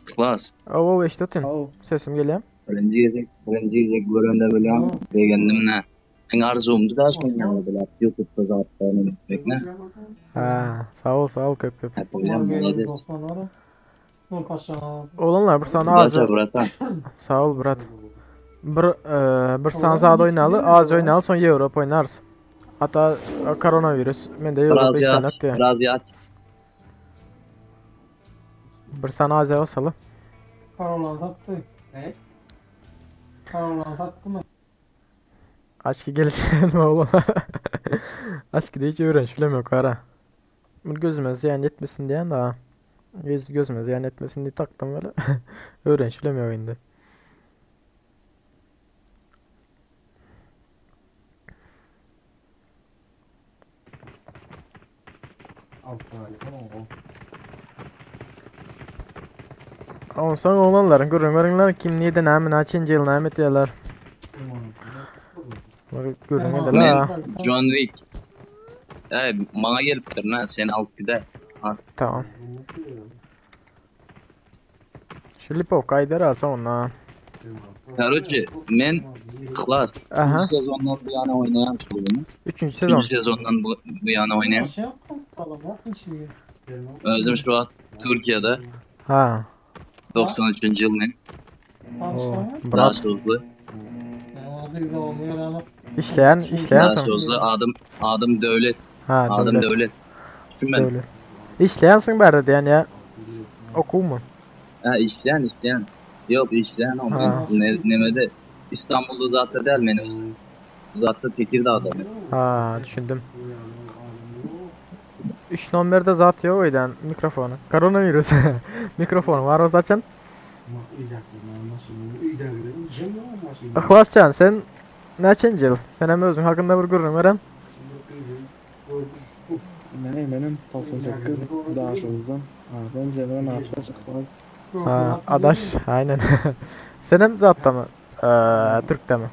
Speaker 4: Klas.
Speaker 1: Oh işte tutun. Sesim geliyor.
Speaker 4: Birinci gezek, birinci gezek görende bilen beğendim ne. En arzumdu da sonra bilen YouTube'da zaten etmek ne.
Speaker 1: Ha, sağ ol sağ ol köp köp.
Speaker 6: Oğlanlar
Speaker 1: Oğlanlar bir sana Azya. Sağ ol brat. Bir bir sana zad oynalı, Azya oynalı, sonra Avrupa oynarız. Hatta koronavirüs, men de Avrupa işlenek diye.
Speaker 4: Biraz yat.
Speaker 1: Bir sana Azya olsalı.
Speaker 6: Karolan sattı. Ne? Karolan sattı mı?
Speaker 1: Aşkı gelişen oğlanlar. Aşkı da hiç öğrenç bilemiyor kara. Bu gözüme ziyan etmesin diyen daha. Göz gözüme ziyan etmesin diye taktım böyle. Öğrenç bilemiyor şimdi. Ondan oğlanların görün kim neydi ne mi açınca yıl ne mi diyorlar. Görün ediler.
Speaker 4: John Wick. Ey, bana gelipdir ne sen alıp gider.
Speaker 1: Tamam. Şu kaydır alsa ondan.
Speaker 4: Короче, men Klas.
Speaker 1: Aha.
Speaker 4: Üçüncü sezondan bu yana oynayan çocuğum.
Speaker 1: Üçüncü sezon.
Speaker 4: Üçüncü sezondan bu yana oynayan. Özüm şu wagt Türkiýede.
Speaker 1: Ha.
Speaker 4: 93-nji ýyl men.
Speaker 1: Oo, brat.
Speaker 4: Daşoguzly.
Speaker 1: Işleýän, işleýänsiň.
Speaker 4: Daşoguzly adym adym Döwlet.
Speaker 1: Ha,
Speaker 4: Adym
Speaker 1: Döwlet.
Speaker 4: Döwlet. Kim ben?
Speaker 1: Döwlet. Işleýänsiň bärde diýen ýa okuwmy?
Speaker 4: Ha işleýän, işleýän. Ýok, işleýän o.
Speaker 1: Ha.
Speaker 4: Ne, nemede İstanbul'da zaten değil benim. Zaten Tekirdağ'da men.
Speaker 1: Ha, düşündim. 3 nomerde zat ýok öýden mikrofony. Koronavirus. Mikrofon var o zaten. Yhlasjan sen näçenji ýyl? Sen hem özüň hakynda bir gürrüň berem.
Speaker 14: Menem menem 98 Daşoguzdan. Adam Zemen Atlas Yhlas.
Speaker 1: Ha, adaş, aynen. Sen hem zatda mı? Ee, Türk'te mi?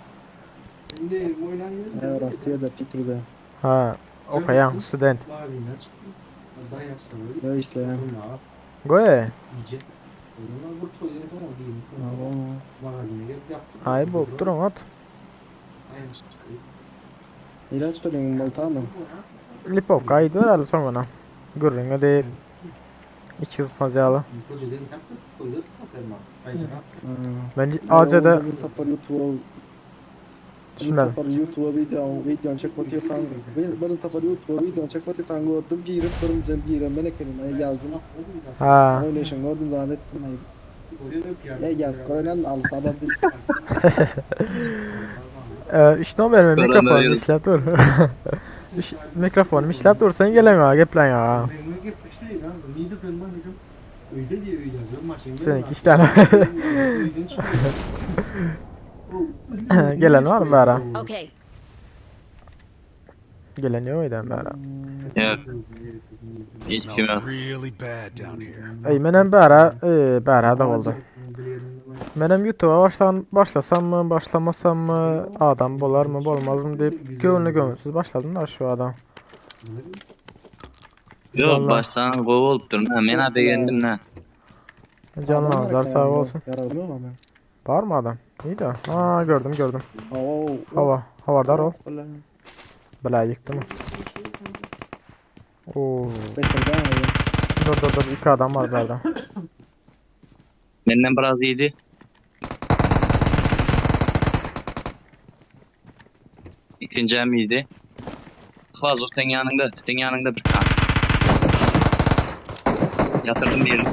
Speaker 14: He, Rossiýada Peter'de.
Speaker 1: Ha, okaýaň, student.
Speaker 14: Ne işleýän.
Speaker 1: Goý.
Speaker 14: Aa,
Speaker 1: Ay bolup dur oňat.
Speaker 14: İlaç söyleyeyim Malta mı?
Speaker 1: Lipovka aýdy bereli soňuna. Gürrüňe diýip. Iç gyzykmaz ýaly. Men Aziýada
Speaker 14: Bir sapar YouTube'a Bir
Speaker 1: Düşünmedim.
Speaker 14: sapar YouTube'a video video çekmek yapan bir, bir sapar YouTube'a video çekmek yapan gördüm girip birinci giren ben ekenim ay yazdım.
Speaker 1: Ha.
Speaker 14: Öyle işin gördüm zannettim ay. Ya yaz koynan al sabah bir
Speaker 1: Ee, üç nomer mi? Mikrofonum
Speaker 4: Koronavirus.
Speaker 1: işläp dur. Üç mikrofonum işläp dur. Sen gelen ya, geplen ya. Seninki işler. Gelen var mı bära?
Speaker 9: Okay.
Speaker 1: Gelen ýok öýden bära.
Speaker 4: Yok. Hiç
Speaker 11: Smells
Speaker 4: kim yok.
Speaker 11: really bad down here.
Speaker 1: Ey menem bära, e, bära da boldy. Menem YouTube'a başlan başlasam mı, başlamasam mı, adam bolar mı, bolmaz mı diýip göwnüli göwnüsiz başladım da şu adam.
Speaker 4: Yok
Speaker 1: Vallahi.
Speaker 4: baştan gov olup dur. Ha, men ha begendim ha.
Speaker 1: Canlanızlar sağ olsun.
Speaker 14: Yaralı mı ama?
Speaker 1: Var mı adam? İyi de. Aa gördüm gördüm.
Speaker 14: Hava
Speaker 1: Hava, havardar ol.
Speaker 14: Ola.
Speaker 1: Bela yıktı mı? Oo.
Speaker 14: Beterden ya.
Speaker 1: Dur dur dur iki adam var burada.
Speaker 4: Benden biraz iyiydi. İkinci hem iyiydi. Fazla sen yanında, sen yanında bir tane. Yatırdım birini.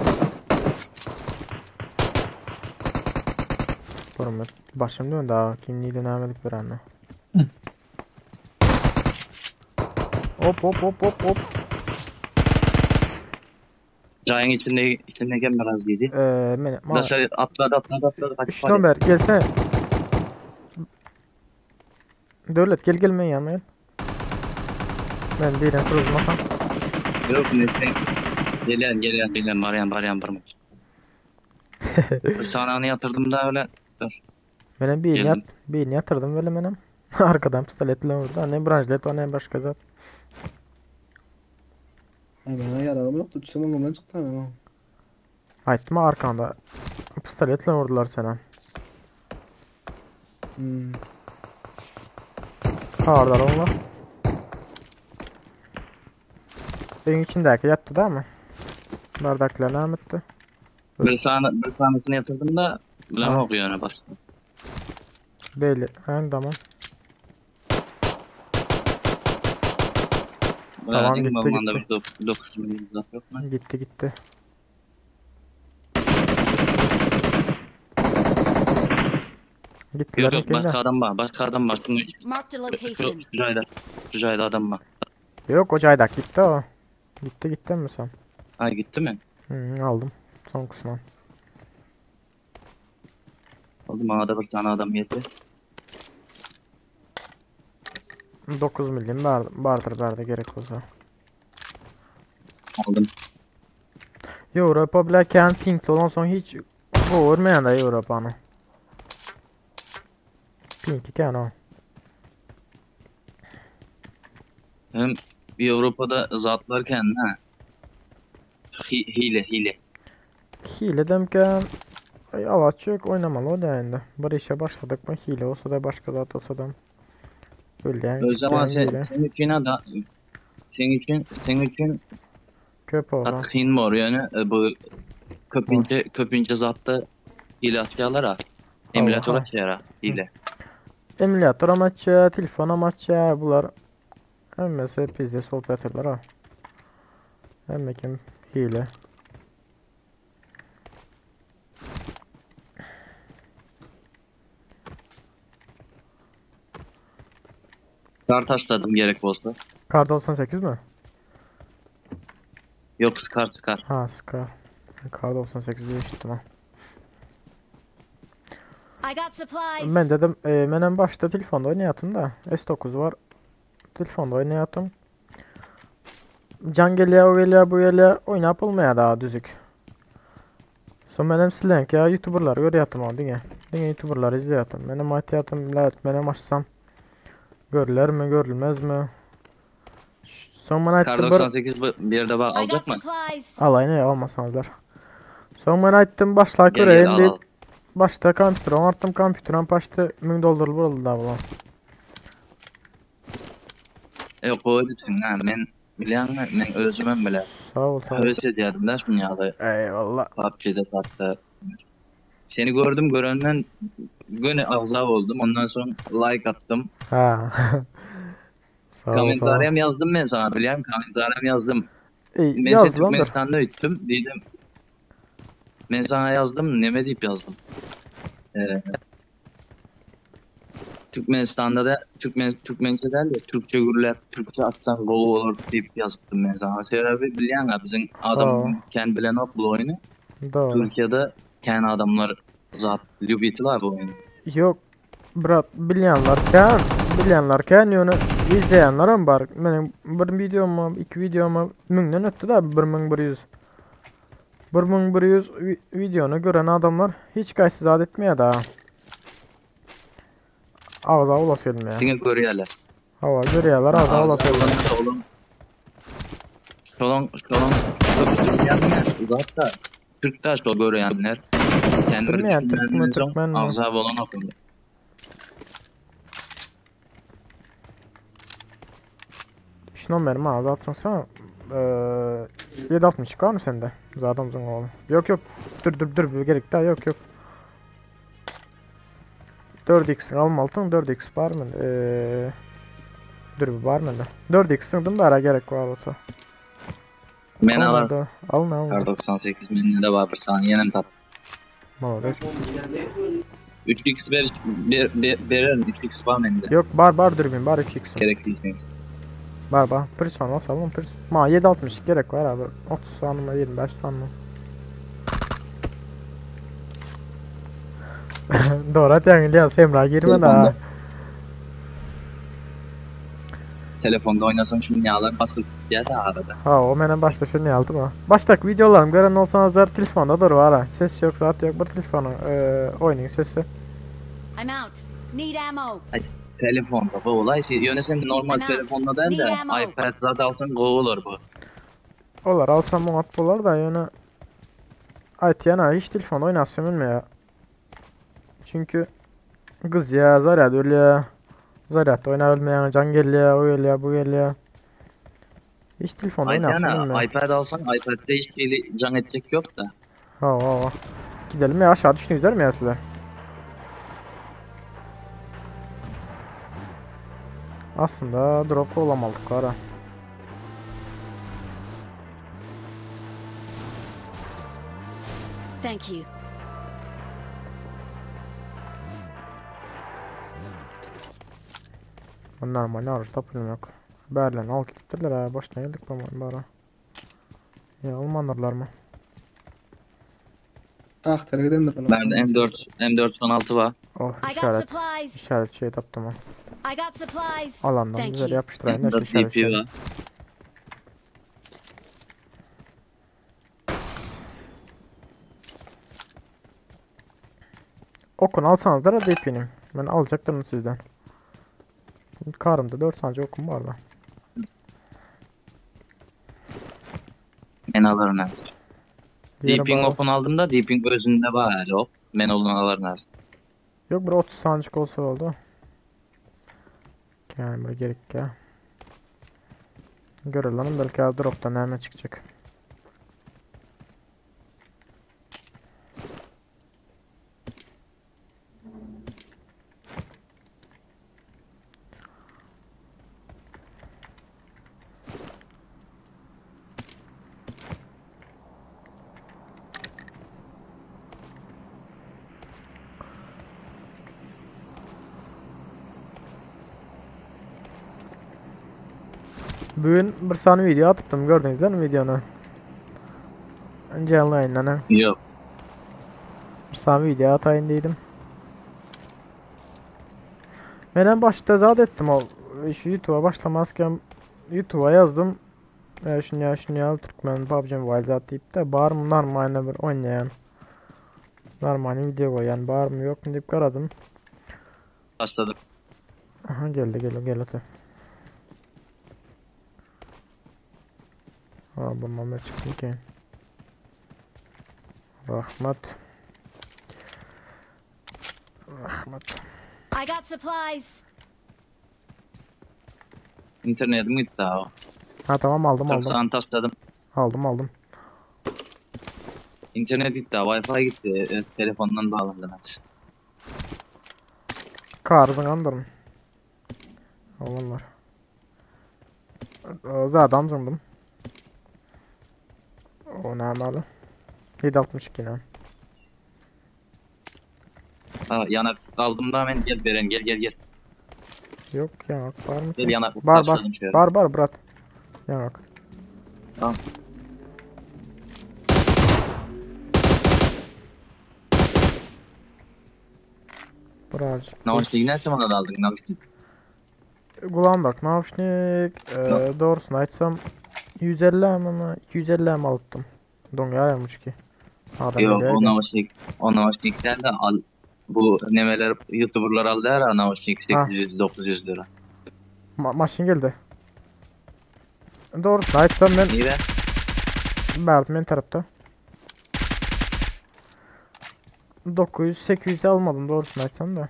Speaker 1: Durun başım döndü ha. Kim neydi ne emedik bir anne. Hop hop hop hop hop.
Speaker 4: Cayın içinde, içindeyken biraz iyiydi.
Speaker 1: Ee, men, ma
Speaker 4: Dışarı atladı atladı atladı. Kaç
Speaker 1: Üç numara gelsene. Devlet gel gel men yanıma gel. Ben değilim kırılma tam.
Speaker 4: Yok ne sen. Gelen gelen gelen barayan barayan barmak. Bir tane yatırdım da öyle. Dur.
Speaker 1: Benim bir
Speaker 4: Geldim.
Speaker 1: yat bir yatırdım böyle benim. Arkadan pistoletle vurdu. Ne branşlet o ne başka zat.
Speaker 14: Ay bana yaralım yoktu. Tüsüm ondan çıktı hemen.
Speaker 1: Aytma arkanda. Pistoletle vurdular sana.
Speaker 14: Hmm.
Speaker 1: Ağırlar onlar. Evin içindeki yattı değil mi? Bardaklar ne etti?
Speaker 4: Bir tane bir tanesini yatırdım da bilemem okuyor öne bastı.
Speaker 1: Belli. Ha, tamam. Tamam,
Speaker 4: Verdim
Speaker 1: gitti,
Speaker 4: babamda
Speaker 1: gitti.
Speaker 4: bir 9 milyon zat yok mu?
Speaker 1: Gitti gitti. Gittiler
Speaker 4: Yok yok
Speaker 1: ilk önce.
Speaker 4: başka adam var. Başka adam var. Şunu,
Speaker 9: Marked a
Speaker 4: şu,
Speaker 9: location.
Speaker 4: şu cayda. Şu cayda adam var.
Speaker 1: Yok o caydak gitti o. Gitti gitti mi sen?
Speaker 4: Ha gitti mi?
Speaker 1: Hı, aldım. Son kısmı.
Speaker 4: Oldu bana da bir tane adam yedi.
Speaker 1: 9 milim var, vardır vardı gerek olsa.
Speaker 4: Aldım.
Speaker 1: Europa bilen pinkli olan son hiç görmeyen de Europa'nı. Pink iken o.
Speaker 4: Hem bir Avrupa'da zatlarken ha. Hile hile.
Speaker 1: Hile demken Ay alaç yok oynamalı o da endi. Bir işe başladık mı hile olsa da başka zat olsa da. Öyle
Speaker 4: O zaman
Speaker 1: yani
Speaker 4: sen, senin için da senin için senin için
Speaker 1: Köp ola.
Speaker 4: Gaty kyn bor ýöne e, bu köpünçe köpünçe zatda hile açýarlar ha. Emulator açýar ha hile.
Speaker 1: Emulator am açýar, telefon am açýar bular. Hemmesi pizdes bolup ýatyrlar ha. Hemme kim hile.
Speaker 4: Kar taşladım gerek bolsa.
Speaker 1: Kar 98 mi?
Speaker 4: Yok skar skar.
Speaker 1: Ha Scar. Kar 98 diye işittim ha.
Speaker 9: I got supplies.
Speaker 1: Men dedim, e, men hem başta telefonda oynayatım da. S9 var. Telefonda oynayatım. Can geliyor, o geliyor, bu geliyor. Oynayıp olmaya daha düzük. Son men hem silenk ya YouTuber'lar görüyatım o diňe. Diňe YouTuber'lar izleyatım. Men hem aytıyatım, la men hem açsam. Görüler mi, görülmez mi? Son men
Speaker 4: Kar
Speaker 1: aytdım bir
Speaker 4: 98 bu bir yerde var
Speaker 9: I got
Speaker 4: alacak mı?
Speaker 9: supplies.
Speaker 1: Alay ne almasanızlar. Son men aytdım başla
Speaker 4: Gel gel
Speaker 1: göreyim
Speaker 4: al
Speaker 1: deyip
Speaker 4: al.
Speaker 1: başta kompüter oňartdym, kompüterim başda 1000 dollar boldy da bulan.
Speaker 4: Yok o edipsin ha men bilýän men özümem bile.
Speaker 1: Sağ ol, sağ ol.
Speaker 4: Höwes edýärdim da şuny ýaly.
Speaker 1: Eyvallah.
Speaker 4: PUBG'de hatta. Seni gördüm görenden göni agza oldum. Ondan sonra like attım.
Speaker 1: Ha. Sağ ol, sağ ol.
Speaker 4: Kommentariyam yazdım ben sana bilýän kommentariyam yazdım.
Speaker 1: Ey,
Speaker 4: Men seni
Speaker 1: yazılandır.
Speaker 4: Türkmenistan'da ötdüm dedim. Men sana yazdım neme deyip yazdım. Ee, Türkmenistan'da da Türkmen Türkmençe değil de Türkçe gürler, Türkçe atsan gol olur deyip yazdım ben sana. Sebebi bilýän ha bizim adam
Speaker 1: Ha.
Speaker 4: kendi bilen ok bu oyunu.
Speaker 1: Doğru.
Speaker 4: Türkiye'de kendi adamlar zat lübiyeti bu oyunu.
Speaker 1: Yok brat bilýänler kän, bilýänler kän ýöne izleýänler hem bar. Meniň bir videomy, iki videomy müňden ötdi da 1100. 1100 videony gören adamlar hiç kaysy zat etmeýär da. Ağza ulas gelmeýär.
Speaker 4: Diňe görýärler.
Speaker 1: Hawa görýärler ağza ulas gelmeýär.
Speaker 4: Oğlum. Şolon şolon uzak da Türk taş o görýänler. Kendi
Speaker 1: Bilmeýän Türk mü, Türkmen mi?
Speaker 4: Ağza bolan okundu.
Speaker 1: Şu nomerimi ağza atsan eee 762 var mı sende? Zaten oğlum. Yok yok. Dur dur dur gerek daha yok yok. 4x almaltın 4x var mı? Dur bir var mı? 4x dım da gerek var olsa.
Speaker 4: Men
Speaker 1: Alma
Speaker 4: alar.
Speaker 1: da, Alın alın.
Speaker 4: Kar 98 mende de var bir saniye tap.
Speaker 1: Malades.
Speaker 4: 3x ver, ver, ver, verelim 3x var mende.
Speaker 1: Yok bar bar dürbün bar 3x.
Speaker 4: Gerekliyse.
Speaker 1: Bar bar. Pırs olmaz alın pırs. Ma 7.60 gerek var abi. 30 saniye 25 saniye. Doğru atyan İlyas Emrah girme daha.
Speaker 4: Telefonda oynasam şimdi yağlar basıp gel de arada.
Speaker 1: Ha o menen başta şunu aldı mı? Baştak videolarım gören olsanızlar telefonda dur var ha. Ses yok zat yok bu telefonu oynayın sesi.
Speaker 9: I'm out. Need ammo.
Speaker 4: Ay, telefonda bu olay şey. Yöne sen normal
Speaker 9: I'm out.
Speaker 4: telefonda değil de
Speaker 9: Need ammo.
Speaker 4: iPad zaten alsan go olur bu.
Speaker 1: Olar alsam on at bolar da ýöne Aytýan hiç telefonda oynasam bilmeýär. Çünkü kız ya zaryad ölýär. Zaryad oyna bilmeýän can gelýär, o gelýär, bu gelýär. Hiç telefonda oynasam
Speaker 4: Aytýan
Speaker 1: bilmeýär.
Speaker 4: iPad alsan iPad'de hiç şeyli can edecek yok da.
Speaker 1: Ha ha ha. Gidelim ya aşağı düştünüz değil mi ya sizler? Aslında drop olamadık var ha.
Speaker 9: Thank you.
Speaker 1: Onlar mı ne arı tapılım yok. Berlin al gittiler ha başına geldik bu bara. Ya Almanlarlar mı?
Speaker 14: Ah tergiden de falan.
Speaker 4: Bende M4 M416 var.
Speaker 1: Oh
Speaker 9: I got
Speaker 1: işaret.
Speaker 9: supplies.
Speaker 1: İşaret şey taptım ha.
Speaker 9: I got supplies.
Speaker 1: Alandan
Speaker 9: Thank
Speaker 1: güzel
Speaker 9: you.
Speaker 1: yapıştırayım da şu
Speaker 4: M4
Speaker 1: işaret
Speaker 4: DP
Speaker 1: şeyi.
Speaker 4: var.
Speaker 1: Okun alsanız da DP'nin. Ben alacaktım sizden. Karımda 4 tane okum var da.
Speaker 4: Men alırım az.
Speaker 1: Diğeri
Speaker 4: Deepin
Speaker 1: bağlı.
Speaker 4: okun aldım da Deepin özünde var hele ok. Men olun alırım az.
Speaker 1: Yok bir 30 sancık olsa oldu. Yani buraya gerek ya. Görelim belki drop'tan hemen çıkacak. Bugün bir sany video atypdym, gördüňizmi videony? Canly ýaýyndan.
Speaker 4: Yok.
Speaker 1: Bir sany video ataýyn diýdim. Menem başda zat etdim o şu YouTube'a başlamazken YouTube'a yazdım. E, şunu ya şunu ya Türkmen PUBG Mobile zat diýip de bar mı normalde bir oynayan. Normal video koyan bar mı yok mu deyip garadım.
Speaker 4: Başladım.
Speaker 1: Aha geldi geldi geldi. Hadi. Ha bundan da çıktı ki. Rahmat. Rahmat.
Speaker 9: I got supplies.
Speaker 4: İnternetim gitti abi.
Speaker 1: Ha tamam aldım aldım.
Speaker 4: 90 tasladım.
Speaker 1: Aldım aldım.
Speaker 4: İnternet gitti, Wi-Fi gitti. E, telefondan bağlandım.
Speaker 1: Kardan andırım. Olanlar. Zaten zındım. O ne malı? 762 ne?
Speaker 4: Ha, yanak aldım da hemen gel Beren gel gel gel.
Speaker 1: Yok yanak var mı?
Speaker 4: Gel yanak.
Speaker 1: Bar bar. Bar bar brat. Yanak.
Speaker 4: Tamam.
Speaker 1: Birazcık.
Speaker 4: Nauşnik ne zaman aldın nauşnik?
Speaker 1: Kulağım bak nauşnik doğrusunu aytsam 150 ama 250 mi alıptım. Dongar ki.
Speaker 4: Adam Yok o nauşnik. O nauşnikten de al. Bu nemeler youtuberlar aldı her nauşnik 800-900 lira.
Speaker 1: Maşın geldi. Doğrusunu aytsam ben.
Speaker 4: Niye?
Speaker 1: Verdim en tarafta. 900-800 almadım doğrusunu aytsam da.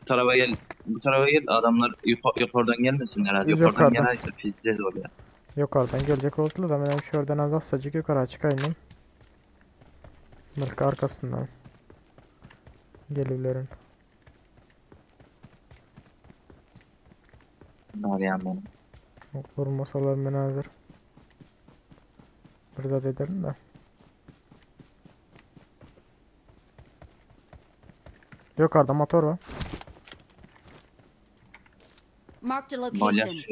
Speaker 4: Bu tarafa gel, bu tarafa gel. Adamlar yukarıdan gelmesin herhalde. Yukarıdan gelirse pizza oluyor.
Speaker 1: Yukarıdan gelecek oldular da ben şuradan az azıcık yukarı çıkayım. Belki arkasından gelirlerin.
Speaker 4: Arayan beni.
Speaker 1: Vurmasalar ben hazır. Burada dedim de. Yukarıda motor var.
Speaker 9: Marked a location.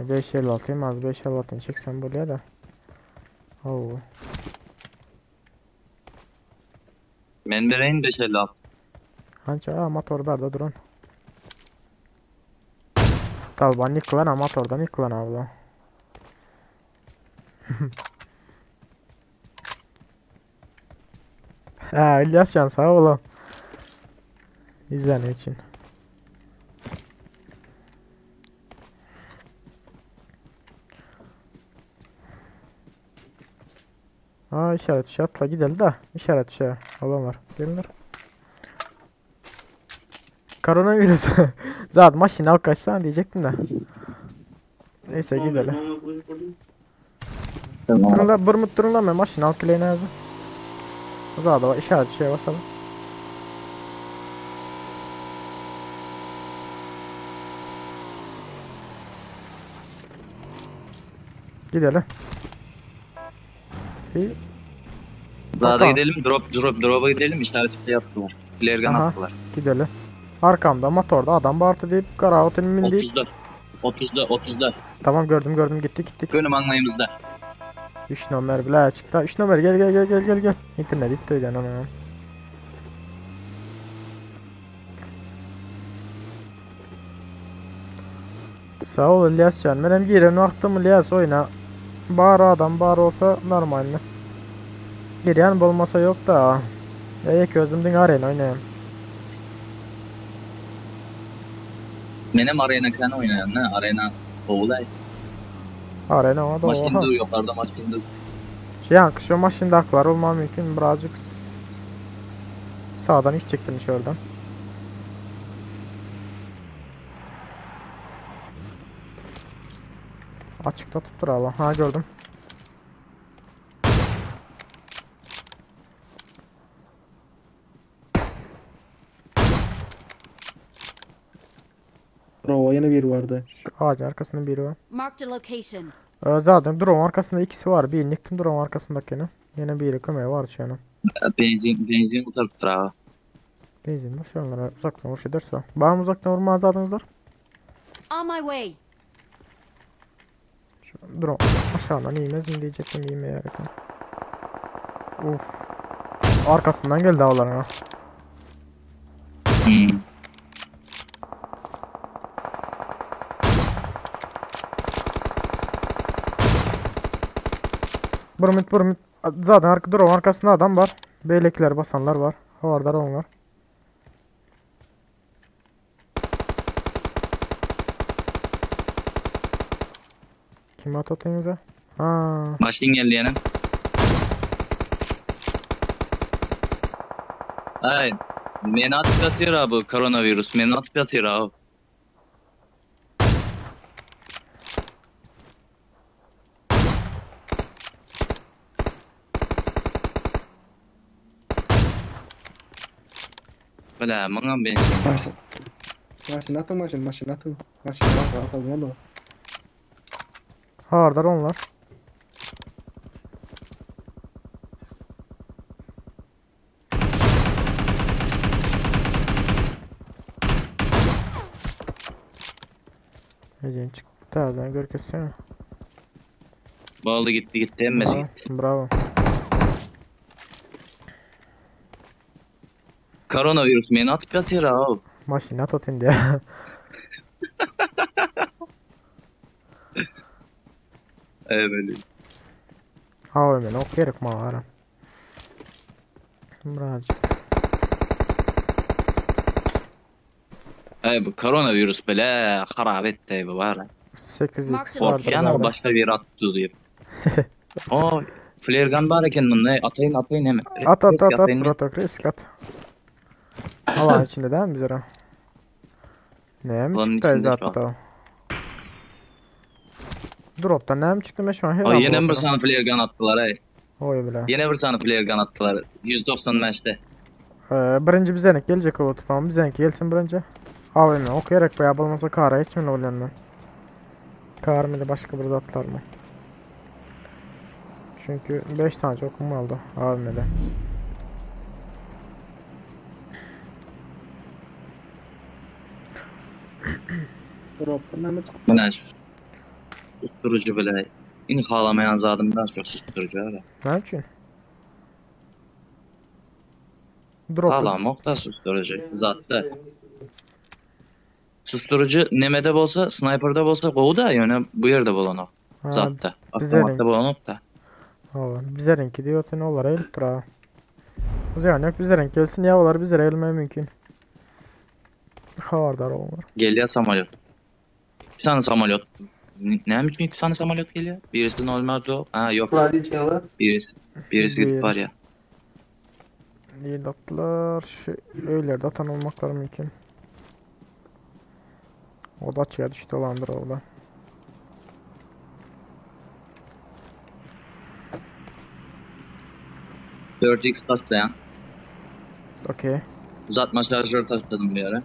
Speaker 9: 5.56 az 5.56 çeksem buraya da. Oo.
Speaker 4: Men bereýin 5.56.
Speaker 1: Anca motor barda durun. Talban yıkılan motordan yıkılan abla. Ha İlyas can sağ ol. İzlene için. Aa işaret şey atla gidelim de işaret şey adam var. Gelinler. Koronavirüs. Zaten maşın al kaçsan diyecektim de. Neyse gidelim. Durun la bırmıt durun la maşın al kileyine yazın. Zaten işaret şey basalım. Gidelim. Bir
Speaker 4: Daha gidelim, drop'a gidelim, işaret şey yaptılar. Flaregun attılar.
Speaker 1: Gidelim. Arkamda motorda adam vardı deyip karaote'nin bindi.
Speaker 4: 30'da 30'da.
Speaker 1: Tamam gördüm gittik.
Speaker 4: Önüm anlayımızda.
Speaker 1: 3 numara bile açıkta. 3 numara gel gel. İnternet gitti öyle anam. Sağ ol İlyas can. Benim giren vaktim İlyas oyna. Bar adam bar olsa normalde. Giren bolmasa yok da. Ya közüm din arena oynayayım.
Speaker 4: Benim arena kan oynayan ne? Arena oğlay.
Speaker 1: Arena o da
Speaker 4: Maşın dur yukarıda maşın dur.
Speaker 1: Şey şu maşın daklar olma mümkün birazcık sağdan iş çektin şuradan. Açıkta tuttur Allah. Ha gördüm.
Speaker 14: Bravo yine bir vardı.
Speaker 1: Şu ağacın arkasında biri var.
Speaker 9: Marked a location.
Speaker 1: Ee, zaten drone arkasında ikisi var. Birini yıktım drone arkasındakini. Yine biri kömeği var şu an.
Speaker 4: Benzin, benzin kurtarıpdyr aga.
Speaker 1: Benzin boş onlara uzaktan vuruş ederse. Var mı uzaktan vurma azadınızlar?
Speaker 9: On my way.
Speaker 1: Şu drone aşağıdan iğmez mi diyecektim iğmeye gerek yok. Uf. Arkasından geldi avların ha.
Speaker 4: Hmm.
Speaker 1: Burmit burmit. Zaten arka drone arkasında adam var. Beylikler basanlar var. Havardar onlar. Kim at atıyorsunuz Ha.
Speaker 4: Maşin geldi ýene. Ay, meni atyp ýatyr ha bu koronavirus. Meni atyp ýatyr ha. Bile, muňam benzin.
Speaker 14: Maşyn. Maşyn atyň maşyn maşyn atyň. Maşyn atalım onu.
Speaker 1: Havardar onlar. Ecen çıktı ağzına görkesene.
Speaker 4: Boldy gitdi gitdi hemmesi
Speaker 1: Bravo.
Speaker 4: gitdi.
Speaker 1: Bravo.
Speaker 4: Koronavirus meni atyp ýatyr ha.
Speaker 1: Maşyn at atın diye.
Speaker 4: Evet.
Speaker 1: AVM'ni ok gerek mağara. Birazcık.
Speaker 4: Ay bu koronavirus bile harap etdi bu bar.
Speaker 1: 8x vardır
Speaker 4: Korkýan o
Speaker 1: zaten.
Speaker 4: başga bir atyp diýip. O flare gun bar eken bunda. Atayyn atayyn hemen.
Speaker 1: At at at at
Speaker 4: Atayyn.
Speaker 1: Protok risk at. Alan içinde değil mi bizlere? Ne mi
Speaker 4: Alanın
Speaker 1: çıktı
Speaker 4: içinde şu an.
Speaker 1: zaten o? Drop'tan ne mi çıktı ben şu an
Speaker 4: Ay
Speaker 1: helal
Speaker 4: ýene bir
Speaker 1: drop'una.
Speaker 4: sany flare gun atdylar ay.
Speaker 1: Oy bile.
Speaker 4: Ýene bir sany flare gun atdylar. 195'te.
Speaker 1: Ee, birinci bizenik gelecek o tamam bizenik gelsin birinci. AVM okuyarak veya bulmasa kara hiç mi oluyorum ben? Kar mıydı başka bir zatlar mı? Çünkü 5 tane çok mu aldı AVM'de.
Speaker 14: Drop'tan näme çykdy?
Speaker 4: Mine susturucu bile. Iň halamaýan zadym da şu susturucu öyle.
Speaker 1: Ne için? Drop.
Speaker 4: Halamok da susturucu. Zatda. Susturucu nemede bolsa, sniper'da bolsa gowy da ýöne bu ýerde bolanok.
Speaker 1: Ha,
Speaker 4: Zatda.
Speaker 1: bize
Speaker 4: Avtomatda bolanok da.
Speaker 1: Aa, bize diyor ne olar eğilip dur ha. O zaman yok bize renk gelsin ya olar bize eğilmeye mümkün. Havardar onlar.
Speaker 4: Gelýär samolyot. Bir tane samolyot. Näme üçin iki tane samolyot gelýär? Birisi normal do. Ha yok. Birisi birisi gidip
Speaker 1: Bir.
Speaker 4: barýar.
Speaker 1: İyi attılar. Şu öylerde atan olmakları mümkün. O da açığa düştü olandır orada.
Speaker 4: 4x taslayan.
Speaker 1: Okey.
Speaker 4: Uzatma şarjör tasladım bir ara.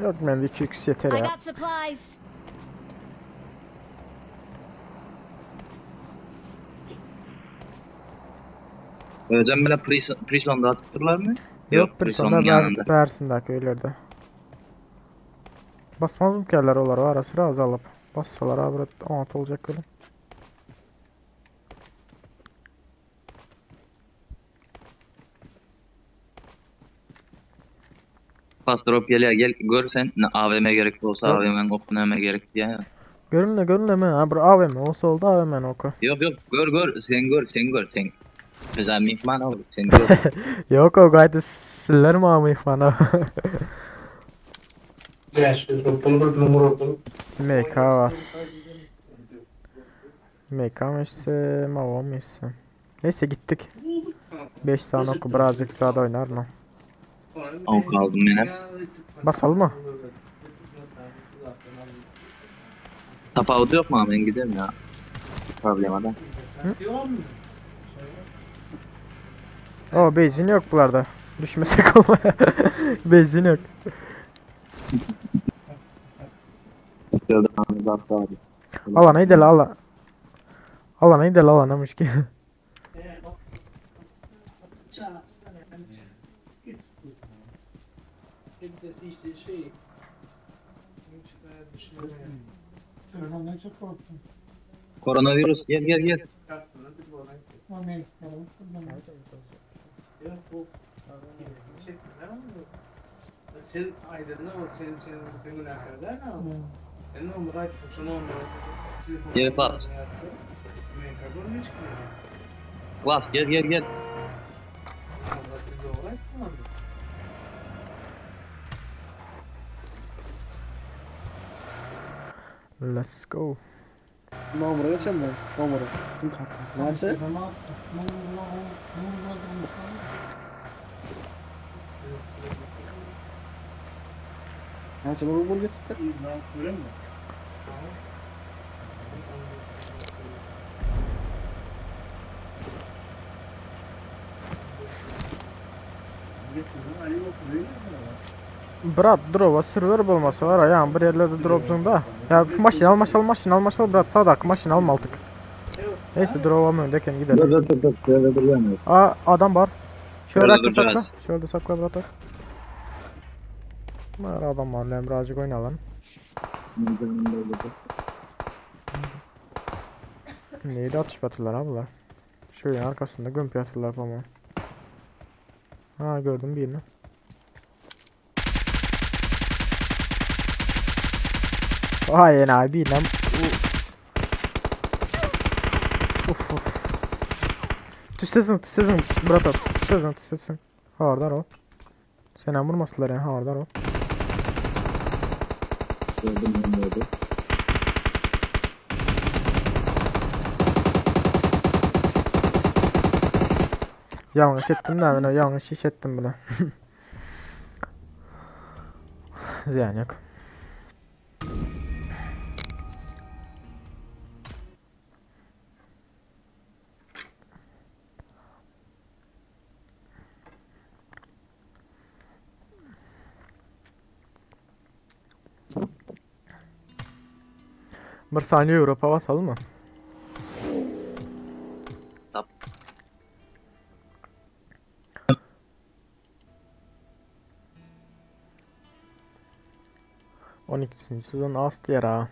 Speaker 1: Yok ben de 2x yeter
Speaker 9: I
Speaker 1: ya.
Speaker 9: got supplies.
Speaker 4: Özem bile prison, prisonda atypdyrlar mı?
Speaker 1: Yok
Speaker 4: prisonun
Speaker 1: Prison'da
Speaker 4: yanında.
Speaker 1: ber, Bersin'deki öylerde. Basmaz mı gelirler olar o ara sıra azalıp. Bassalar abi 16 olacak öyle.
Speaker 4: Fast drop gelýär gel gör sen ne AVM gerek bolsa
Speaker 1: Yok.
Speaker 4: AVM'nin oku näme gerek diye.
Speaker 1: Görünle görünle mi? Ha bir AVM olsa oldu AVM oku.
Speaker 4: Yok yok gör gör sen gör sen gör sen. Biz mihman olduk sen gör.
Speaker 1: Yok o gayet siller mi ama ihmana? MK var. MK mı ise Mavo mu ise? Neyse gittik. 5 tane oku birazcık sağda oynar mı?
Speaker 4: Ok aldım ben hep.
Speaker 1: Basalım mı?
Speaker 4: Tapawudy yok mu ben gidelim ya. Problema da.
Speaker 1: O benzin yok bunlarda. Düşmesek olmaya. benzin yok. Alana gidelim ala. Alana gidelim alana müşki.
Speaker 4: Koronavirus gel gel gel. Gel Klas. Klas gel gel gel.
Speaker 1: Let's go.
Speaker 14: Nomera geçenmi? Nomera. Näçe? Näçe bu bul geçdi?
Speaker 1: Brat drova server bolmasa var ya bir yerlerde dropzunda. Ya şu maşını al maşal maşını al maşal brat sağdaki maşını alma altık. Neyse drova mı öndeken gidelim.
Speaker 4: Dur dur dur dur. Şöyle duruyorum.
Speaker 1: Aa adam var. Şöyle
Speaker 4: Şöyle
Speaker 1: sakla
Speaker 4: duracağız.
Speaker 1: sakla. Şöyle sakla brat. Var adam var lan birazcık oynayalım. Neydi atış batırlar abla? Şöyle arkasında gömüp yatırlar falan. Ha gördüm birini. Vay abi lan. Uf uf. Tüssesin tüssesin brat at. Tüssesin tüssesin. Hardar ol. Sen vurmasınlar yani hardar ol.
Speaker 4: Gördüm ben gördüm.
Speaker 1: Yanlış ettim de ben o yanlış iş ettim bile. Ziyan yok. Bir saniye Avrupa basalım mı?
Speaker 4: Tap.
Speaker 1: On ikinci sezon az diğer ha.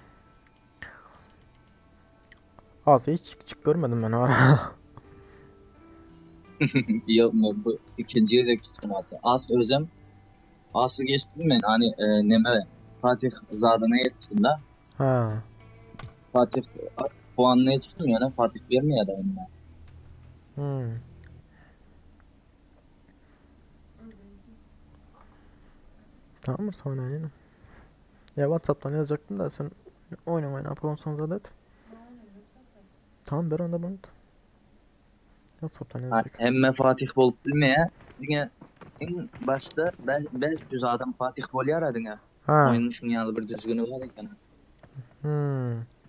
Speaker 1: Az hiç çık görmedim ben ara.
Speaker 4: Yok mu bu ikinci gezek çıktım Aslı. As özüm. Aslı geçtim ben hani neme Fatih zadına yetiştim da.
Speaker 1: Ha.
Speaker 4: Fatih puanına yetiştim yani Fatih vermiyor da onunla.
Speaker 1: Hmm. Tamam mı sonra yine? Ya WhatsApp'tan yazacaktım da sen oynamaya ne yapalım zaten. Tamam ver onda bunu. WhatsApp'tan yazacak.
Speaker 4: Hemme Fatih bolup bilmeye. Yine en başta ben 500 adam Fatih bol yaradın ha.
Speaker 1: Ha.
Speaker 4: Oyunun şunun yanında bir düzgünü var eken.
Speaker 1: Hmm.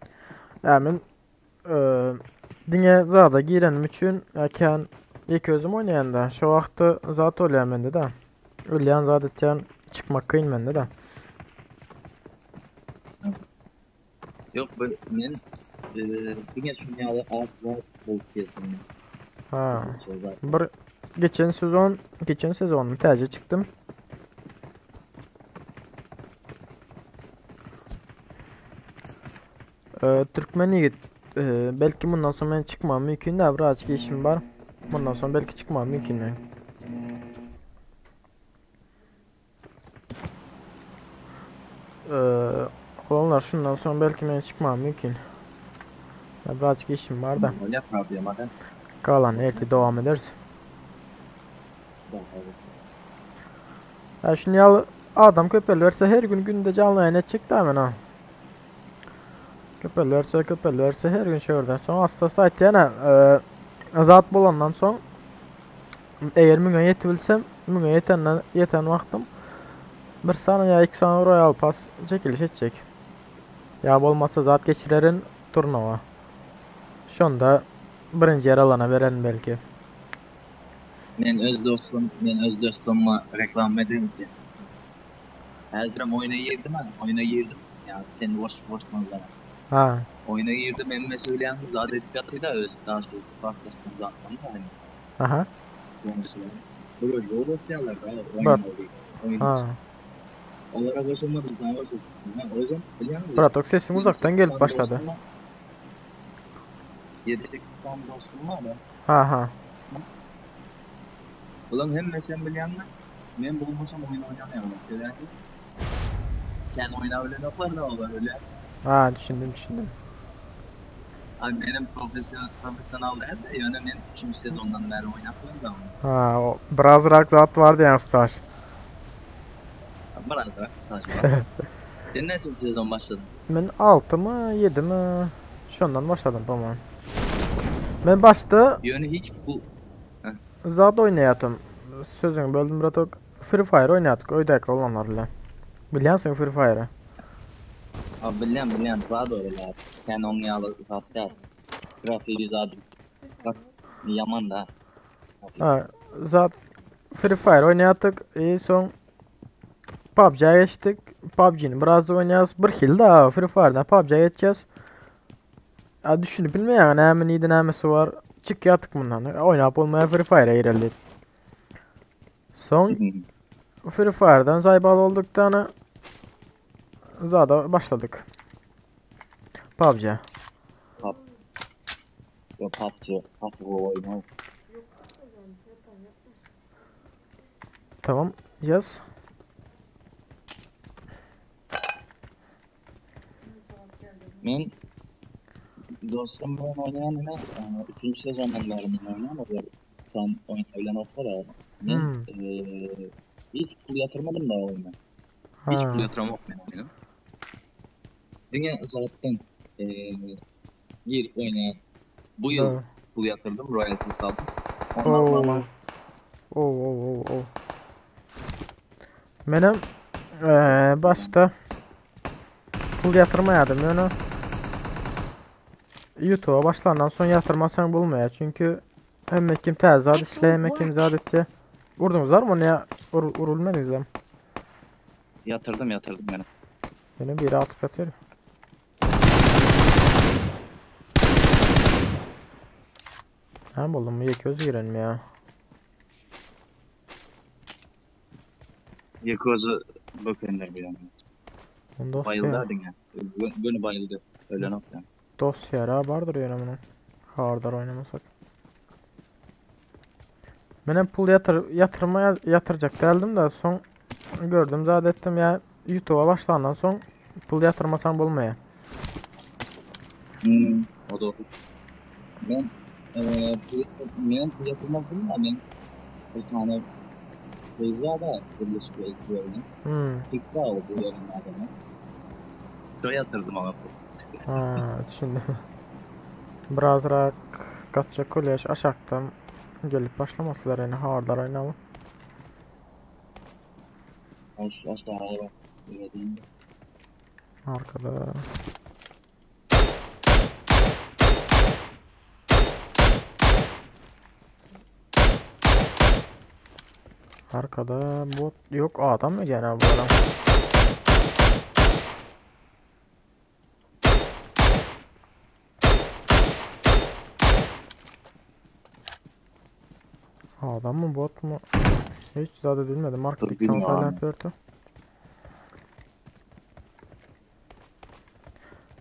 Speaker 1: Ya men diňe zada girenim üçin eken ilk özüm oynayanda şu wagtda zat bolýar mende de. Ölýän zat etýän çıkmak kyn mende de.
Speaker 4: Yok bu men diňe şunun ýaly az zat bolup gezdim.
Speaker 1: Ha. Bir geçen sezon geçen sezon täze çıktım. Türkmen ýigit belki bundan sonra men çıkmam mümkün de birazcık işim var. Bundan sonra belki çıkmam mümkün men. Olanlar şundan sonra belki men çıkmam mümkün. Ya birazcık işim var da.
Speaker 4: Öyle problem hadi.
Speaker 1: Kalan erti devam ederiz. Ya şimdi ya adam köpelerse her gün günde canlı yayın edecek de hemen ha. Köpelerse köpelerse her gün şuradan sonra hastası aytýana zat bolandan soň eger müňe ýetibilsem müňe ýetenden ýeten wagtym bir sany ýa iki sany Royal Pass çekiliş etjek. Ýa bolmasa zat geçirerin turnuva. Şonda birinji ýer alana beren belki.
Speaker 4: Men öz dostum, men öz dostumma reklam ederim ki. Häzirem oýuna girdim ha, oýuna girdim. Ya sen boş boş manzara.
Speaker 1: Ha.
Speaker 4: Oýuna girdim hemmesi bilýäňmi zat edip ýatyda öz daşy klasdaşlaryň zatlaryny da hani.
Speaker 1: Aha.
Speaker 4: Goňşularyň. Bular ýol ösýärler da
Speaker 1: Brat.
Speaker 4: oýnamaly diýip. Oýun.
Speaker 1: Ha.
Speaker 4: Olara goşulmadym sana goşuldym. Ha özem bilýäňmi?
Speaker 1: Bratok sesiň uzakdan gelip başlady.
Speaker 4: 7-8 sany dostum bar da.
Speaker 1: Ha ha.
Speaker 4: Bularyň hemmesem bilýäňmi? Men bolmasam oýun oýnamaýarlar. Sebäbi sen oýnabilenoklar da olar öyle.
Speaker 1: Ha düşündim düşündim.
Speaker 4: Ay benim profesyonel profesyonel değil de yani ben 3. sezondan beri oynatmıyorum da onu.
Speaker 1: Ha o biraz rak zat vardı yani staj.
Speaker 4: Biraz da saçma. Sen ne sezon başladın?
Speaker 1: Men 6 mı 7 mi? Şondan başladım tamam. Men başda
Speaker 4: Yani hiç bu
Speaker 1: zat oynayatım. Sözüňi böldüm bratok. Free Fire oynatdyk öýdäki oglanlar bilen. Bilýänsiň Free Fire'ı.
Speaker 4: Abi biliyorum biliyorum daha doğru ya. Sen onun yağlı zaten. Grafiği zaten. Bak yaman da.
Speaker 1: Ha, zat Free Fire oynatdyk. E soň PUBG'ye geçdik. PUBG'ni biraz da oynayas. Bir hil da Free Fire'dan PUBG'ye geçeceğiz. Ya düşünüp bilmeýän näme neydi nämesi var. Çık ýatdyk bundan. Oynap olmaya Free Fire'a gireldik. Soň Free Fire'dan zaybal olduktan zada başladık. PUBG.
Speaker 4: Pub. Ya PUBG, PUBG oyunu.
Speaker 1: Tamam. Yaz.
Speaker 4: Men dostum ben oynayan yine 3. sezondan beri ben oynayan oluyor. Sen oynayabilen olsa da men
Speaker 1: Hmm.
Speaker 4: eee, hiç pul yatırmadım da oyuna. Hiç pul
Speaker 1: Ha.
Speaker 4: yatıramam ben oyuna. Diňe zaten eee girip oynayan bu yıl
Speaker 1: Evet.
Speaker 4: pul yatırdım, royalty aldım. Ondan
Speaker 1: Oo.
Speaker 4: sonra
Speaker 1: Oo oo oo oo. Menem eee başda pul yatırmayadım ýöne YouTube'a başlandan soň ýatyrmasaň bolmaýar. Çünki hemme kim täze zat isle, hemme kim zat etdi. Vurdunuzlar mı onu ya? Vur, vurulmadınız mı?
Speaker 4: yatırdım yatırdım yani.
Speaker 1: Benim biri atıp yatıyor. Ha buldum mu? Göz girelim ya.
Speaker 4: Yakuza bökenler bir yani.
Speaker 1: Onu dost
Speaker 4: Bayıldı
Speaker 1: ya.
Speaker 4: hadi ya. Gönü bayıldı. Öyle yok yani.
Speaker 1: Dosya vardır yani bunun. Hardar oynamasak. Menem pul yatır yatırmaya yatıracak geldim de son gördüm zat ettim ya YouTube'a başlandan son pul yatırmasan bolmaya.
Speaker 4: Hmm, o da olur. Ben eee pul, ben pul yatırmadım da ben bir tane Feyza da birleşik ekliyorum.
Speaker 1: Hmm.
Speaker 4: Tikra oldu yarın adamı. Şöyle yatırdım ama pul.
Speaker 1: Ha, düşündüm. Birazrak kaçacak kolej aşaktan gelip başlamasılar yani hardar oynama.
Speaker 4: Aş, aşağıya bak. Öyle değil mi?
Speaker 1: Arkada. Arkada bot yok adam mı gene bu adam? Adam mı bot mu? Hiç zaten bilmedim. Arkadaki
Speaker 4: bilmiyorum
Speaker 1: şans
Speaker 4: abi.
Speaker 1: yapıyordu.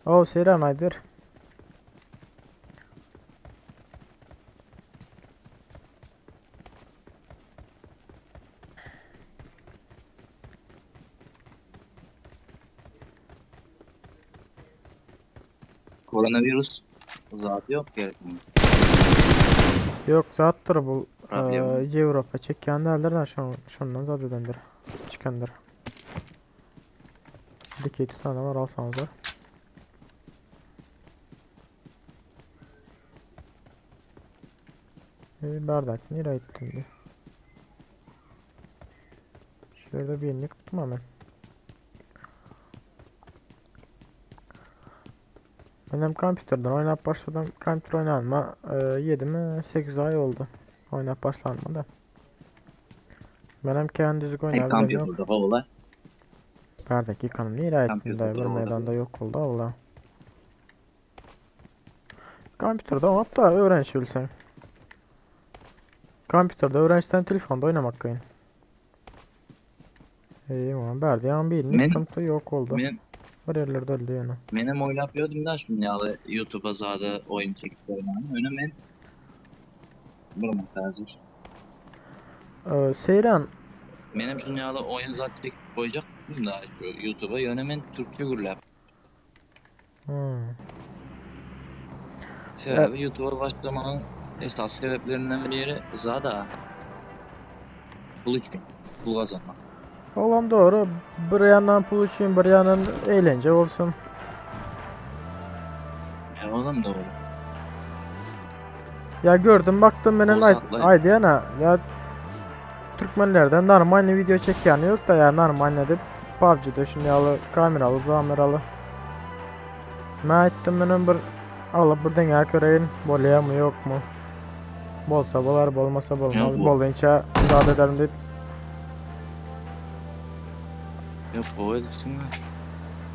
Speaker 1: Oh Seyran Aydır.
Speaker 4: Koronavirüs zatı yok gerek mi?
Speaker 1: Yok zattır bu
Speaker 4: Problem.
Speaker 1: eee Avrupa çekkenlerden şun, şundan zat edendir. Çıkandır. Dikey tutan var alsanız da. Bir bardak nereye gittim bir? Şurada bir yıktım hemen. Benim kompüterden oynayıp başladım. Kompüter oynanma 7 mi 8 ay oldu. Oynayıp başlanma da. Benim kendi düzgün
Speaker 4: Tek
Speaker 1: oynayabilirim yok.
Speaker 4: kompüterde olay.
Speaker 1: Berdeki kanım nereye gittim
Speaker 4: Kompüterde
Speaker 1: de bir
Speaker 4: oldu.
Speaker 1: meydanda yok oldu Allah. Kompýuterde oňat da öwrenişi bilseň. Kompýuterde öwrenişsen telefonda oynamak kyn. Eý, oňa bärde ýaňy birini
Speaker 4: Men-
Speaker 1: ýykdym, ýok boldy.
Speaker 4: Men
Speaker 1: Bir yerlerde öldü ýene.
Speaker 4: menem oýlap ýördüm da şuny ýaly YouTube'a zada oyun çekip goýmagy. Öne men bir montajır.
Speaker 1: Ee, Seyran,
Speaker 4: Menem şuny ýaly oyun zat çekip goýjakdym da şu YouTube'a ýöne men türkçe gürläp.
Speaker 1: Hmm.
Speaker 4: Sebäbi YouTube'a başlamagyň esas sebeplerinden biri zada pul üçin, pul kazanmak.
Speaker 1: Olam doğru. Bir yandan pul için, bir yandan eğlence olsun.
Speaker 4: E olam doğru.
Speaker 1: Ya gördüm baktım benim ay
Speaker 4: Uzaklar.
Speaker 1: aydiyana ya Türkmenlerden normal video çeken yok da ya normal edip PUBG'de şimdi alı kameralı kameralı. Ben ettim benim bir alıp bir dünya köreyim bolya mı yok mu? Bolsa bolar bolmasa bolmaz.
Speaker 4: Yok bu.
Speaker 1: Bolunca müsaade ederim deyip
Speaker 4: Yok o öylesine.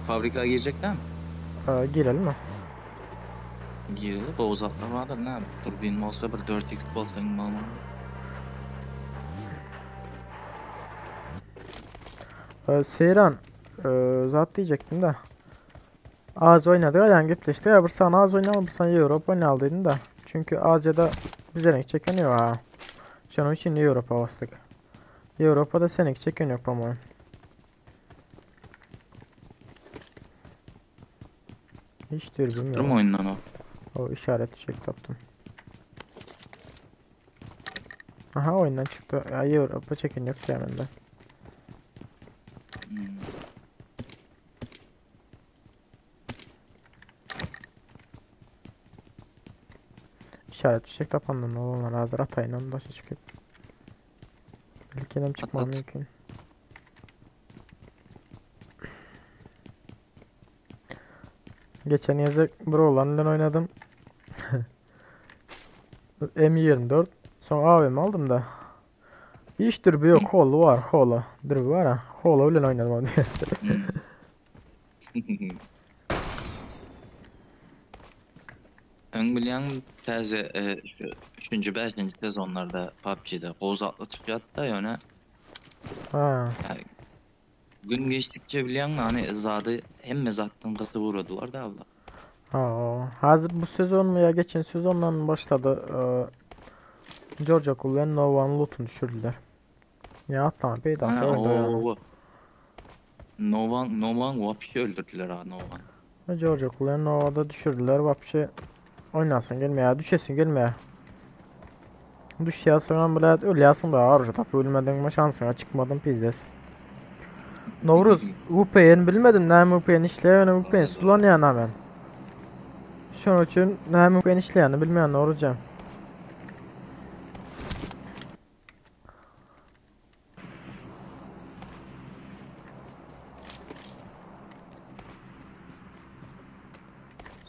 Speaker 4: Fabrika girecekler mi?
Speaker 1: e, girelim mi?
Speaker 4: Girilip o uzaklar vardır ne? Turbin olsa bir 4x olsa normal.
Speaker 1: E, Seyran e, zat diyecektim de. Az oynadı yani gitmişti ya bir sana az oynayalım bir sana Avrupa oynayalım da. Çünkü Asya'da bize renk çeken yok ha. Şunun için Avrupa bastık. Avrupa'da seninki çeken yok ama. Hiç dürbün
Speaker 4: Çıktı mı
Speaker 1: yok.
Speaker 4: oyundan o?
Speaker 1: O işaret çek taptım. Aha oyundan çıktı. Ya Avrupa çeken yok hemen de.
Speaker 4: Hmm.
Speaker 1: İşaret çiçek tapandan olanlar hazır atayın onu da çıkıp. Belki çıkmam
Speaker 4: at.
Speaker 1: mümkün. Geçen yazı Brolan'la oynadım. M24. Sonra AVM aldım da. Hiç dürbü yok. Holo var. Holo. Dürbü var ha. Holo ile oynadım abi.
Speaker 4: Hmm. Ön bilen täze e, şu 3. 5. sezonlarda PUBG'de gozatlı çıkıyor da yöne
Speaker 1: ha.
Speaker 4: gün geçtikçe bilen hani zadı hem zattın kısı vurdular da abla.
Speaker 1: Ha, hazır bu sezon mu ya geçen sezondan başladı. Ee, Georgia Cool'un Nova'nın loot'unu düşürdüler. Ya atlama peydası
Speaker 4: Ha,
Speaker 1: oyunda yani.
Speaker 4: o, o. Novan Novan vapşi öldürdüler ha Novan.
Speaker 1: Georgia Cool'un Nova'da düşürdüler. Vapşi oynasın gelmeye, düşesin gelmeye. Düş ya sonra bile ölüyorsun da arıcı tapı ölmedin mi şansına çıkmadın pizdes. Novruz VPN bilmedim näme VPN işleýän VPN sulanýan hemen. Şonuň üçin näme VPN işleýänini bilmeýän Novruzjan.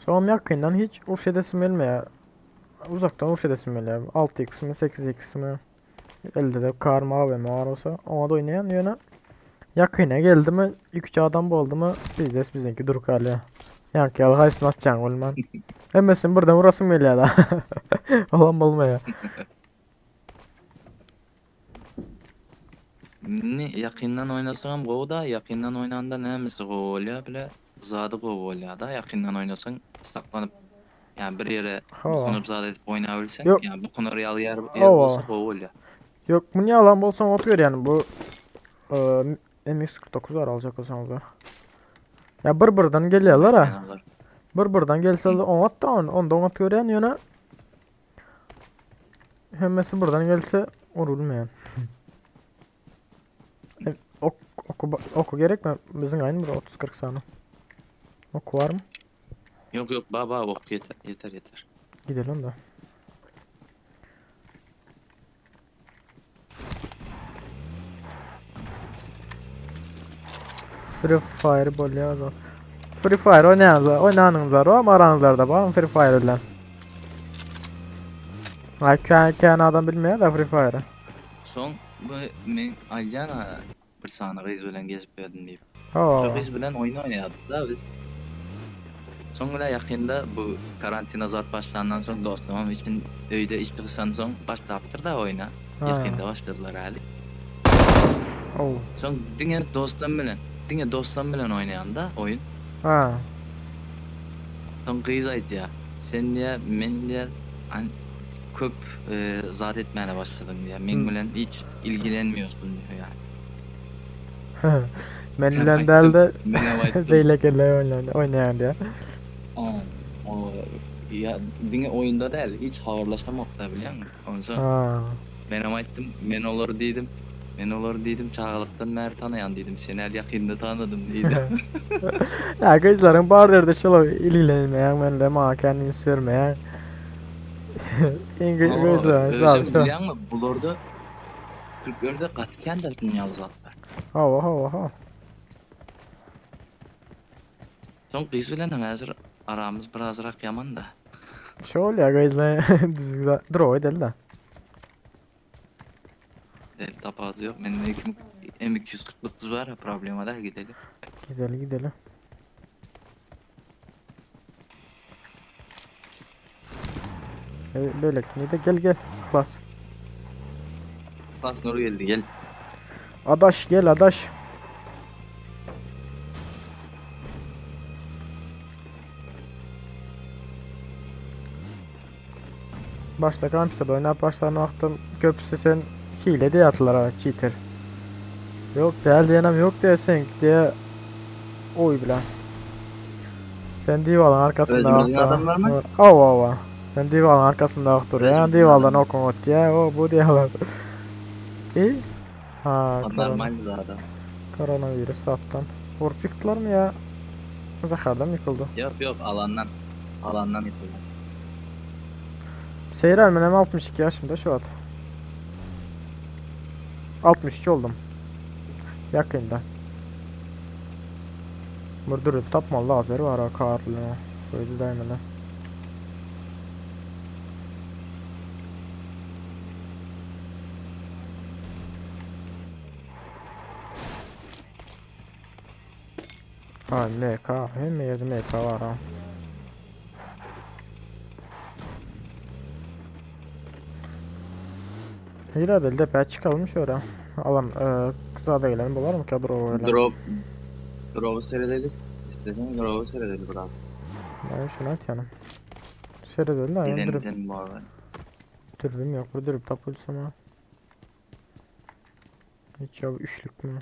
Speaker 1: Soňam ýakyndan hiç uruş edesim gelmeýär. Uzakdan uruş edesim gelýär. 6x mi 8x mi? Elde de kar mı AVM var olsa ona da oynayan ýöne Yakına geldi mi 2-3 adam boldy mı bizdes bizinki duruk hala. Ýanky ýaly haýsyny atjaň bilmän. Hemmesini birden vurasym gelýär da. Olam bolmaýar.
Speaker 4: Ne yakından oynasam go da yakından oynanda nämesi go bolýar bile zady go bolýar da yakından oynasaň saklanıp yani bir yere
Speaker 1: Ha.
Speaker 4: dokunup zat edip oynayabilsen
Speaker 1: Yok.
Speaker 4: yani dokunar ýaly yer, yer
Speaker 1: Hawa.
Speaker 4: bolsa go bolýar.
Speaker 1: Yok bunu yalan bolsaň otuyor yani bu e, MX-49 var alacak olsanız da. Ya bir birden gelýärler ha.
Speaker 4: Oynarlar.
Speaker 1: Bir birden gelse de oňat da on, onda oňat görýän ýöne hemmesi buradan gelse urulmayan. E, ok, oku, oku gerek mi? Bizim aynı bir 30-40 saniye. Oku var mı?
Speaker 4: Yok yok baba ok yeter yeter yeter.
Speaker 1: Gidelim de. Free Fire bolýar o. Free Fire oýnaýanlar, oýnanyňyzlar var mı aranızlarda var mı Free Fire bilen? Ay kän kän adam bilmeýär da Free Fire'ı.
Speaker 4: Son bu men Alyana bir sany gyz bilen gezip berdim diýip.
Speaker 1: Ha.
Speaker 4: Şu gyz bilen oyun oýnaýardyk da biz. Soň bile ýakynda bu karantina zat başlandan soň dostumam için öýde iş çykyşan soň başlapdyr da oýna. Ýakynda başladylar häli.
Speaker 1: Oh.
Speaker 4: Soň diňe dostum bilen, diňe dostum bilen oýnaýan-da oýun.
Speaker 1: Ha.
Speaker 4: Soň gyz aýdýar, sen diýýär, men diýýär, an köp zat etmäne başladyň diýýär, meň bilen hiç ilgilenmiyorsun diýýär ýaly.
Speaker 1: Men bilen däl-de beýlekiler bilen oýnaýan diýýär.
Speaker 4: Ýa diňe oýunda däl, hiç habarlaşamok-da bilýäňmi? Onsoň menem aýtdym, men olary diýdim, men olary diýdim, çagalykdan bäri tanaýan diýdim, seni häli ýakynda tanadym diýdim.
Speaker 1: Ýa gyzlaryň bar derdi şol ilgilenmeýäň men bilen maňa kän üns bermeýäň. Iň gyzlaryň
Speaker 4: zady şo. Bilýäňmi, bularda türklerde gaty kän dertli ýaly zatlar.
Speaker 1: Hawa hawa hawa.
Speaker 4: Soň gyz bilenem häzir aramyz birazrak ýaman-da.
Speaker 1: Şol ýa gyzla düzgün dur oý del-de.
Speaker 4: Del tapawudy ýok. Mende M249 bar, problema däl gideli.
Speaker 1: Gideli gideli. Beýlekini de gel gel. Bas.
Speaker 4: Bas Nur geldi gel.
Speaker 1: Adaş gel adaş. Başda kompýuterde oýnap başlan wagtym köpüsi sen hile diýýärdiler ha cheater. Ýok däl diýenem ýok diýe seňki diýe oý bilen. Sen diwalyň arkasynda
Speaker 4: Özümiziň adamlarmy?
Speaker 1: Hawa hawa. Sen diwalyň arkasynda wagt durýaň, diwaldan okuň otýa, o bu diýýärler. I ha
Speaker 4: Normal zada.
Speaker 1: Koronavirus zatdan. Urup ýykdylarmy ýa zahardan ýykyldy?
Speaker 4: Ýok ýok alandan. Alandan ýykyldy.
Speaker 1: Seýran menem 62 ýaşymda şu wagt. 63 oldum. Ýakynda. Bir dürüp tapmaly lazer bar ha karly. Öýde daýmana. Ha MK, hemme ýerde MK bar ha. Hira depä çykalım şöyle. Alan e, zada gelen bolar mı ki drop'a gelen?
Speaker 4: Drop Drop'u seyredelim. İstesen drop'u seyredelim biraz.
Speaker 1: Ben şunu atyanım. Seyredelim de
Speaker 4: Gidelim
Speaker 1: dürüp.
Speaker 4: gidelim bu arada.
Speaker 1: Dürbüm yok. Bu dürüp tapılsam ha. Hiç ya üçlük mü?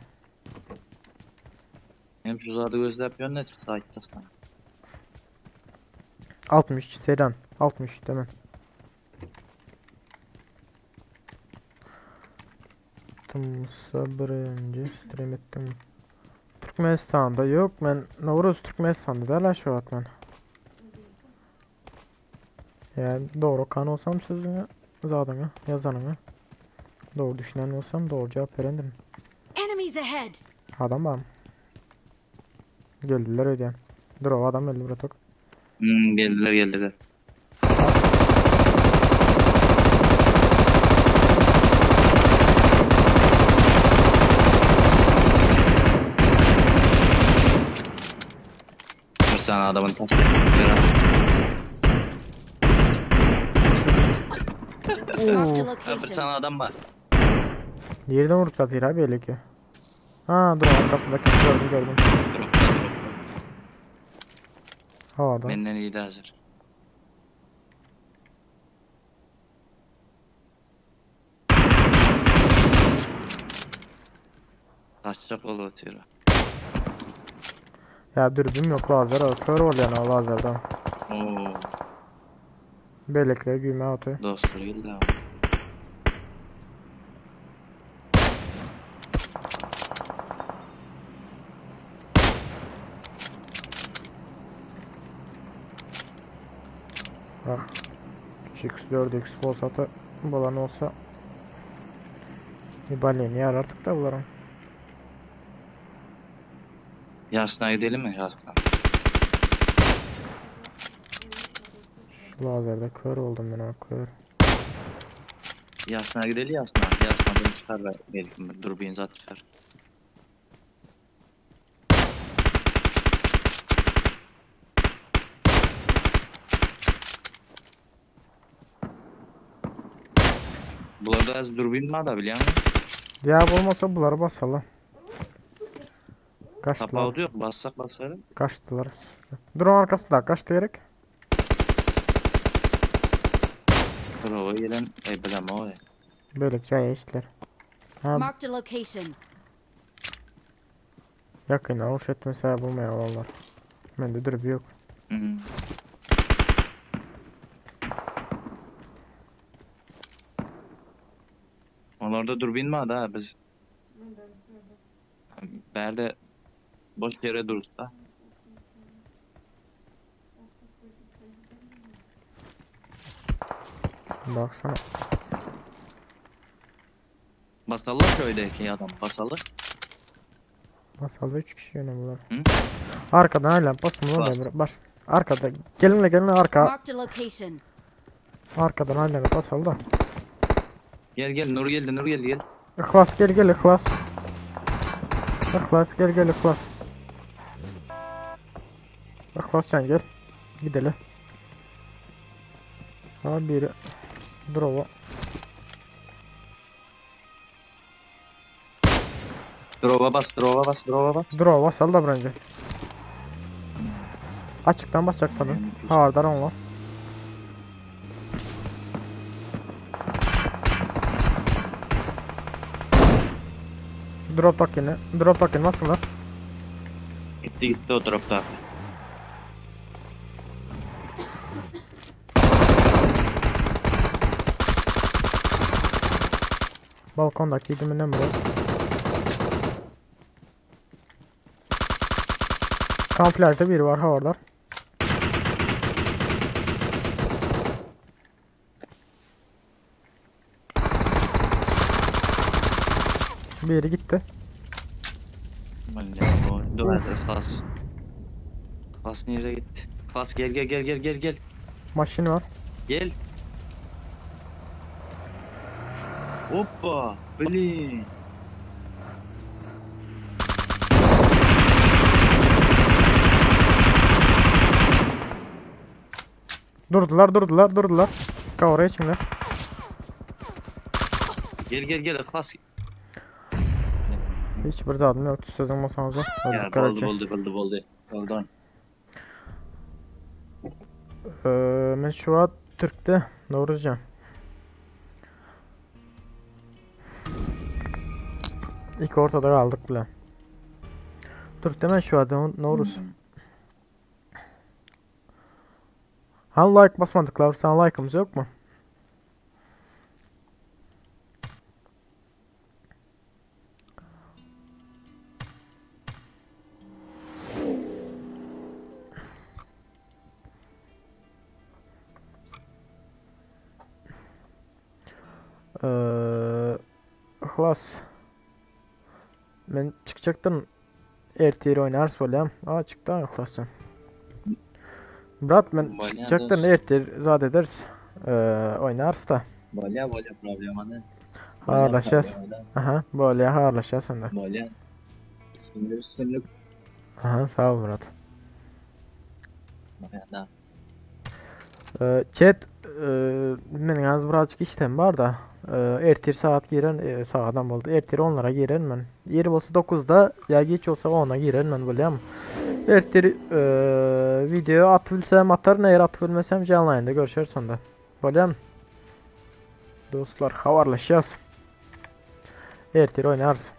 Speaker 4: Hem şu zadı gözlep yönüne çıksa aytacak sana.
Speaker 1: 63 Seyran. 63 değil mi? Tımsa birinci stream ettim. Türkmenistan'da yok men Nowruz Türkmenistan'da da şu at men. Yani doğru kan olsam sözünü zadyňy yazanyňy doğru düşünen olsam doğru cevap verendim.
Speaker 9: Enemies ahead.
Speaker 1: Adam var. Geldiler ödeyem. Dur o adam öldü bratok.
Speaker 4: Geldiler geldiler. Bir tane adamın taşı. Bir tane adam var.
Speaker 1: Yerden vurdu abi belli ki. Ha dur arkasındaki gördüm gördüm. Havada.
Speaker 4: Benden iyi de hazır. Kaçacak oldu atıyor.
Speaker 1: Ya dürbün yok lazer o kör ol yani o lazerden.
Speaker 4: Oo.
Speaker 1: Belekle güme atıyor.
Speaker 4: Dostlar geldi abi.
Speaker 1: Bak. 3x 4x olsa da bolan olsa bir baleni yarar artık da bularım.
Speaker 4: Yasna gidelim mi Yasna?
Speaker 1: Şu lazerde kör oldum ben ha kör.
Speaker 4: Yasna gidelim Yasna. Yasna'dan çıkar belki dürbün zat çıkar. Bularda az dürbün var da bilýäňmi?
Speaker 1: Ya bolmasa buları basalım. Kaçtılar.
Speaker 4: Tapawudy yok. Bassak basarım.
Speaker 1: Kaçtılar. Drone arkasında kaçtı gerek.
Speaker 4: Bravo gelen ey bilem o.
Speaker 1: Böyle çay işler. Ha
Speaker 9: Marked a location.
Speaker 1: yakın avuç etmese bulmaya olanlar. Bende dürbü yok.
Speaker 4: Hmm. Onlarda dürbün var da biz. Berde boş yere dursa.
Speaker 1: Baksana.
Speaker 4: Basalı köydeki adam basalı.
Speaker 1: Masalda 3 kişi yöne bunlar.
Speaker 4: Hı?
Speaker 1: Arkadan hala basın lan Emre. Baş. Arkada. Gelinle gelin arka.
Speaker 9: Marked a location.
Speaker 1: Arkadan hala basalım da.
Speaker 4: Gel gel Nur geldi Nur geldi gel.
Speaker 1: İhlas gel gel İhlas. İhlas gel gel İhlas. İhlas sen gel. Gidelim. Ha biri. Drova.
Speaker 4: Drova bas drova bas drova bas.
Speaker 1: Drova basal da bence. Açıktan basacak tabi. Havardar onunla. Drop tak yine. Drop tak yine basınlar.
Speaker 4: Gitti gitti o dropta.
Speaker 1: Balkondaki idim buraya. Kamuflajda biri var havardar. Biri gitti.
Speaker 4: Dur hadi Klas. Klas nereye gitti? Klas gel gel gel gel gel gel.
Speaker 1: Maşin var.
Speaker 4: Gel. Hoppa. Blin.
Speaker 1: Durdular durdular durdular. Kavra içimde.
Speaker 4: Gel gel gel Klas.
Speaker 1: Hiçbir zadım yoktu sözüm olsanız da.
Speaker 4: Ya boldu boldu boldu boldu. Pardon.
Speaker 1: Ben şu an Türk'te Novruzcan. İlk ortada kaldık bile. Türk'te ben şu an Novruz. Ha like basmadıklar. Sana like'ımız yok mu? Ihlas. Men çıkacaktım. Erteri oynarız bolýam. Aa çıktı Ihlas'tan. Brat men
Speaker 4: Bolýa
Speaker 1: çıkacaktım erteri zat ederiz. Oynarız da.
Speaker 4: Bolya bolya problema ne?
Speaker 1: Habarlaşacağız. Aha, bolýa habarlaşacağız sende.
Speaker 4: Bolya. Şimdi üstünlük.
Speaker 1: Aha, sağ ol Murat.
Speaker 4: Bolya da.
Speaker 1: Chat, meniň az birazcık işlem bar da. Ertir saat giren e, sagadan boldy. Ertir 10'lara giren men. Ir bolsa 9'da ya geç olsa 10'a giren men bolýam. Ertir e, video atyp bilsem ataryn, eger atyp bilmesem janly ýaýynda görüşeris onda. Bolýam. Dostlar habarlaşýas. Ertir oýnarys.